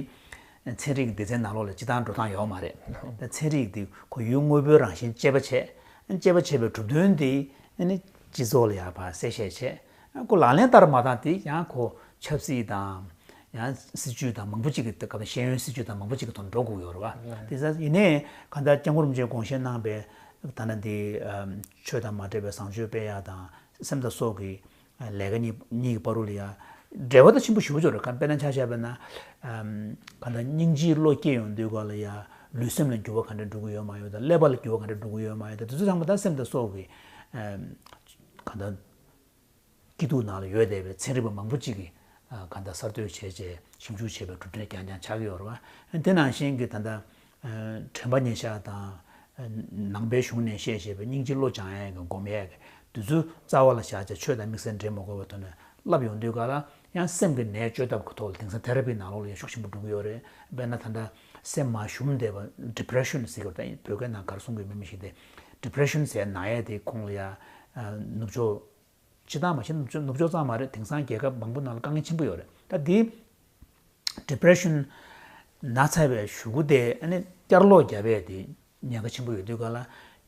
ཚན་རིག་གི་སྡེ་ཚན་ནང་ལོགས་ལ་སྤྱི་བཏང་འགྲོ་སྟངས་ཡོད་མ་རེད། ད་ཚན་རིག་དེ་ཁོ་ཡུལ་དངོས་པོའི་རང་བཞིན་དཔྱད་པ་བྱས། དཔྱད་པ་བྱས་པའི་གྲུབ་དོན་དེ་ཨ་ནི་སྤྱི་ཚོགས་ལ་ཡར་ཕར་གསལ་བཤད་བྱས། ཁོ་ལག་ལེན་བསྟར་མ་བཏང་དེ་ཡང་ཁོ་ཆབ་སྲིད་དང་། ཡང་སྲིད་ཇུས་དང་མང་པོ་ཅིག་གི་སྐབས་ཤེས་ཡོན་སྲིད་ཇུས་དང་མང་པོ་ཅིག་གི་ཐོག་འགྲོ་དགོས་ཡོད་རེད་བ། དེ་ས་ཡིན་ནའི་གང་ལྟར་སྐྱབས་མགོན་རིན་པོ་ཆེས་དགོངས་བཞེས་གནང་པའི་ད་ནི་འདི་ཆོས་དང་མ་འདྲེས་པའི་བཟང་སྤྱོད་སྤེལ་ཡག་དང་སེམས་དང་སྲོག་གི་ལས་ཀ་གཉིས་གཉིས་ཀྱི་བར་དུ་ལ་ཡ་འབྲེལ་བ་ད་ཆེན་པོ་ཞེ་པོ་ཅིག་རེད། གང་དཔེར་ན་ཆ་བཞག་པ་ན་གང་ལྟར་སྙིང་རྗེའི་བློ་སྐྱེས་ཡོང་དུས་ག་ལ་ཡ་ལུས་སེམས་ལ་འགྱུར་བ་ག་འདྲ་འགྲོ་གི་ཡོད་མ་ཡོད་དང་ཀླད་པ་ལ་འགྱུར་བ་ག་འདྲ་འགྲོ་གི་ཡོད་མ་ཡོད་དང་དེ་ཚོ་ཚང་མ་ད་སེམས་དང་སྲོག་གི་གང་ལྟར། སྐྱིད་སྡུག་ནང་ལ་ཡོད་བསྡད་པའི་ཚན་རིག་པ་མང་པོ་ཅིག་གིས་གང་ལྟར་གསར་གཏོད་བྱས་རྗེས་ཞིབ་འཇུག་བྱས་པའི་གྲུབ་འབྲས་རྐྱང་རྐྱང་ཆགས་ཀྱི་ཡོད་རེད་བ། དེ་ནང་བཞིན་གྱི་ད་ལྟ་དྲན་པ་ཉེར་བཞག་དང་ནང་པའི་གཞུང་ནས་བཤད་བཞིན་པའི་སྙིང་རྗེ་བློ་སྦྱང་ཡས་ཀྱི་སྒོམ་ཡས་ཀྱི་དུས་ཚོད་རྩ་བ་ལ་བཞག་བྱས་ཆོས་དང་དམིགས་བསལ་འབྲེལ་མ་དགོས་པའི་ཐོག་ནས་བསླབ་ཡོང་དུས་ག་ལ་ཡང་སེམས་ཀྱི་ནད་བཅོས་ཐབས་ཀྱི་ཐོག་ལ་དེང་སང་ཐེ་ར་པི་ནང་ལོགས་ལ་ཡང་ཤུགས་ཆེན་པོ་འགྲོ་གི་ཡོད་རེད། དཔེར་ན་ད་ལྟ་སེམས་མ་ཞུམ་བསྡད་པ་depression་ཟེར་གྱི་ཡོད་རེད། ད་བོད་སྐད་ནང་ག་རེ་གསུང་གི་ཡོད་མེད་མི་ཤེས་ཏེ་depression་ཟེར་ན་ཡས་དེ་ཁོང་ལ་ཡང་ནུབ་ཕྱོགས། སྤྱི་བཏང་མ་གཞི་ནུབ་ཕྱོགས་ནུབ་ཕྱོགས་ཙམ་མ་རེད། དེང་སང་རྒྱལ་ཁབ་མང་པོ་ནང་ལ་དཀའ་ངལ་ཆེན་པོ་ཡོད་རེད། ད་འདི་depression་ན་ཚར་བའི་གཞུག་གུ་དེ་ཨ་ནི་བསྐྱར་ལོག་རྒྱབ་ཡས་དེ་ཉེན་ཁ་ཆེན་པོ་ཡོད་དུས་ག་ལ་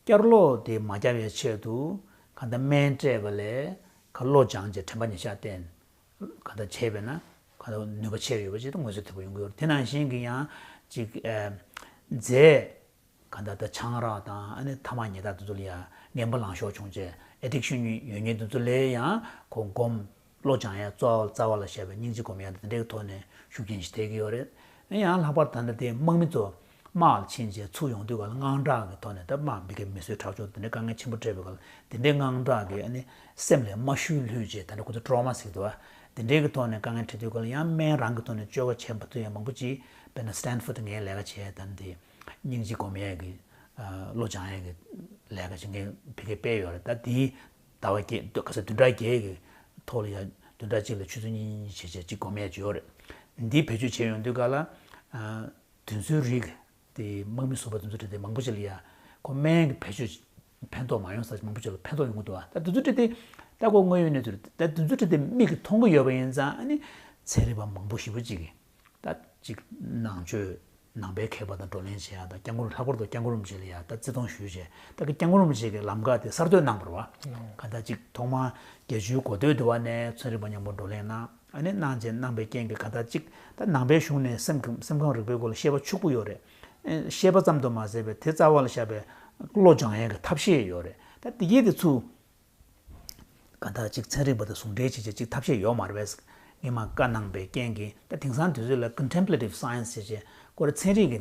བསྐྱར་ལོག་དེ་མ་རྒྱབ་ཡས་ཆེད་དུ་གང་ལྟར་སྨན་སྤྲད་པ་ལས་ག་བློ་སྦྱངས་བྱས་དྲན་པ་ཉེར་བཞག་བསྟེན་གང་ལྟར་བྱས་པས་ན་གང་ལྟར་ནུས་པ་ཆེ་ཡོད་པ་ཅིག་ཏུ་ངོས་འཛིན་ཐུབ་པ་ཡོང་གི་ཡོད་རེད། དེ་ནང་བཞིན་གྱི་ཡང་ཅིག་རྫས། གང་ལྟར་ད་ཆང་རག་དང་ཨ་ནི་ཐ་མག་ཉལ་ཐ་དེ་ཚོ་ལ་ཡང་ངན་པ་ལངས་ཕྱོགས་བྱུང་རྗེས་addiction་ཡོད་མཁན་དེ་ཚོ་ལ་ཡང་ཁོ་སྒོམ་བློ་སྦྱང་ཡ་རྩ་བ་རྩ་བ་ལ་བཞག་པའི་སྙིང་རྗེ་སྒོམ་ཡ་དེ་འདྲའི་ཐོག་ནས་ཤུགས་རྐྱེན་ཞིག་ཐེབས་ཀྱི་ཡོད་རེད། ཡང་ལྷག་པར་ད་ལྟ་དེ་དམག་མི་ཚོ་དམག་ལ་ཕྱིན་རྗེས་ཚུར་ཡོང་དུས་ག་ལ་དངངས་སྐྲག་གི་ཐོག་ནས་ད་དམག་མི་སྒེར་མི་གསོད་ཁྲག་སྦྱོར་དེ་འདྲའི་དཀའ་ངལ་ཆེན་པོ་འཕྲད་པའི་སྐབས་ལ་དེ་འདྲའི་དངངས་སྐྲག་གིས་ཨ་ནི་སེམས་ལ་རྨ་ཤུལ་ལྷོད་རྗེས་ད་ལྟ་ཁོ་ཚོ་trauma་ཟེར་གྱི་འདུག་བ། དེ་འདྲའི་གི་ཐོག་ནས་དཀའ་ངལ་འཕྲད་དུས་ག་ལ་ཡང་སྨན་རང་གི་ཐོག་ནས་བཅོས་ཁ་བྱས་མ་ཐུབ་ཡ་མང་པོ་ཅིག་དཔེར་ན་Stanford་ངས་ལས་ཀ་བྱས་ད་ནི་དེ། སྙིང་རྗེ་སྒོམ་ཡས་ཀྱི་བློ་སྦྱང་ཡས་ཀྱི་ལས་ཀ་ཅིག་ངས་ཕ་གིར་སྤེལ་ཡོད་རེད། ད་དེའི་ཟླ་བ་བརྒྱད་ག་ཚོད་བདུན་ཕྲག་བརྒྱད་ཀྱི་ཐོག་ལ་ཡ་བདུན་ཕྲག་གཅིག་ལ་ཆུ་ཚོད་གཉིས་གཉིས་བྱས་བྱས་གཅིག་སྒོམ་ཡས་ཅིག་ཡོད་རེད། འདི་བེད་སྤྱོད་བྱས་ཡོང་དུས་ག་ལ་དུས་ཚོད་རིགས་དེ་དམག་མི་ཟུར་པ་དེ་ཚོ་དེ་མང་པོ་ཅིག་ལ་ཡ་ཁོ་སྨན་གྱི་བེད་སྤྱོད་ཕན་ཐོགས་མ་ཡོང་ས་མང་པོ་ཅིག་ལ་ཕན་ཐོགས་ཡོང་གི་འདུག་ད་དུས་ཚོད་དེ་ད་ཁོ་དངོས་ཡོད་གནས་ཚུལ་ད་དུས་ཚོད་དེ་མིག་གིས་མཐོང་གི་ཡོད་པ་ཡིན་ཙང་ཨ་ནི་ཚན་རིག་པ་མང་པོ་ཞེ་པོ་ཅིག་གིས། ད་ཅིག་ནང་ཆོས་ནང་པའི་མཁས་པ་དང་བགྲོ་གླེང་བྱེད་ཡ་དང་སྐྱབས་མགོན་ལྷག་པར་དུ་སྐྱབས་མགོན་རིན་པོ་ཆེ་ལ་ཡ་ད་བརྩི་མཐོང་ཞུས་བྱས་ད་གི་སྐྱབས་མགོན་རིན་པོ་ཆེ་གི་ལམ་ཁ་དེ་གསར་གཏོད་གནང་བ་རེད་བ། ག་ད་ཅིག་ཐོག་མར་བརྒྱད་ཅུའི་འགོ་སྟོད་དུ་བ་ནས་ཚན་རིག་པ་མཉམ་པོ་བགྲོ་གླེང་གནང་ཨ་ནི་གནང་རྗེས་གནང་པའི་རྐྱེན་གྱིས་ག་ད་ཅིག་ད་ནང་པའི་གཞུང་ནས་སེམས་ཁམས་སེམས་ཁམས་རིག་པའི་སྐོར་ལ་ཤེས་པ་ཕྱུག་པོ་ཡོད་རེད། ཤེས་པ་ཙམ་དུ་མ་ཟད་པའི་དེ་རྩ་བ་ལ་བཞག་པའི་བློ་སྦྱང་ཡས་ཀྱི་ཐབས་ཤེས་ཡོད་རེད། ད་དེ་གི་དེ་ཚུ། གང་ལྟར་ཅིག་ཚན་རིག་པ་དང་ཟུང་འབྲེལ་བྱེད་ཆེད་ཅིག་ཐབས་ཤེས་ཡོད་མ་རེད་པས། ངས་མ་བཀའ་གནང་པའི་རྐྱེན་གྱིས་ད་དེང་སང་དུས་ཚོད་ལ་contemplative science་ཞེས་བྱས་ཁོ་རང་ཚན་རིག་གི་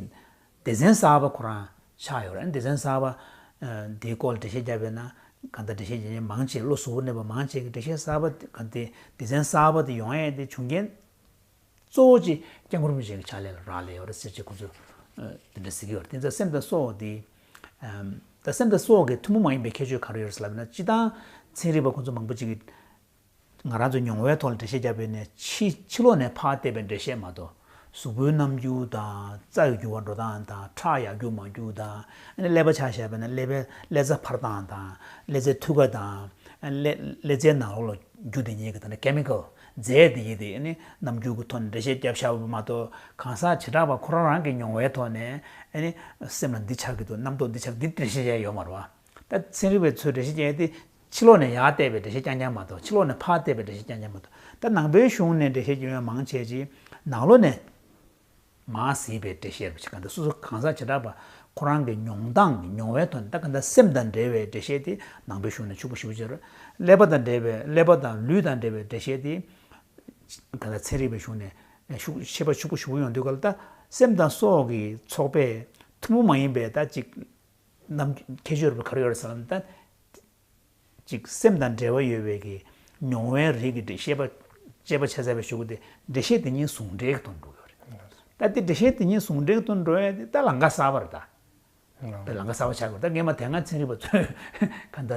སྡེ་ཚན་གསར་པ་ཁོ་རང་ཆགས་ཡོད་རེད། སྡེ་ཚན་གསར་པ་འདིའི་སྐོར་ལ་འགྲེལ་བཤད་བརྒྱབ་པས་ན་གང་ལྟར་འགྲེལ་བཤད་བརྒྱབ་མཁན་མང་ཆེ་བློ་གཟུ་བོར་གནས་པ་མང་ཆེ་གི་འགྲེལ་བཤད་གསར་པ་གང་དེ་སྡེ་ཚན་གསར་པ་དེ་ཡོང་ཡས་དེ་བྱུང་རྐྱེན། གཙོ་བོ་གཅིག་སྐྱབས་མགོན་རིན་པོ་ཆེ་གི་ཕྱག་ལས་ལ་རག་ལས་ཡོད་རེད་ཟེར་བྱས་ཁོ་ཚོས་དེ་འདྲ་ཟེར་གྱི་ཡོད་རེད། དེ་ཚོ་སེམས་དང་སྲོག་དེ་ད་སེམས་དང་སྲོག་གི་ཐུན་མོང་མ་ཡིན་པའི་ཁྱད་ཆོས་ག་རེ་ཡོད་རེད་ཟེར་ལབ་ན་སྤྱིར་བཏང་ཚན་རིག་པ་ཁོ་ཚོ་མང་པོ་ཅིག་གིས་ང་རང་ཚོ་མྱོང་བའི་ཐོག་ལ་འགྲེལ་བཤད་བརྒྱབ་པ་ཡིན་ན་ཕྱི་ཕྱི་ལོགས་ནས་ཕར་བལྟས་པའི་འགྲེལ་བཤད་མ་གཏོགས་གཟུགས་པོའི་རྣམ་འགྱུར་དང་རྩ་ཡི་འགྱུར་བ་འགྲོ་སྟངས་དང་ཁྲག་ཡར་རྒྱུག་མར་རྒྱུག་དང་ཨ་ནི་ཀླད་པ་ཆ་བཞག་པ་ཡིན་ན་ཀླད་པའི་ཀླད་རྩ་འཕར་སྟངས་དང་ཀླད་རྩའི་མཐུད་ཁ་དང་། ཀླད་ཀླད་རྩའི་ནང་ལོགས་ལ་རྒྱུ་དེ་ཉིད་ཀྱི་ད་ནི་chemical་རྫས་དེ་ཡིན་དེ་ནི་རྣམ་འགྱུར་གྱི་ཐོག་ནས་འགྲེལ་བཤད་བརྒྱབ་བཞག་པ་མ་གཏོགས་གང་ཟག་བྱེ་བྲག་པ་ཁོ་རང་རང་གི་མྱོང་བའི་ཐོག་ནས་ཨ་ནི་སེམས་ལ་འདི་ཆགས་ཀྱི་འདུག་རྣམ་རྟོག་འདི་ཆགས་འདི་འགྲེལ་བཤད་བྱས་ཡོད་མ་རེད་བ། ད་ཚན་རིག་པའི་ཚོས་འགྲེལ་བཤད་བྱས་དེ་ཕྱི་ལོགས་ནས་ཡར་བལྟས་པའི་འགྲེལ་བཤད་རྐྱང་རྐྱང་མ་གཏོགས་ཕྱི་ལོགས་ནས་ཕར་བལྟས་པའི་འགྲེལ་བཤད་རྐྱང་རྐྱང་མ་གཏོགས་ད་ནང་པའི་གཞུང་ནས་འགྲེལ་བཤད་བརྒྱབ་མཁན་མང་ཆེ་ཅིག་ནང་ལོགས་ནས། མར་གཟིགས་པའི་འགྲེལ་བཤད་རེད་པ་ཅིག་གང་ལྟར་སོ་སོ་གང་ཟག་བྱེ་བྲག་པ་ཁོ་རང་གི་མྱོང་སྟངས་ཀྱི་མྱོང་བའི་ཐོག་ནས་ད་གང་ལྟར་སེམས་དང་འབྲེལ་བའི་འགྲེལ་བཤད་དེ་ནང་པའི་གཞུང་ནས་ཕྱུག་པོ་ཞེ་པོ་ཅིག་རེད། ཀླད་པ་དང་འབྲེལ་བའི་ཀླད་པ་དང་ལུས་དང་འབྲེལ་བའི་འགྲེལ་བཤད་དེ་གང་ལྟར་ཚན་རིག་པའི་གཞུང་ནས་ཤུགས་ཤེས་པ་ཕྱུག་པོ་ཞེ་པོ་ཡོང་དུས་ག་ལ་ད་སེམས་དང་སྲོག་གི་ཚོགས་པས་ཐུན་མོང་མ་ཡིན་པའི་ད་ཅིག་རྣམ་ཁྱད་ཆོས་རེད་པ་ག་རེ་ཡོད་རེད་ཟེར་ན་ད། ཅིག་སེམས་དང་འབྲེལ་བ་ཡོད་པའི་གི་མྱོང་བའི་རིགས་ཀྱི་འགྲེལ་བཤད་པ་དཔྱད་པ་བྱས་ཚར་བའི་གཞུག་གུ་དེ་འགྲེལ་བཤད་དེ་གཉིས་ཟུང་འབྲེལ་གྱི་ཐོག་འགྲོ་གི་ཡོད་རེད། ད་དེ་འགྲེལ་བཤད་དེ་གཉིས་ཟུང་འབྲེལ་གྱི་ཐོག་འགྲོ་ཡ་དེ་ད་ལམ་ཁ་གསར་པ་རེད་ད། དེ་ལམ་ཁ་གསར་པ་ཆགས་དགོས་ད་ངས་མ་དེ་སྔ་ཚན་རིག་པ་ཚོས་ག་ད་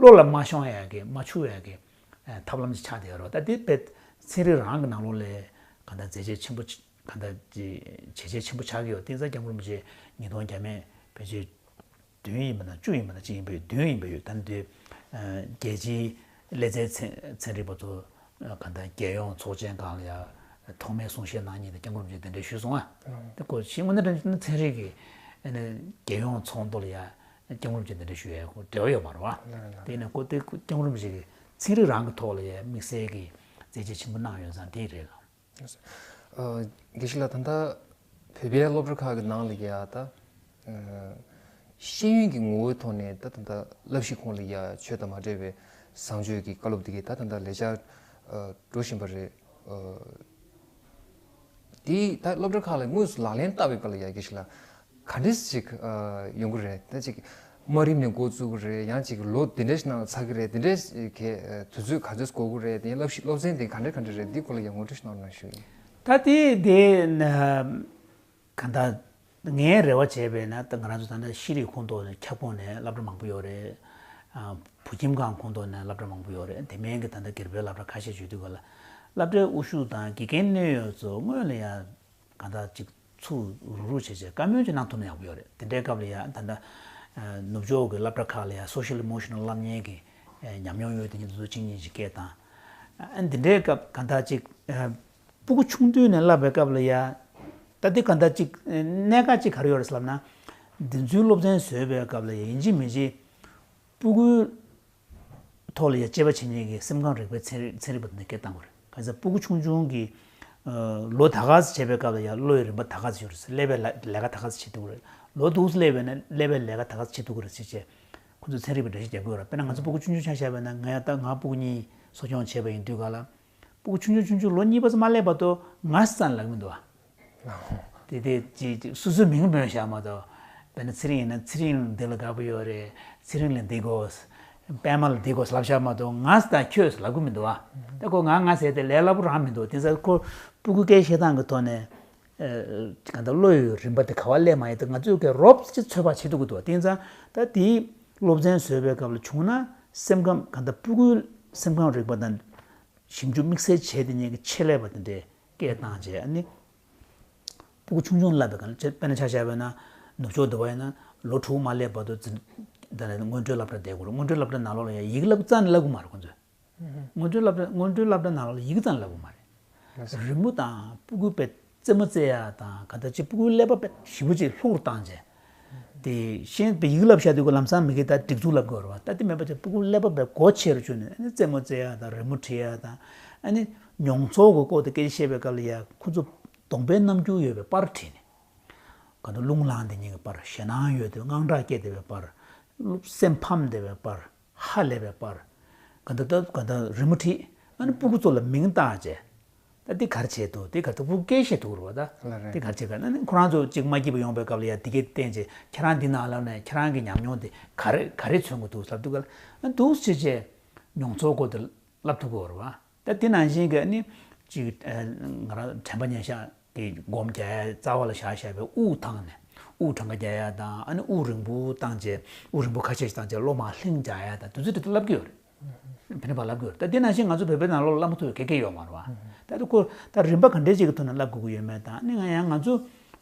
བློ་ལ་མ་ཤོང་ཡ་གི་མ་འཆུ་ཡ་གི་ཐབས་ལམ་ཅིག་ཆགས་བསྡད་ཡོད་རེད་ད་དེ་དཔེ་ཚན་རིག་རང་གི་ནང་ལོགས་ལ་ག་ད་མཛད་རྗེས་ཆེན་པོ་ གང་ལྟར་ཅིག་བྱས་རྗེས་ཆེན་པོ་ཆགས་ཀྱི་ཡོད། དེང་སང་སྐྱབས་མགོན་རིན་པོ་ཆེ་ཉིས་སྟོང་བརྒྱ་མེད་ཕལ་ཆེར་བདུན་ཡིན་པ་ན་བཅུ་ཡིན་པ་ན་གཅིག་ཡིན་པ་ཡོད། བདུན་ཡིན་པ་ཡོད། ད་ནི་དེ་རྒྱལ་སྤྱིའི་སླེ་ཚན་ཚན་རིག་པ་ཚོ་གང་ལྟར་རྒྱལ་ཡོངས་ཚོགས་ཆེན་སྒང་ལ་ཡ་ཐོག་མའི་གསུང་བཤད་གནང་མཁན་དེ་སྐྱབས་མགོན་རིན་པོ་ཆེ་གདན་འདྲེན་ཞུས་སོང་ཨ། དེ་ཁོ་ཤེས་དངོས་གནས་དྲང་གནས་ཚན་རིག་གི་རྒྱལ་ཡོངས་ཚོགས་འདུ་ལ་ཡ་སྐྱབས་མགོན་རིན་པོ་ཆེ་གདན་འདྲེན་ཞུ་ཡ་ཁོ་འབྲེལ་བ་ཡོད་མ་རེད་བ། དེ་ནས་ཁོ་དེ་སྐྱབས་མགོན་རིན་པོ་ཆེ་གི་ཚན་རིག་རང་གི་ཐོག་ལ་ཡ་དམིགས་བསལ་གྱི་མཛད་རྗེས་ཆེན་པོ་གནང་ཡོད་ཙང་དེ་རེད་ལ། ཨ། དགེ་བཤེས་ལགས། ད་ལྟ་བོད་པའི་སློབ་གྲྭ་ཁག་གི་ནང་ལ་ཡ་ད། ཨ། ཤེས་ཡོན་གྱི་ངོ་བོའི་ཐོག་ནས་ད་ད་ལྟ་བསླབ་གཞི་ཁོངས་ལ་ཡ་ཆོས་དང་མ་འབྲེལ་བའི་བཟང་སྤྱོད་ཀྱི་བཀའ་སློབ་འདི་གའི་ད་ད་ལྟ་ལས་འཆར་ཨ་འགྲོ་བཞིན་པ་རེད། ཨ། དེ་ད་སློབ་གྲྭ་ཁག་ལ་དངོས་སུ་ལག་ལེན་བསྟར་བའི་སྐབས་ལ་ཡ་དགེ་བཤེས་ལགས། ག་འདྲས་ཅིག་ཨ་ཡོང་གི་རེད། ད་ཅིག་དམའ་རིམ་ནས་འགོ་བཙུགས་ཀྱི་རེད། ཡང་ཅིག་ལོ་འདི་འདྲས་ནང་ཚར་གྱི་རེད། འདི་འདྲས་ཀྱི་དུས་ཚོད་ག་ཚོད་འགོར་གྱི་རེད། དེ་བསླབ་གཞི་སློབ་ཚན་དེ་ག་འདྲས་ག་འདྲས་རེད། འདི་སྐོར་ལ་ཡང་ངོ་སྤྲོད་ཞིག་གནང་རོགས་གནང་ཞུ་ཡིན། ད་དེ་དེ་ན་ག་ད་ངའི་རེ་བ་བྱས་པས་ན་ད་ང་རང་ཚོ་ད་ལྟ་ཤེས་རིག་ཁོངས་གཏོགས་ནས་ཁྱབ་ཁོངས་ནས་སློབ་གྲྭ་མང་པོ་ཡོད་རེད། ཨ། བོད་ཁྱིམ་སྒང་ཁོངས་གཏོགས་ནས་སློབ་གྲྭ་མང་པོ་ཡོད་རེད། དེ་མིན་གྱི་ད་ལྟ་སྒེར་པའི་སློབ་གྲྭ་ཁ་ཤས་ཡོད་དུས་ག་ལ་སློབ་གྲྭའི་དབུ་བཞུགས་དང་དགེ་རྒན་གནད་ཡོད་ཚོ་སྔོན་ལ་ཡང་གང་ལྟར་ཅིག་ཚུར་རུག་རུག་བྱས་བྱས་བཀའ་མོལ་ཅིག་གནང་ཐུབ་ན་ཡག་པོ་ཡོད་རེད། དེ་འདྲའི་སྐབས་ལ་ཡ་ད་ལྟ་ནུབ་ཕྱོགས་ཀྱི་སློབ་གྲྭ་ཁག་ལ་ཡ་social emotional བསླབ་མཁན་གྱི་ཉམས་མྱོང་ཡོད་དེ་ཉིད་དུ་གཅིག་གཉིས་ཅིག་སྐད་བཏང་། ཨ། འདི་འདྲའི་སྐབས་གང་ལྟར་ཅིག་ཕྲུ་གུ་ཆུང་དུས་ནས་བསླབ་པའི་སྐབས་ལ་ཡ་ད་འདི་གང་ལྟར་ཅིག་གནད་འགག་ཅིག་ག་རེ་ཡོད་རེད་ཟེར་ལབ་ན། འདི་ཚོའི་སློབ་ཚན་བཟོས་པའི་སྐབས་ལ་ཡ་ཡིན་གཅིག་མིན་གཅིག་ཕྲུ་གུའི་ཐོག་ལ་ཡ་དཔྱད་པ་བྱེད་མཁན་གྱི་སེམས་ཁམས་རིག་པའི་ཚན་རིག་ཚན་རིག་པ་དེ་འདྲ་སྐད་བཏང་དགོས་རེད། གང་ཟེར་ཕྲུ་གུ་ཆུང་ཆུང་གིས་ལོ་ད་ག་ཙམ་བྱས་པའི་སྐབས་ལ་ཡ་བློ་ཡི་རིམ་པ་ད་ག་ཙམ་ཡོད་རེད་ཟེར། ཀླད་པའི་ལས་ཀ་ད་ག་ཙམ་བྱེད་ཐུབ་ཀྱི་རེད། ལོ་དུས་སུ་སླེབས་པས་ན་ཀླད་པའི་ལས་ཀ་ད་ག་ཙམ་བྱེད་ཐུབ་ཀྱི་རེད་ཟེར་བྱས་ཁོ་ཚོས་ཚན་རིག་པས་འགྲེལ་བཤད་རྒྱག་གི་ཡོད་རེད། དཔེར་ན་ང་ཚོ་ཕྲུ་གུ་ཆུང་ཆུང་ཆ་བཞག་པ་ཡིན་ན། ང་ཡང་ད་ང་ཕྲུ་གུ་གཉིས་གསོ་སྐྱོང་བྱས་པ་ཡིན་དུས་ག་ལ་ཕྲུ་གུ་ཆུང་ཆུང་ཆུང་ཆུང་ལོ་གཉིས་པ་ཙམ་མ་སླེབས་བར་དུ་ང་ཟེར་ཙམ་ལབ་ཀྱི་མི་འདུག་བ། དེ་དེ་ཅི་ཅི་སོ་སོའི་མིང་འབོད་བཞག་མ་གཏོགས། དཔེར་ན་ཚེ་རིང་ཡིན་ན་ཚེ་རིང་འདི་ལ་དགའ་པོ་ཡོད་རེད། ཚེ་རིང་ལ་འདི་དགོས། པད་མ་ལ་འདི་དགོས་ལབ་བཞག་མ་གཏོགས་ང་ད་ཁྱོད་ལབ་གི་མི་འདུག་ཨ། ད་ཁོ་ང་ང་ཟེར་དེ་ལས་སླ་པོ་རང་མི་འདུག་དེང་སང་ཁོ་ཕྲུ་གུ་སྐད་བཤད་སྟངས་ཀྱི་ཐོག་ནས་ཨ་གང་ལྟར་བློ་ཡི་རིམ་པ་དེ་ག་བ་སླེབས་མ་ཡིན་ད་ང་ཚོས་ཀྱི་རོབ་ཅིག་ཚོད་དཔག་བྱེད་ཐུབ་ཀྱི་འདུག་དེང་སང་ད་དེའི་སློབ་ཚན་བཟོས་པའི་སྐབས་ལ་བྱུང་ན་སེམས་ཁམས་གང་ལྟར་ཕྲུ་གུའི་སེམས་ཁམས་རིག་པ་དང་། ཞིབ་འཇུག་དམིགས་བསལ་བྱས་ཏེ་ཉན་གྱི་ཆེད་ལས་པ་དེ་འདྲས་སྐད་བཏང་རྗེས་ཨ་ནི། ཕྲུ་གུ་ཆུང་ཆུང་བསླབ་པའི་སྒང་ལ་དཔེར་ན་ཆ་བཞག་པ་ཡིན་ན་ནུབ་ཕྱོགས་འདི་པ་ཡིན་ན་ལོ་དྲུག་མ་སླེབས་བར་དུ་འཛིན་ད་ནི་སྔོན་འགྲོའི་སློབ་གྲྭ་བསྡད་དགོས་རེད། སྔོན་འགྲོའི་སློབ་གྲྭ་ནང་ལོགས་ལ་ཡང་ཡི་གེ་བསླབ་རྩ་ནས་བསླབ་གི་མ་རེད་ཁོང་ཚོས། སྔོན་འགྲོའི་སློབ་གྲྭ་སྔོན་འགྲོའི་སློབ་གྲྭ་ནང་ལོགས་ལ་ཡི་གེ་རྩ་ནས་བསླབ་གི་མ་རེད། རི་མོ་དང་སྤུ་གུ་དཔེ་རྩེད་མོ་རྩེ་ཡ་དང་ག་ད་ཅི་སྤུ་གུའི་ཀླད་པ་དཔེ་ཞིབ་པོ་ཅིག་ལྷུག་རུ་བཏང་རྗེས། དེ་ཤེས་པའི་ཡི་གེ་བསླབ་བཞག་དུས་ཀྱི་ལམ་སང་མི་གིས་ད་སྒྲིག་འཛུགས་བསླབ་དགོས་རེད་བ། ད་དེ་མེད་པ་ཅིག་སྤུ་གུ་ཀླད་པ་དཔེ་སྒོ་ཕྱེ་རུ་བཅུག་ནས་ཨ་ནི་རྩེད་མོ་རྩེ་ཡ་དང་རི་མོ་བྲིས་ཡ་དང་ཨ་ནི་མྱོང་ཚོར་གྱི་སྐོར་དེ་སྐད་ཆ་བཤད་པའི་སྐབས་ལ་ཡ་ཁོ་ཚོ་གདོང་པའི་རྣམ་འགྱུར་ཡོད་པའི་པར་བྲིས་ནས། ག་ད་རླུང་ལངས་བསྡད་མཁན་གྱི་པར། ཞེད་སྣང་ཡོད་དེ་དངངས་སྐྲག་སྐྱེས་བསྡད་པའི་པར། སེམས་ཕམ་བསྡད་པའི་པར། ཧ་ལས་པའི་པར། ག་ད་ད་ག་ད་རི་མོ་བྲིས། ཨ་ནི་སྤུ་གུ་ཚོ་ལ་མིང་བཏགས་བྱས། ད་འདི་ག་རེ་བྱེད་འདུག་འདི་ག་ད་སྤུ་གུ་སྐད་བཤད་ཐུབ་རེད་བ་ད། ལགས་རེད། འདི་ག་རེ་བྱེད་ག་ཨ་ནི་ཁོ་རང་ཚོ་ཅིག་མ་སྐྱིད་པ་ཡོང་པའི་སྐབས་ལ་ཡ་འདི་སྐད་བསྟན་བྱས་ཁྱེད་རང་འདི་ནང་ལ་ནས་ཁྱེད་རང་གི་ཉམས་མྱོང་དེ་ག་རེ་ག་རེ་མཚོན་གྱི་འདུག་ལབ་དུས་ག་ལ་ཨ་འདུག་སེ་བྱས་བྱས་མྱོང་ཚོར་སྐོར་དེ་བསླབ་ཐུབ་ཀྱི་ཡོད་རེད་བ། ད་དེ་ནང་བཞིན་གྱི་ཨ་ནི་ཅིག་ཨ་ང་རང་དྲན་པ་ཉེར་བཞག་གི་སྒོམ་རྒྱག་ཡ་རྩ་བ་ལ་བཞག་བཞག་པའི་དབུགས་བཏང་ནས་དབུགས་གྲངས་ཀ་རྒྱག་ཡ་དང་ཨ་ནི་དབུགས་རིང་པོ་བཏང་རྗེས་དབུགས་རིང་པོ་ཁ་ཤས་ཤིག་བཏང་རྗེས་གློ་མ་ལྷིང་རྒྱག་ཡ་དང་དེ་ཚོ་དེ་ཚོ་བསླབ་ཀྱི་ཡོད་རེད། ཕན་པ་ལབ་དགོས། ད་འདི་ནང་བཞིན་ང་ཚོ་བོད་པའི་ནང་ལོགས་ལ་བསླབ་མ་ཐུབ་པའི་གེ་གེ་ཡོད་མ་རེད་བ། ད་དུ་ཁོ་ད་རིམ་པ་ག་འདྲས་ཅིག་གི་ཐོག་ནས་བསླབ་དགོས་ཀྱི་ཡོད་མེད་དང་ནི་ང་ཡང་ང་ཚོ་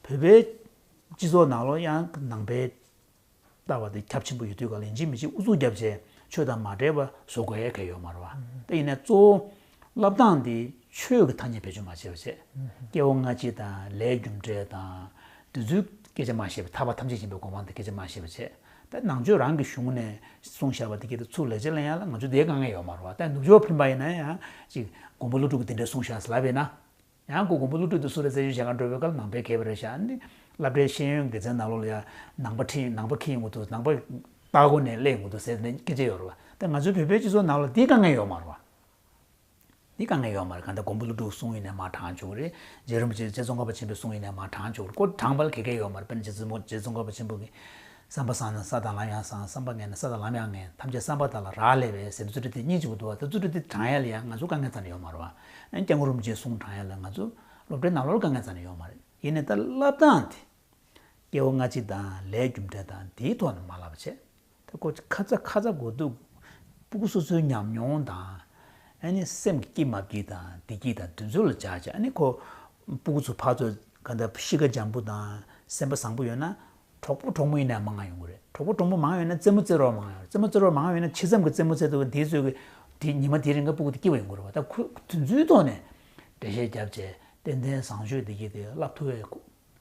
བོད་པའི་སྤྱི་ཚོགས་ནང་ལོགས་ཡང་ནང་པའི་ལྟ་བ་དེ་ཁྱབ་ཆེན་པོ་ཡོད་དུས་ག་ལ་ཡིན་གཅིག་མིན་གཅིག་ཨུ་ཚུགས་བརྒྱབ་བྱས་ཆོས་དང་མ་འབྲེལ་བ་བཟོ་དགོས་ཡ་གང་ཡང་ཡོད་མ་རེད་བ། ད་ཡིན་ནའི་གཙོ་བོ་བསླབ་སྟངས་འདི་ཆོས་ཀྱི་ཐ་སྙད་བེད་སྤྱོད་མ་བྱས་པ་བྱས། སྐྱེ་བོ་སྔ་ཕྱི་དང་ལས་རྒྱུ་འབྲས་དང་དེ་ཚོའི་སྐད་ཆ་མ་བཤད་པ། ཐར་པ་ཐམས་ཅད་མཁྱེན་པའི་གོ་འཕང་དེ་སྐད་ཆ་མ་བཤད་པ་བྱས། ད་ནང་ཆོས་རང་གི་གཞུང་ནས་གསུངས་བཞག་པ་དེ་གའི་ད་ཚུར་ལེགས་སྦྱར་ལེན་ཡ་ལ་ང་ཚོ་དེའི་དཀའ་ངལ་ཡོད་མ་རེད་བ། ད་ནུབ་ཕྱོགས་ཕན་པ་ཡིན་ན་ཡང་ཅིག་མགོན་པོ་ཀླུ་སྒྲུབ་ཀྱིས་དེ་འདྲས་གསུངས་བཞག་ཟེར་ལབ་པས་ན། ཡང་ཁོ་མགོན་པོ་ཀླུ་སྒྲུབ་དེ་སུ་རེད་རྩད་གཅོད་བྱེད་གར་འགྲོ་བའི་སྐབས་ནང་པའི་མཁས་པ་རེད་ཤག་ཨ་ནི་སློབ་གྲྭའི་ཤེས་ཡོན་སྡེ་ཚན་ནང་ལོགས་ལ་ཡང་ནང་པ་ཁྲིད་ནང་པ་ཁྲིད་ཡོང་གི་འདུག་ནང་པ་ལྟག་སྒོ་ནས་སླེབས་ཡོང་གི་འདུག་ཟེར་ནས་སྐད་ཆ་ཡོད་རེད་བ། ད་ང་ཚོའི་བོད་པའི་སྤྱི་ཚོགས་ནང་ལ་དེའི་དཀའ་ངལ་ཡོད་མ་རེད་བ། དེའི་དཀའ་ངལ་ཡོད་མ་རེད། གང་ལྟར་མགོན་པོ་ཀླུ་སྒྲུབ་གསུང་ཡིན་ནའི་མར་དྲངས་ཆོག་གི་རེད། རྗེ་རིན་པོ་ཆེ་རྗེ་ཙོང་ཁ་པ་ཆེན་པོས་གསུང་ཡིན་ནའི་མར་དྲངས་ཆོག་གི་རེད། ཁོ་དྲངས་པ་ལ་གེ་གེ་ཡོད་མ་རེད། དཔེར་ན་རྗེ་ཙོང་རྗེ་ཙོང་ཁ་པ་ཆེན་པོ་གིས། བསམ་པ་བཟང་ན་ས་དང་ལམ་ཡང་བཟང་། བསམ་པ་ངན་ན་ས་དང་ལམ་ཡང་ངན། ཐམས་ཅད་བསམ་པ་དག་ལ་རག་ལས་པས་ཟེར་དུས་ཚོད་དེ་སྙིང་རྗེ་པོ་འདུག་བ། ད་དུས་ཚོད་དེ་དྲངས་ཡ་ལ་ཡང་ང་ཚོ་དཀའ་ངལ་རྩ་ནས་ཡོད་མ་རེད་བ། ཨ་ནི་སྐྱབས་མགོན་རིན་པོ་ཆེའི་གསུང་དྲངས་ཡ་ལ་ང་ཚོ་སློབ་གྲྭའི་ནང་ལོགས་ལ་དཀའ་ངལ་རྩ་ནས་ཡོད་མ་རེད། ཡིན་ནའི་ད་བསླབ་སྟངས་དེ་སྐྱེ་བོ་སྔ་ཕྱི་དང་ལས་རྒྱུ་འབྲས་དང་དེའི་ཐོག་ནས་མ་བསླབ་པ་བྱས། ད་ཁོ་ཁ་ཚ་ཁ་ཚ་དགོས་འདུག་སྤུ་གུ་སོ་སོའི་ཉམས་མྱོང་དང་། ཨ་ནི་སེམས་ཀྱི་སྐྱིད་མ་སྐྱིད་དང་བདེ་སྐྱིད་དང་དེ་ཚོ་ལ་སྦྱར་བྱས་ཨ་ནི་ཁོ་ སྤུ་གུ་ཚོ་ཕར་ཚུར་ག་འདྲ་གཤིས་ཀ་འཇམ་པོ་དང་སེམས་པ་བཟང་པོ་ཡོད་ན། གྲོགས་པོ་གྲོགས་མོ་ཡིན་ན་མང་ང་ཡོང་གི་རེད། གྲོགས་པོ་གྲོགས་མོ་མང་ཡོད་ན་རྩེད་མོ་རྩེ་རོགས་མང་ཡོང་རེད། རྩེད་མོ་རྩེ་རོགས་མང་ཡོད་ན་ཕྱི་མཚམས་ཀྱི་རྩེད་མོ་རྩེ་འདུག་དེའི་ཚོད་ཀྱི་དེ་ཉི་མ་དེའི་རིང་ག་སྤུ་གུ་དེ་སྐྱིད་པ་ཡོང་གི་རེད་བ། ད་ཁོ་དེ་ཚོའི་ཐོག་ནས་འགྲེལ་བཤད་བརྒྱབ་བྱས་ཏན་ཏན་བཟང་སྤྱོད་བདེ་སྐྱིད་དེ་བསླབ་ཐུབ་པའི་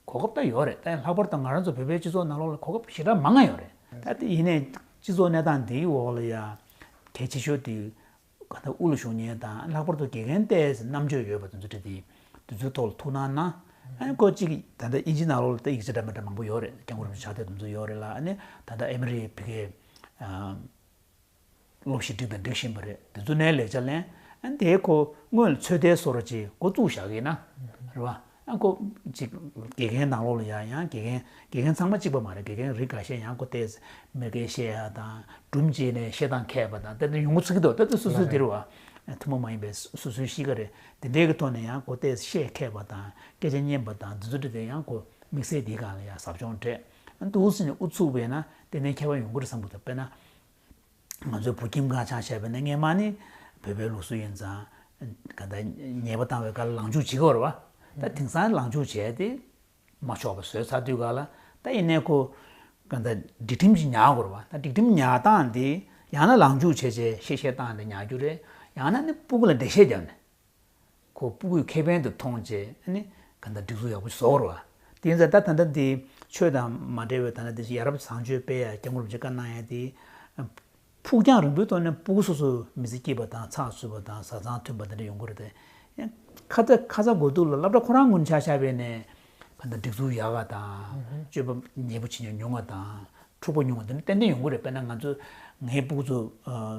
གོ་སྐབས་ད་ཡོད་རེད། ད་ཡང་ལྷག་པར་དུ་ང་རང་ཚོ་བོད་པའི་སྤྱི་ཚོགས་ནང་ལོགས་ལ་གོ་སྐབས་ཞེ་དྲག་མང་ང་ཡོད་རེད། ད་དེ་ཡིན་ནའི་སྤྱི་ཚོགས་གནས་སྟངས་འདིའི་འོག་ལ་ཡ་གལ་ཆེ་ཤོས་དེ་ག་ད་དབུ་ལ་བཞུགས་མཁན་དང་ལྷག་པར་དུ་དགེ་རྒན་ཏོག་ཙམ་རྣམ་དཔྱོད་ཡོད་པ་དེ་ཚོ་འདྲ་དེ་དེ་ཚོའི་ཐོག་ལ་ཐུགས་སྣང་གནང་། ཨ་ནི་ཁོ་གཅིག་ད་ལྟ་དབྱིན་ཇི་ནང་ལོགས་ལ་ད་ཡིག་ཆ་འདྲ་མི་འདྲ་མང་པོ་ཡོད་རེད། སྐྱབས་མགོན་རིན་པོ་ཆེ་ཕྱག་དེབ་དེ་ཚོ་ཡོད་རེད་ལ། ཨ་ནི་ད་ལྟ་ཨེ་མ་རི་ཕ་གིའི་སློབ་གཞི་སྒྲིག་དང་སྒྲིག་བཞིན་པ་རེད། དེ་ཚོ་ནས་ལེགས་ཆ་ལེན། ཨ་ནི་དེའི་ཁོ་སྔོན་ལ་ཚོད་ལྟའི་བཟོ་འདྲ་ཅིག་འགོ་བཙུགས་བཞག་གི་ཡིན་ན་རེད་བ། ཨ་ཁོ་ཅིག་དགེ་རྒན་ནང་ལོགས་ལ་ཡང་ཡང་དགེ་རྒན་དགེ་རྒན་ཚང་མ་གཅིག་པ་མ་རེད། དགེ་རྒན་རིགས་འགའ་ཤས་ཡང་ཁོ་ཏོག་ཙམ་མི་སྒེར་བཤད་ཡ་དང་སྒྲུང་བྱས་ནས་བཤད་སྟངས་མཁས་པ་དང་ཏན་ཏན་ཡོང་གི་ཚུགས་ཀྱི་འདུག་ད་ལྟ་སོ་སོའི་དེ་རེད་བ། ཐུན་མོང་མ་ཡིན་པའི་སོ་སོའི་གཤིས་ཀ་རེད། དེ་འདྲའི་གི་ཐོག་ནས་ཡང་ཁོ་ཏོག་ཙམ་བཤད་མཁས་པ་དང་སྐད་ཆ་སྙན་པ་དང་འདི་ཚོ་འདྲ་དེ་ཡང་ཁོ་དམིགས་བསལ་འདིའི་སྒང་ལ་ཡང་ཟབ་སྦྱོང་སྤྲད། ཨ་འདུག་སེ་ནས་ཨུ་ཚུགས་པས་ན་ཏན་ཏན་ཁྱད་པར་ཡོང་གི་རེད་བསམ་གི་འདུག་དཔེར་ན། ང་ཚོའི་བུ་ཁྱིམ་སྒང་ཆ་བཞག་པ་ཡིན་ན་སྔོན་མ་ནི་བོད་པའི་ལུགས་སྲོལ་ཡིན་ཙང་ག་ད་ཉེས་པ་བཏང་བའི་སྐབས་ལ་ལངས་ཕྱུག་བྱེད་ཀྱི་ཡོད་རེད་བ། ད་དེང་སང་ལངས་ཕྱུག་བྱས་ཏེ་མ་ཆོག་པ་བཟོས་ཚར་དུས་སྒང་ལ་ད་ཡིན་ནའི་ཁོ་ག་ད་སྒྲིག་ཁྲིམས་ཅིག་ཉར་དགོས་རེད་བ། ད་སྒྲིག་ཁྲིམས་ཉར་སྟངས་དེ་ཡང་ན་ལངས་ཕྱུག་བྱས་བྱས་གཤེ་གཤེ་བཏང་ནས་ཉར་རྒྱུ་རེད། ཡང་ན་ནི་སྤུ་གུ་ལ་འགྲེལ་བཤད་བརྒྱབ་ནས། ཁོ་སྤུ་གུས་ཁེ་ཕན་དུ་མཐོང་བྱས་ནི་ག་འདྲ་སྒྲིག་འཛུགས་ཡག་པོ་བཟོ་དགོས་རེད་བ། དེ་ཡིན་ཙང་ད་ད་ལྟ་འདི་ཆོས་དང་མ་འབྲེལ་བའི་ད་ལྟ་འདི་ཡ་རབས་བཟང་སྤྱོད་སྤེལ་ཡ་སྐྱབས་མགོན་རིན་པོ་ཆེས་བཀའ་གནང་ཡ་དེ། ཕུགས་རྒྱང་རིང་པོའི་ཐོག་ནས་སྤུ་གུ་སོ་སོ་མི་ཚེ་སྐྱིད་པ་དང་ཚགས་ཚུད་པ་དང་བཟའ་ཚང་མཐུན་པ་དེ་འདྲ་ཡོང་གི་རེད་དེ། ཡང་ཁ་ཚ་ཁ་ཚ་དགོས་གཏུགས་ལ་སློབ་གྲྭ་ཁོ་རང་ངོས་ནས་ཆ་བཞག་པ་ཡིན་ན་ག་འདྲ་སྒྲིག་འཛུགས་ཡག་ག་དང་སྤྱོད་པ་ཉེས་པོ་བྱེད་མཁན་ཉུང་བ་དང་འཁྲུག་པ་ཉུང་བ་དེ་འདྲ་ཏན་ཏན་ཡོང་གི་རེད། དཔེར་ན་ང་ཚོ་ངའི་སྤུ་གུ་ཚོ་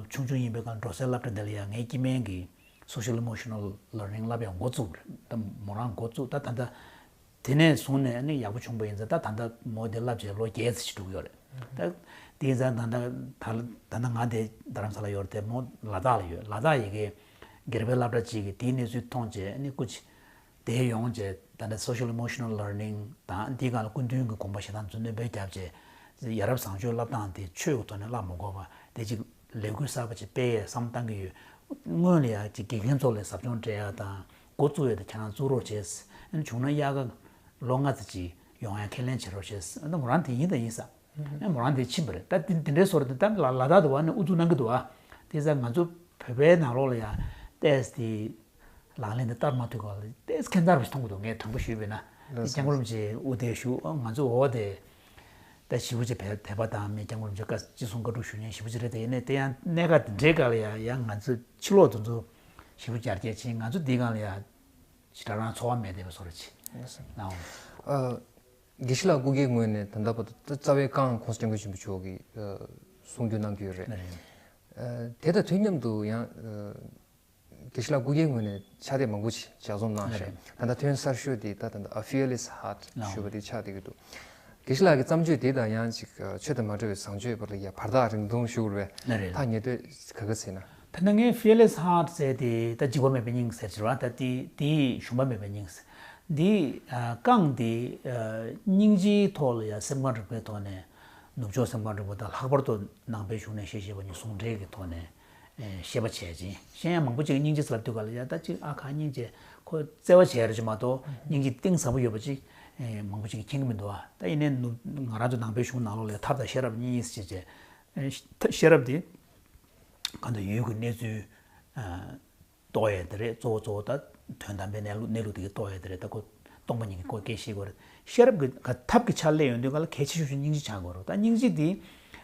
ཆུང་ཆུང་ཡིན་པའི་སྐབས་འགྲོ་སའི་སློབ་གྲྭ་འདི་ལ་ཡང་ངའི་སྐྱེ་དམན་གྱིས། Social emotional learning བསླབ་ཡག་འགོ་བཙུགས་རེད། ད་མོ་རང་འགོ་བཙུགས། ད་ད་ལྟ་དེ་ནས་བཟུང་ནས་ནི་ཡག་པོ་བྱུང་པ་ཡིན་ཙང་ད་ད་ལྟ་མོ་དེ་བསླབ་བྱས་ལོ་བརྒྱད་ཙམ་ཞིག་འགྲོ་གི་ཡོད་རེད། ད་དེ་ཡིན་ཙང་ད་ལྟ་ད་ལྟ་ང་དེ་རྡ་རམ་ས་ལ་ཡོད་རེད་དེ། མོ་ལ་དྭགས་ལ་ཡོད། ལ་དྭགས་ཡི་གེ་སྒེར་པའི་སློབ་གྲྭ་གཅིག་གིས་དེའི་གནས་ཚུལ་མཐོང་བྱས་ནི་སྐུ་མཁྱེན། དེ་ཡོང་བྱས་ད་ལྟ་social emotional learning དང་འདིའི་སྒང་ལ་སྐུ་མདུན་གྱི་དགོངས་པ་བཞེས་སྟངས་ཚོ་སྣོན་པ་བརྒྱབ་བྱས། ཡ་རབས་བཟང་སྤྱོད་བསླབ་སྟངས་དེ་ཆོས་ཀྱི་ཐོག་ནས་བསླབ་མ་དགོས་པ་དེ་ཅིག་ལས་འགུལ་གསར་པ་ཅིག་སྤེལ་ཡས་བསམ་བཏང་གི་ཡོད། སྔོན་ལ་ཡ་ཅིག་དགེ་རྒན་ཚོ་ལ་ཟབ་སྦྱོང་སྤྲད་ཡ་དང་འགོ་བཙུགས་ཡ་དེ་ཁྱེད་རང་བཙུགས་རོགས་བྱས། བྱུང་ན་དབྱར་ཁ་ལོ་ལྔ་ཙམ་ཅིག་ཡོང་ཡ་ཁས་ལེན་བྱེད་རོགས་བྱས། ད་མོ་རང་དེ་ཡིན་དང་ཡིན་ས། ཨ་མོ་རང་དེ་ཕྱིན་པ་རེད། ད་དེ་དེ་འདྲའི་བཟོ་འདྲ་དེ་ད་ལ་ལ་དྭགས་དུ་བ་ནས་ཨུ་ཚུགས་གནང་གི་འདུག་ཨ། དེ་ཙང་ང་ཚོ་བོད་པའི་ནང་ལོགས་ལ་ཡང་ཏོག་ཙམ་དེ་ལག་ལེན་དེ་བསྟར་མ་ཐུབ་ག་ལ་ཏོག་ཙམ་ཁྱད་མཚར་བ་ཞིག་མཐོང་གི་འདུག་ངས་དྲང་པོ་ཞུས་པ་ཡིན་ན། དེ་སྐྱབས་མགོན་རིན་པོ་ཆེ་དབུ་དེ་བཞུགས། ང་ཚོ་འོ་དེ་ད་ཞེ་པོ་ཅིག་བལ་དད་པ་དང་མི་སྐྱབས་མགོན་རིན་པོ་ཆེ་བཀའ་ཅི་གསུང་བཀའ་སྒྲུབ་ཞུ་མཁན་ཞེ་པོ་ཅིག་རེད། དེ་ཡིན་ནའི་དེ་ཡང་གནད་འགག་དེ་འདྲའི་སྒང་ལ་ཡང་ཡང་ང་ཚོ་ཕྱི་ལོགས་དེ་ཚོ་ཞེ་པོ་རྒྱ་སྐྱེད་ཕྱིན། ང་ཚོ་འདིའི་སྒང་ལ་ཡང་ཞེ་དྲག་རང་ཚོར་བ་མེད་བསྡད་པའི་བཟོ་འདྲ་ཅིག་ལའང་། དགེ་བཤེས་ལགས་སྐུ་སྒེར་ངོས་ནས་ད་ལྟ་བར་དུ་རྩ་བའི་རྐང་༸གོང་ས་༸སྐྱབས་མགོན་ཆེན་པོ་མཆོག་གིས་གསུང་བསྒྱུར་གནང་གི་ཡོད་རེད། དེ་དང་དུས་མཉམ་དུ་ཡང་དགེ་བཤེས་ལགས་སྐུ་སྒེར་ངོས་ནས་ཕྱག་དེབ་མང་པོ་ཞིག་ལྗགས་རྩོམ་གནང་ཞིང་། ད་ལྟ་ཐོན་གསར་ཤོས་དེ་ད་ད་ལྟ་A Fearless Heart ཞུ་བ་དེ་ཆགས་བསྡད་ཀྱི་འདུག་དགེ་བཤེས་ལགས་ཀྱི་བརྩམས་ཆོས་དེ་དང་ཡང་ཅིག་ཆོས་དང་མ་འབྲེལ་བའི་བཟང་སྤྱོད་བར་ལ་ཡང་བར་ཐག་རིང་ཐུང་ཞིག་ཡོད་རེད་བས། ཐག་ཉེ་དུས་ག་ག་ཟེར་ན། ད་ནི་ངའི་Fearless Heart ཟེར་དེ་ད་འཇིགས་པ་མེད་པའི་སྙིང་ཟེར་གྱི་རེད་བ། ད་དེ་དེའི་ཞུམ་པ་མེད་པའི་སྙིང་ཟེར། འདི་རྐང་འདི་སྙིང་རྗེའི་ཐོག་ལ་ཡང་སེམས་ཁམས་རིག་པའི་ཐོག་ནས་ནུབ་ཕྱོགས་སེམས་ཁམས་རིག་པ་དང་ལྷག་པར་དུ་ནང་པའི་གཞུང་ནས་བཤད་བཤད་པ་གཉིས་ཟུང་འབྲེལ་གྱི་ཐོག་ནས་བཤད་པ་བྱས་ཅིང་། གཞན་ཡང་མང་པོ་ཅིག་སྙིང་རྗེ་ཟེར་ལབ་དུས་ག་ལ་ཡང་ད་ཅིག་ཨ་ཁ་སྙིང་རྗེ་ཁོ་བརྩེ་བ་བྱས་རེད་ཅིག་མ་གཏོགས་སྙིང་རྗེ་གཏིང་ཟབ་པོ་ཡོད་པ་ཅིག་མང་པོ་ཅིག་མཁྱེན་གྱི་མི་འདུག་ཨ། ད་ཡིན་ནའི་ནུབ་ང་རང་ཚོ་ནང་པའི་གཞུང་ནང་ལོགས་ལ་ཐབས་དང་ཤེས་རབ་གཉིས་ཟེར་བྱས། ཤེས་རབ་དེ་གང་ལྟར་ཡུལ་གྱི་གནས་ཚུལ་རྟོགས་ཡས་དེ་རེད། གཙོ་བོ་གཙོ་བོ་ད་དོན་དམ་པའི་གནས་ལུགས་གནས་ལུགས་དེ་གའི་རྟོགས་ཡས་དེ་རེད། ད་ཁོ་སྟོང་པ་ཉིད་ཀྱི་སྐོར་སྐད་ཤེས་དགོས་རེད། ཤེས་རབ་ཀྱི་ཐབས་ཀྱི་ཆ་སླེབས་ཡོང་དུས་ག་ལ་གལ་ཆེ་ཤོས་ཤིག་སྙིང་རྗེ་ཆགས་དགོས་རེད། ད་སྙིང་རྗེ་དེ་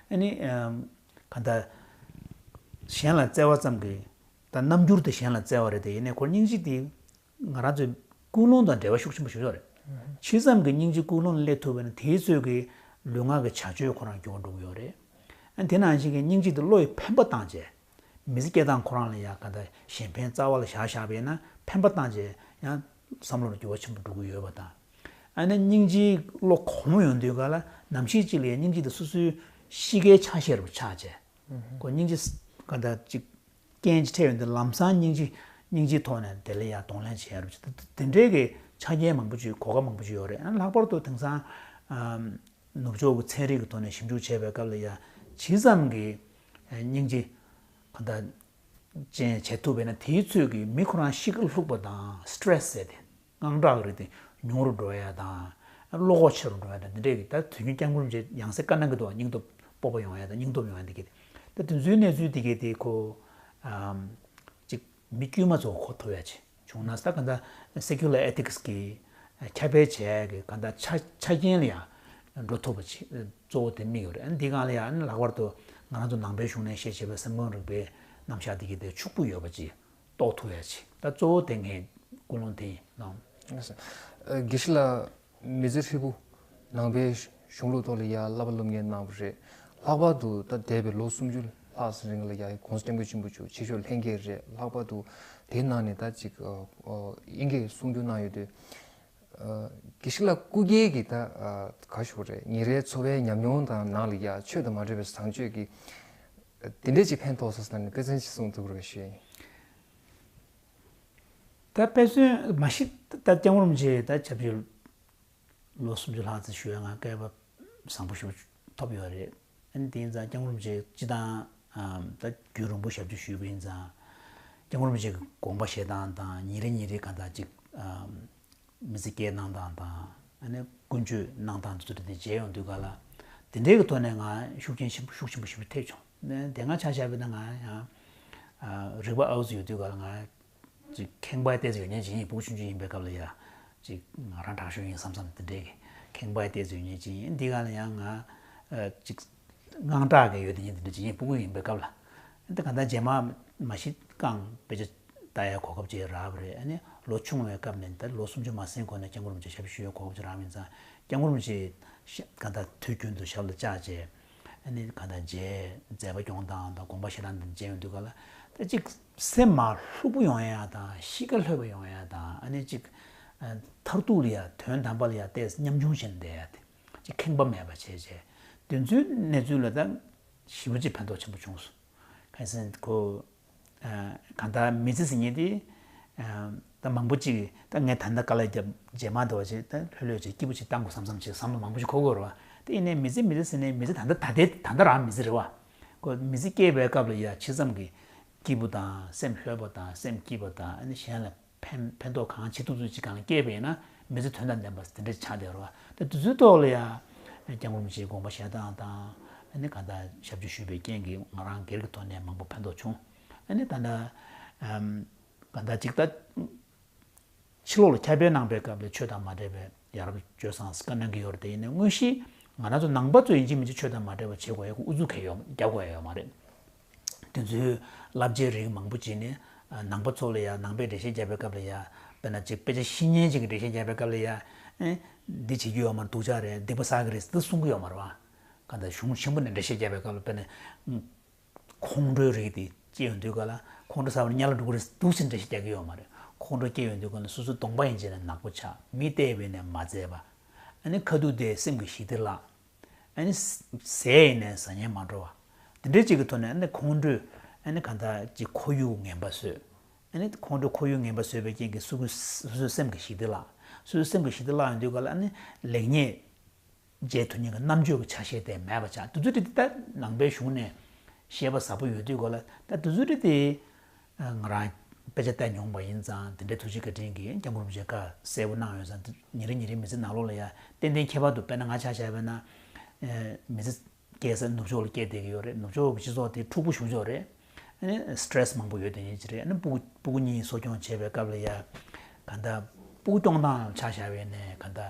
ཨ་ནི་གང་ལྟར་གཞན་ལ་བརྩེ་བ་ཙམ་གྱིས་ད་རྣམ་འགྱུར་དེ་གཞན་ལ་བརྩེ་བ་རེད། དེ་ཡིན་ནའི་ཁོ་སྙིང་རྗེ་དེ་ང་རང་ཚོའི་ཀུན་སློང་དང་འབྲེལ་བ་ཤུགས་ཆེན་པོ་ཞིག་ཡོད་རེད། ཇི་ཙམ་གྱིས་སྙིང་རྗེ་ཀུན་སློང་ལ་སླེབས་ཐུབ་པ་ཡིན་ན་དེའི་ཚོད་ཀྱིས་ལུས་ངག་གི་བྱ་སྤྱོད་ཁོ་རང་འགྱུར་བ་འགྲོ་གི་ཡོད་རེད། ཨ་དེ་ནང་བཞིན་གྱི་སྙིང་རྗེ་དེ་བློ་ཡི་འཕེན་པ་བཏང་བྱས། མི་ཚེ་སྐྱེལ་སྟངས་ཁོ་རང་ལ་ཡང་ག་འདྲ་གཞན་ཕན་རྩ་བ་ལ་བཞག་བཞག་པ་ཡིན་ན་འཕེན་པ་བཏང་བྱས་ཡང་བསམ་བློ་ལ་འགྱུར་བ་ཆེན་པོ་འགྲོ་གི་ཡོད་པ་དང་། ཨ་ནི་སྙིང་རྗེའི་བློ་གོང་མོ་ཡོང་དུས་ག་ལ་ནམ་ཞིག་ཅིག་ལ་ཡང་སྙིང་རྗེ་དེ་སོ་སོའི་གཤིས་ཀའི་ཆ་ཤས་རུ་ཆགས་བྱས། ཁོ་སྙིང་རྗེ་ག་འདྲ་ཅིག་རྐྱེན་གྱིས་འཕྲད་ཡོང་དུས་ལམ་སང་སྙིང་རྗེ་སྙིང་རྗེའི་ཐོག་ནས་དེ་ལ་ཡང་གདོང་ལེན་བྱེད་ཡ་རུ་ཆགས། དེ་འདྲའི་གི་ཆ་རྐྱེན་མང་པོ་ཅིག་གོ་སྐབས་མང་པོ་ཅིག་ཡོད་རེད། ཨ་ནི་ལྷག་པར་དུ་དེང་སང་ནུབ་ཕྱོགས་ཀྱི་ཚན་རིག་གི་ཐོག་ནས་ཞིབ་འཇུག་བྱས་པའི་སྐབས་ལ་ཡང་ཇི་ཙམ་གྱི་སྙིང་རྗེ་ག་འདྲ་ཅན་བྱེད་ཐུབ་པས་ན་དེའི་ཚོད་ཀྱིས་མི་ཁོ་རང་གཤིས་ཀ་ལྷུག་པ་དང་སི་ཊེ་རེ་སི་ཟེར་ཏེ། དངངས་སྐྲག་གི་རིགས་དེ་ཉུང་རུ་འགྲོ་ཡ་དང་། བློ་ཁོག་ཆེ་རུ་འགྲོ་ཡ་དང་། འདི་འདྲའི་གི་ད་དུས་རྒྱུན་སྐྱབས་མགོན་རིན་པོ་ཆེ་ཡང་སེ་བཀའ་གནང་གི་འདུག་སྙིང་སྟོབས་སྤོབས་པ་ཡོང་ཡ་དང་། སྙིང་སྟོབས་ཡོང་ཡ་འདི་གི། ད་དེ་ཚོའི་གནས་ཚུལ་འདི་གི་དེ་ཁོ་ཨམ་ཅིག་མི་དཀྱུས་མ་ཚོ་གོ་ཐུབ་ཡ་ཅིག་བྱུང་ན། ད་ག་ད་secular ethics གི་ཁྱབ་སྤེལ་བྱས་ཀྱི་ག་ད་ཆ་ཆ་རྐྱེན་ལ་ཡང་འགྲོ་ཐུབ་པ་ཅིག་གཙོ་བོ་དེ་དམིགས་ཡོད་རེད། ཨ་ནི་འདི་སྒང་ལ་ཡང་ཨ་ནི་ལྷག་པར་དུ་ང་རང་ཚོ་ནང་པའི་གཞུང་ནས་བཤད་བྱས་པའི་སེམས་ཁམས་རིག་པའི་རྣམ་གཞག་འདི་གི་དེ་ཕྱུག་པོ་ཡོད་པ་ཅིག་རྟོགས་ཐུབ་ཡ་ཅིག་ད་གཙོ་བོ་དེ་ངའི་ཀུན་སློང་དེ་ཡིན་ལགས། དགེ་བཤེས་ལགས། མི་ཚེ་ཧྲིལ་པོ་ནང་པའི་གཞུང་ལུགས་ཐོག་ལ་ཡ་བསླབ་པ་སློབ་གཉེར་གནང་བ་རེད། ལྷག་པར་དུ་ད་འདས་པའི་ལོ་སུམ་ཅུ་ལྷག་ཙམ་རིང་ལ་ཡ་གོང་ས་སྐྱབས་མགོན་ཆེན་པོ་མཆོག་ཆོས་ཕྱོགས་ལྷན་རྒྱས་རེད། ལྷག་པར་དུ་དེའི་ནང་ནས་ད་ཅིག་ཨ་ཨ་དབྱིན་སྐད་གསུང་བསྒྱུར་གནང་ཡོད་དུས། ཨ་དགེ་བཤེས་ལགས་སྐུ་སྒེར་གྱི་ད་ཨ་ག་ཞུ་རེད། ཉིན་རེའི་འཚོ་བའི་ཉམས་མྱོང་དང་ནང་ལ་ཡ་ཆོས་དང་མ་འབྲེལ་བའི་བཟང་སྤྱོད་ཀྱི་དེ་འདྲས་ཅིག་ཕན་ཐོགས་སོང་ཟེར་ནས་དཔེ་མཚོན་ཅིག་གསུང་ཐུབ་ཀྱི་རེད་ཞུ་ཡ་ཡིན། ད་དཔེ་མཚོན་མ་གཞི་ད་སྐྱབས་མགོན་རིན་པོ་ཆེ་ད་ཆབས་ཅིག་ལོ་སུམ་ཅུ་ལྷག་ཙམ་བཞུགས་ཡ་ང་སྐལ་བ་བཟང་པོ་ཞིག་ཐོབ་ཡོད་རེད། ཨ་ནི་དེ་ཡིན་ཙང་སྐྱབས་མགོན་རིན་པོ་ཆེ་སྤྱི་བཏང་ཨམ་ད་རྒྱུན་རིང་པོ་ཞབས་ཕྱི་ཞུས་པ་ཡིན་ཙང་། སྐྱབས་མགོན་རིན་པོ་ཆེ་གི་དགོངས་པ་བཞེས་སྟངས་དང་། ཉིན་རེ་ཉིན་རེ་ག་ད་ཅིག་ཨམ་མི་ཚེ་སྐྱེལ་གནང་སྟངས་དང་། ཨ་ནི་ཀུན་སྤྱོད་གནང་སྟངས་དེ་ཚོ་དེ་མཇལ་ཡོང་དུས་ག་ལ། དེ་འདྲའི་གི་ཐོག་ནས་ང་ཤུགས་རྐྱེན་ཆེན་པོ་ཤུགས་ཆེན་པོ་ཞིག་ཐེབས་བྱུང་། ཨ་ནི་དེ་སྔ་ཆ་བཞག་པ་ཡིན་ན་ང་ཡང་ཨ་རིག་པ་ཨའུ་ཙི་ཡོད་དུས་ག་ལ་ང་ཅིག་ཁེངས་པ་ཏོག་ཙམ་ཡོད་མཁན་ཅིག་ཡིན། ཕྲུ་གུ་ཆུང་ཆུང་ཡིན་པའི་སྐབས་ལ་ཡ་ཅིག་ང་རང་དྲག་ཤོས་ཡིན་བསམ་བསམ་དེ་འདྲའི་གི་ཁེངས་པ་ཏོག་ཙམ་ཡོད་མཁན་ཅིག་ཡིན། འདི་ག་ལ་ཡང་ང་ཨ་ཅིག་དངངས་སྐྲག་གི་ཡོད་དེ་ཉིད་དེ་འདྲ་ཅིག་ཡིན། ཕྲུ་གུ་ཡིན་པའི་སྐབས་ལ། འདི་ག་ད་རྗེས་མ་མ་གཞི་རྐང་དཔེ་ཆ་ལྟ་ཡའི་གོ་སྐབས་ཅིག་རག་པ་རེད། ཨ་ནི་ལོ་ཆུང་བའི་སྐབས་ནས་ད་ལོ་སུམ་ཅུ་མ་ཟིན་གོང་ནས་སྐྱབས་མགོན་རིན་པོ་ཆེ་ཞབས་ཕྱི་ཞུ་ཡའི་གོ་སྐབས་ཅིག་རག་པ་ཡིན་ཙང་། སྐྱབས་མགོན་རིན་པོ་ཆེ་ག་ད་དུས་རྒྱུན་དུ་ཞབས་ལ་བཅར་བྱས། ཨ་ནི་ག་ད་མཇལ། མཛད་པ་སྐྱོང་སྟངས་དང་དགོངས་པ་བཞེས་སྟངས་དེ་མཇལ་ཡོང་དུས་ག་ལ། ད་ཅིག་སེམས་མ་ལྷུག་པོ་ཡོང་ཡ་དང་། གཤིས་ཀ་ལྷོད་པོ་ཡོང་ཡ་དང་། ཨ་ནི་ཅིག་ཨ་མཐར་ཐུག་ལ་ཡ་དོན་དམ་པ་ལ་ཡ་ཏོག་ཙམ་ཉམ་ཆུང་བྱས་ནས་བསྡད་ཡ་དེ། ཅིག་ཁེངས་པ་མེད་པ་བྱས་བྱས། དེ་ཚོའི་གནས་ཚུལ་ལ་ད་ཞེ་པོ་ཅིག་ཕན་ཐོགས་ཆེན་པོ་བྱུང་སོང་། གལ་སྲིད་ཁོ་ཨ་གང་ལྟར་མི་ཚེ་ཟེར་མཁན་དེ་ཨ་ད་མང་པོ་ཅིག་ད་ངས་ད་ལྟ་དཀའ་ལས་བརྒྱབ། རྗེས་མ་འདྲ་བ་ཅིག་ད་ལྷོད་ལྷོད་ཅིག་སྐྱིད་པོ་ཅིག་བཏང་དགོས་བསམ་བསམ་ཅིག་བསམ་བློ་མང་པོ་ཅིག་འཁོར་གྱི་ཡོད་རེད་བ། དེ་ཡིན་ནའི་མི་ཚེ་མི་ཚེ་ཟེར་ནའི་མི་ཚེ་ད་ལྟ་ད་ལྟའི་ད་ལྟ་རང་མི་ཚེ་རེད་བ། ཁོ་མི་ཚེ་སྐྱེལ་བའི་སྐབས་ལ་ཡ་ཇི་ཙམ་གྱི་སྐྱིད་པོ་དང་། སེམས་ལྷོད་པོ་དང་། སེམས་སྐྱིད་པོ་དང་། ཨ་ནི་གཞན་ལ་ཕན་ཕན་ཐོགས་གང་བྱེད་ཐུབ་ཐུབ་ཅིག་གང་ལ་སྐྱེས་པ་ཡིན་ན་མི་ཚེ་དོན་དང་ལྡན་པ་དེ་འདྲ་ཆགས་བསྡད་རེད་བ། ད་དེ་ཚོའི་ཐོག་ལ་ཡ་སྐྱབས་མགོན་རིན་པོ་ཆེའི་དགོངས་པ་བཞེས་སྟངས་དང་། ཨ་ནི་གང་ལྟར་ཞབས་ཕྱི་ཞུས་པའི་རྐྱེན་གྱིས་ང་རང་སྒེར་གྱི་ཐོག་ནས་མང་པོ་ཕན་ཐོགས་བྱུང་། ཨ་ནི་ད་ལྟ་ཨམ་གང་ལྟར་ཅིག་ད་ཕྱི་ལོགས་ལ་ཁྱབ་སྤེལ་གནང་པའི་སྐབས་ལ་ཆོས་དང་མ་འབྲེལ་བའི་ཡ་རབས་སྤྱོད་བཟང་ཟེར་བཀའ་གནང་གི་ཡོད་རེད། དེ་ཡིན་ནའི་དངོས་གཞི་ང་རང་ཚོ་ནང་པ་ཚོ་ཡིན་གཅིག་མིན་གཅིག་ཆོས་དང་མ་འབྲེལ་བ་བྱེད་དགོས་ཡ་གི་ཨུ་ཚུགས་གང་ཡང་རྒྱག་དགོས་ཡ་ཡོད་མ་རེད། དེ་ཚོའི་བསླབ་བྱའི་རིགས་མང་པོ་ཅིག་ནི་ཨ་ནང་པ་ཚོ་ལ་ཡ་ནང་པའི་འགྲེལ་བཤད་རྒྱག་པའི་སྐབས་ལ་ཡ། དཔེར་ན་ཅིག་དཔེ་ཆ་ཤེས་མཁན་ཅིག་གིས་འགྲེལ་བཤད་རྒྱག་པའི་སྐབས་ལ་ཡ། ཨེ་འདི་བྱེད་རྒྱུ་ཡོད་མ་རེད། སྡུག་ཅག་རེད། སྡིག་པ་བསགས་ཀྱི་རེད་ཟེར་གསུང་གི་ཡོད་མ་རེད་བ། གང་ལྟར་གཞུང་ཆེན་པོ་ནས་འགྲེལ་བཤད་རྒྱག་པའི་སྐབས་ལ་དཔེར་ན་ཁོང་ཁྲོའི་རིགས་དེ་སྐྱེ་ཡོང་དུས་ག་ལ་ཁོང་ཁྲོ་ཟ་བར་དམྱལ་ལ་འགྲོ་གི་རེད་འདུག་ཟེར་འགྲེལ་བཤད་རྒྱག་གི་ཡོད་མ་རེད། ཁོང་ཁྲོ་སྐྱེ་ཡོང་དུས་ག་ལ་སོ་སོའི་གདོང་པ་ཡན་ཆད་ནས་ནག་པོ་ཆགས། མི་བལྟས་པས་ནས་མ་མཛེས་པ། ཨ་ནི་ཁ་ཐུག་དེ་སེམས་ཀྱི་ཞི་བདེ་བརླག། ཨ་ནི་ཟས་ཡིན་ནའི་ཟ་སྙིང་མ་འདོད་པ། དེ་འདྲའི་ཅིག་གི་ཐོག་ནས་ཨ་ནི་ཁོང་ཁྲོས་ཨ་ནི་གང་ལྟར་ཅིག་ཁོར་ཡུག་ངན་པ་བཟོས། ཨ་ནི་ཁོང་ཁྲོས་ཁོར་ཡུག་ངན་པ་བཟོས་པའི་རྐྱེན་གྱིས་སོ་སོའི་སོ་སོའི་སེམས་ཀྱི་ཞི་བདེ་བརླག། སོ་སོའི་སེམས་ཀྱི་ཞི་བདེ་བརླག་ཡོང་དུས་ག་ལ་ཨ་ནི་ལེགས་ཉེས་འབྱེད་ཐུབ་མཁན་གྱི་རྣམ་དཔྱོད་ཀྱི་ཆ་ཤས་དེ་མེད་པ་ཆགས། དེ་ཚོ་དེ་ད་ནང་པའི་གཞུང་ནས་བཤད་པ་ཟབ་པོ་ཡོད་དུས་ག་ལ། ད་དེ་ཚོ་དེ་དེ་ང་རང་དཔེ་ཆ་བལྟས་མྱོང་བ་ཡིན་ཙང་། དེ་འདྲའི་ཐུགས་རྗེ་བཀའ་དྲིན་གྱིས་སྐྱབས་མགོན་རིན་པོ་ཆེས་བཀའ་གསལ་པོ་གནང་ཡོད་ཙང་། ཉིན་རེ་ཉིན་རེའི་མི་ཚེ་ནང་ལོགས་ལ་ཡ་ཏན་ཏན་ཁྱད་པར་དུ། དཔེར་ན་ང་ཆ་བཞག་པ་ཡིན་ན་མི་ཚེ་སྐྱེལ་ས་ནུབ་ཕྱོགས་ལ་སྐྱེལ་བསྡད་ཀྱི་ཡོད་རེད། ནུབ་ཕྱོགས་ཀྱི་སྤྱི་ཚོགས་དེ་འཁྲུག་པོ་ཞེ་པོ་ཅིག་ཡོད་རེད། ཨ་ནི་སི་ཊེ་རེ་སི་མང་པོ་ཡོད་དེ་ཉིད་ཅིག་རེད། ཨ་ནི་སྤུ་གུ་སྤུ་གུ་གཉིས་གསོ་སྐྱོང་བྱེད་པའི་སྐབས་ལ་ཡ་གང་ལྟར་སྤུ་གུ་སྐྱོང་སྟངས་ཆ་བཞག་པ་ཡིན་ནའི་གང་ལྟར་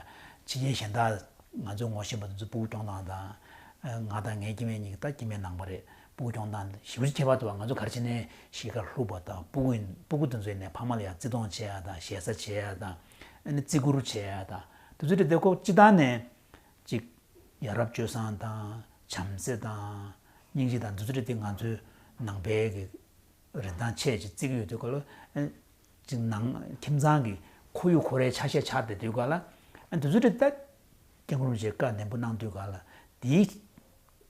ཕྱི་རྒྱལ་གཞན་དག་ང་ཚོས་ངོ་ཤེས་པ་དེ་ཚོ་སྤུ་གུ་སྐྱོང་སྟངས་དང་། ཨ་ང་དང་ངའི་སྐྱེ་དམན་གཉིས་ཀྱི་ད་སྐྱེ་དམན་ནང་པ་རེད། སྤུ་གུ་སྐྱོང་སྟངས་ཞེ་པོ་ཅིག་ཁྱད་པར་འདུག་བ། ང་ཚོ་ག་རེ་བྱས་ནའི་གཤིས་ཀ་ལྷུག་པ་དང་། སྤུ་གུ་ཡིན་སྤུ་གུ་དེ་ཚོ་ཡིན་ནའི་ཕ་མ་ལ་ཡང་བརྩི་མཐོང་བྱེད་ཡ་དང་། ཞེ་ས་བྱེད་ཡ་དང་། ཨ་ནི་བརྩི་བཀུར་བྱེད་ཡ་དང་། དེ་ཚོ་དེ་དེ་ཁོ་སྤྱི་བཏང་ནས་ཅིག་ཡ་རབས་སྤྱོད་བཟང་དང་། བྱམས་བརྩེ་དང་། སྙིང་རྗེ་དང་། འདི་ཚོ་དེ་དེ་ང་ཚོའི་ནང་པའི་གི་རིན་ཐང་ཆེ་ཅིག་བརྩི་གི་ཡོད་དུས་ག་ལ། ཨ་ཅིག་ནང་ཁྱིམ་ཚང་གི་ཁོར་ཡུག་ཁོ་རའི་ཆ་ཤས་ཆགས་བསྡད་དུས་ག་ལ། ཨ་འདི་ཚོ་དེ་ད་སྐྱབས་མགོན་རིན་པོ་ཆེས་བཀའ་ནན་པོ་གནང་དུས་ག་ལ། དེའི་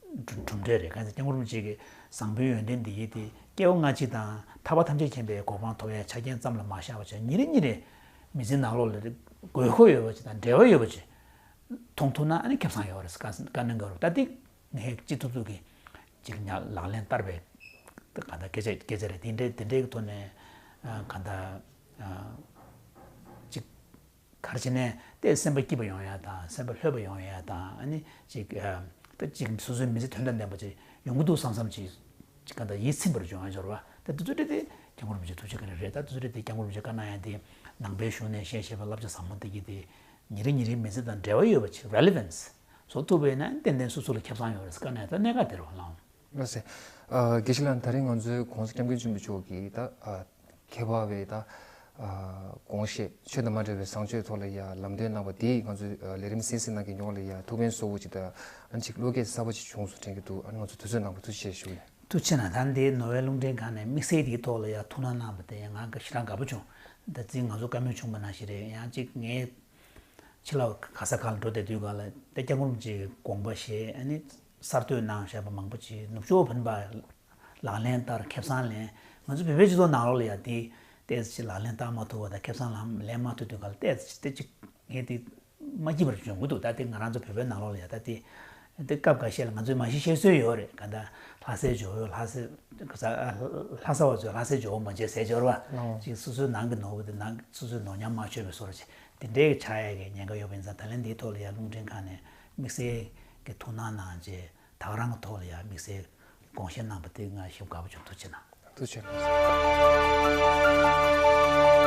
གྲུབ་གྲུབ་འབྲས་རེད། གང་ཟེར་སྐྱབས་མགོན་རིན་པོ་ཆེ་གི་བཟང་པོའི་ཡོན་ཏན་འདི་ཡིས་དེ་སྐྱེ་བ་སྔ་ཕྱི་དང་ཐར་པ་ཐམས་ཅད་མཁྱེན་པའི་གོ་འཕང་ཐོབ་ཡའི་ཆ་རྐྱེན་ཙམ་ལ་མ་བཞག་པ་བྱས། ཉིན་རེ་ཉིན་རེ་མི་ཚེའི་ནང་ལོགས་ལ་དགོས་མཁོ་ཡོད་པ་ཅིག་དང་འབྲེལ་བ་ཡོད་པ་ཅིག་མཐོང་ཐུབ་ན་ཨ་ནི་ཁེ་བཟང་ཡོད་རེད། བཀའ་བཀའ་གནང་གི་ཡོད་རེད། ད་འདི་ངས་ཅི་ཐུབ་ཐུབ་ཀྱིས་ཅིག་ཉར་ལག་ལེན་བསྟར་བའི་གང་ལྟར་སྐད་ཆ་སྐད་ཆ་རེད། དེ་འདྲའི་དེ་འདྲའི་གི་ཐོག་ནས་ཨ་གང་ལྟར་ཨ་ཅིག་ ག་རེ་བྱས་ནས་དེ་སེམས་པ་སྐྱིད་པ་ཡོང་ཡ་དང་སེམས་པ་ལྷོད་པ་ཡོང་ཡ་དང་ཨ་ནི་ཅིག་ཨ་ད་ཅིག་སོ་སོའི་མི་ཚེ་དོན་དང་ལྡན་པ་ཅིག་ཡོང་གི་འདུག་བསམ་བསམ་ཅིག་ཅིག་ག་འདྲ་ཡིད་ཚིམ་པར་བྱུང་ཡ་འབྱོར་བ་ད་དེ་ཚོ་རེད་དེ་སྐྱབས་མགོན་རིན་པོ་ཆེ་ཐུགས་རྗེ་བཀའ་དྲིན་རེད། ད་དེ་ཚོ་རེད་དེ་སྐྱབས་མགོན་རིན་པོ་ཆེ་བཀའ་གནང་ཡ་དེ་ནང་པའི་གཞུང་ནས་བཤད་བཤད་པ་བསླབ་བྱ་ཟབ་མོ་དེ་གི་དེ་ཉིན་རེ་ཉིན་རེའི་མི་ཚེ་དང་འབྲེལ་བ་ཡོད་པ་ཅིག་relevance་བཟོ་ཐུབ་པ་ཡིན་ན་ཏན་ཏན་སོ་སོ་ལ་ཁེ་བཟང་ཡོད་རེད་བཀའ་གནང་ཡ་ད་གནད་འགག་དེ་རེད་བ་ལགས། ལགས་སེ། ཨ་དགེ་བཤེས་ལགས་ད་རིང་ང་ཚོའི་༸གོང་ས་༸སྐྱབས་མགོན་ཆེན་པོ་མཆོག་གིས་ད་ཨ་མཁས་པ་བའི་ད་ཨ་དགོངས་བཞེད་ཆོས་དང་མ་འབྲེལ་བའི་བཟང་སྤྱོད་ཐོག་ལ་ཡ་ལམ་སྟོན་གནང་བ་དེས་ང་ཚོའི་ཨ་ལས་རིམ་གསན་གཟིགས་གནང་མཁན་ཡོངས་ལ་ཡ་ཐུགས་ཕན་གསོས་པོ་ཅིག་དང་ཨ་ནི་ཅིག་བློ་སྐྱེད་གསར་པ་ཅིག་བྱུང་སོང་དྲན་གྱི་འདུག་ཨ་ནི་ང་ཚོ་དུས་ཚོད་གནང་བར་ཐུགས་རྗེ་ཆེ་ཞུ་གི་ཡིན། ཐུགས་རྗེ་གནང་། ད་འདི་ནོར་ཝེ་རླུང་འཕྲིན་ཁང་ནས་དམིགས་བསལ་དེའི་ཐོག་ལ་ཡ་ཐུགས་སྣང་གནང་བ་དེ་ང་ཞེ་དྲག་དགའ་པོ་བྱུང་། ད་རྩིས་ང་ཚོ་བཀའ་མོལ་བྱུང་བ་ནང་བཞིན་རེད། ཡང་ཅིག་ངས་ཕྱི་ལ་ག་ས་ག་ལ་འགྲོ་བསྡད་དུས་ག་ལ་ད་སྐྱབས་མགོན་རིན་པོ་ཆེའི་དགོངས་པ་བཞེས་ཨ་ནི་གསར་གཏོད་གནང་བཞག་པ་མང་པོ་ཅིག་ནུབ་ཕྱོགས་བོད་པ་ལག་ལེན་བསྟར་ཁེ་བཟང་ལེན། ང་ཚོ་བོད་པའི་སྤྱི་ཚོགས་ནང་ལོགས་ལ་ཡང་དེ་ཏོག་ཙམ་ཅིག་ལག་ལེན་བསྟར་མ་ཐུབ་པ་དང་ཁེ་བཟང་ལམ་ལེན་མ་ཐུབ་དུས་ག་ལ་ཏོག་ཙམ་ཅིག་ངས་དེ་མ་སྐྱིད་པར་བྱུང་གི་འདུག་ད་དེ་ང་རང་ཚོ་བོད་པའི་ནང་ལོགས་ལ་ཡང་ད་དེ་དེ་སྐབས་འགའ་ཤས་ལ་ང་ཚོས་མ་གཞི་བཤད་སྲོལ་ཡོད་རེད། ག་ད་ལྷ་སའི་ཇོ་བོ་ལྷ་ས་ལྷ་ས་བ་ཚོས་ལྷ་སའི་ཇོ་བོ་མ་བྱེད་ཟེར་ཇོ་བོ་ཅིག་སོ་སོའི་ནང་གི་ནོར་བུ་དེ་ནང་སོ་སོའི་ནོར་ཉམས་མ་ཆོད་པའི་བཟོ་འདྲ་ཅིག་དེ་འདྲའི་ཆགས་ཡ་གི་ཉེན་ཁ་ཡོད་པ་ཡིན་ཙང་ད་ལན་འདིའི་ཐོག་ལ་ཡང་རླུང་འཕྲིན་ཁང་ནས་དམིགས་བསལ་གྱི་ཐུགས་སྣང་གནང་རྗེས་ད་ག་རང་གི་ཐོག་ལ་ཡང་དམིགས་བསལ་དགོངས་བཞེས་གནང་བ་དེ་ང་ཞེ་དགའ་པོ་བྱུང་། ཐུགས་རྗེ་གནང་། ཐུགས་རྗེ་གནང་།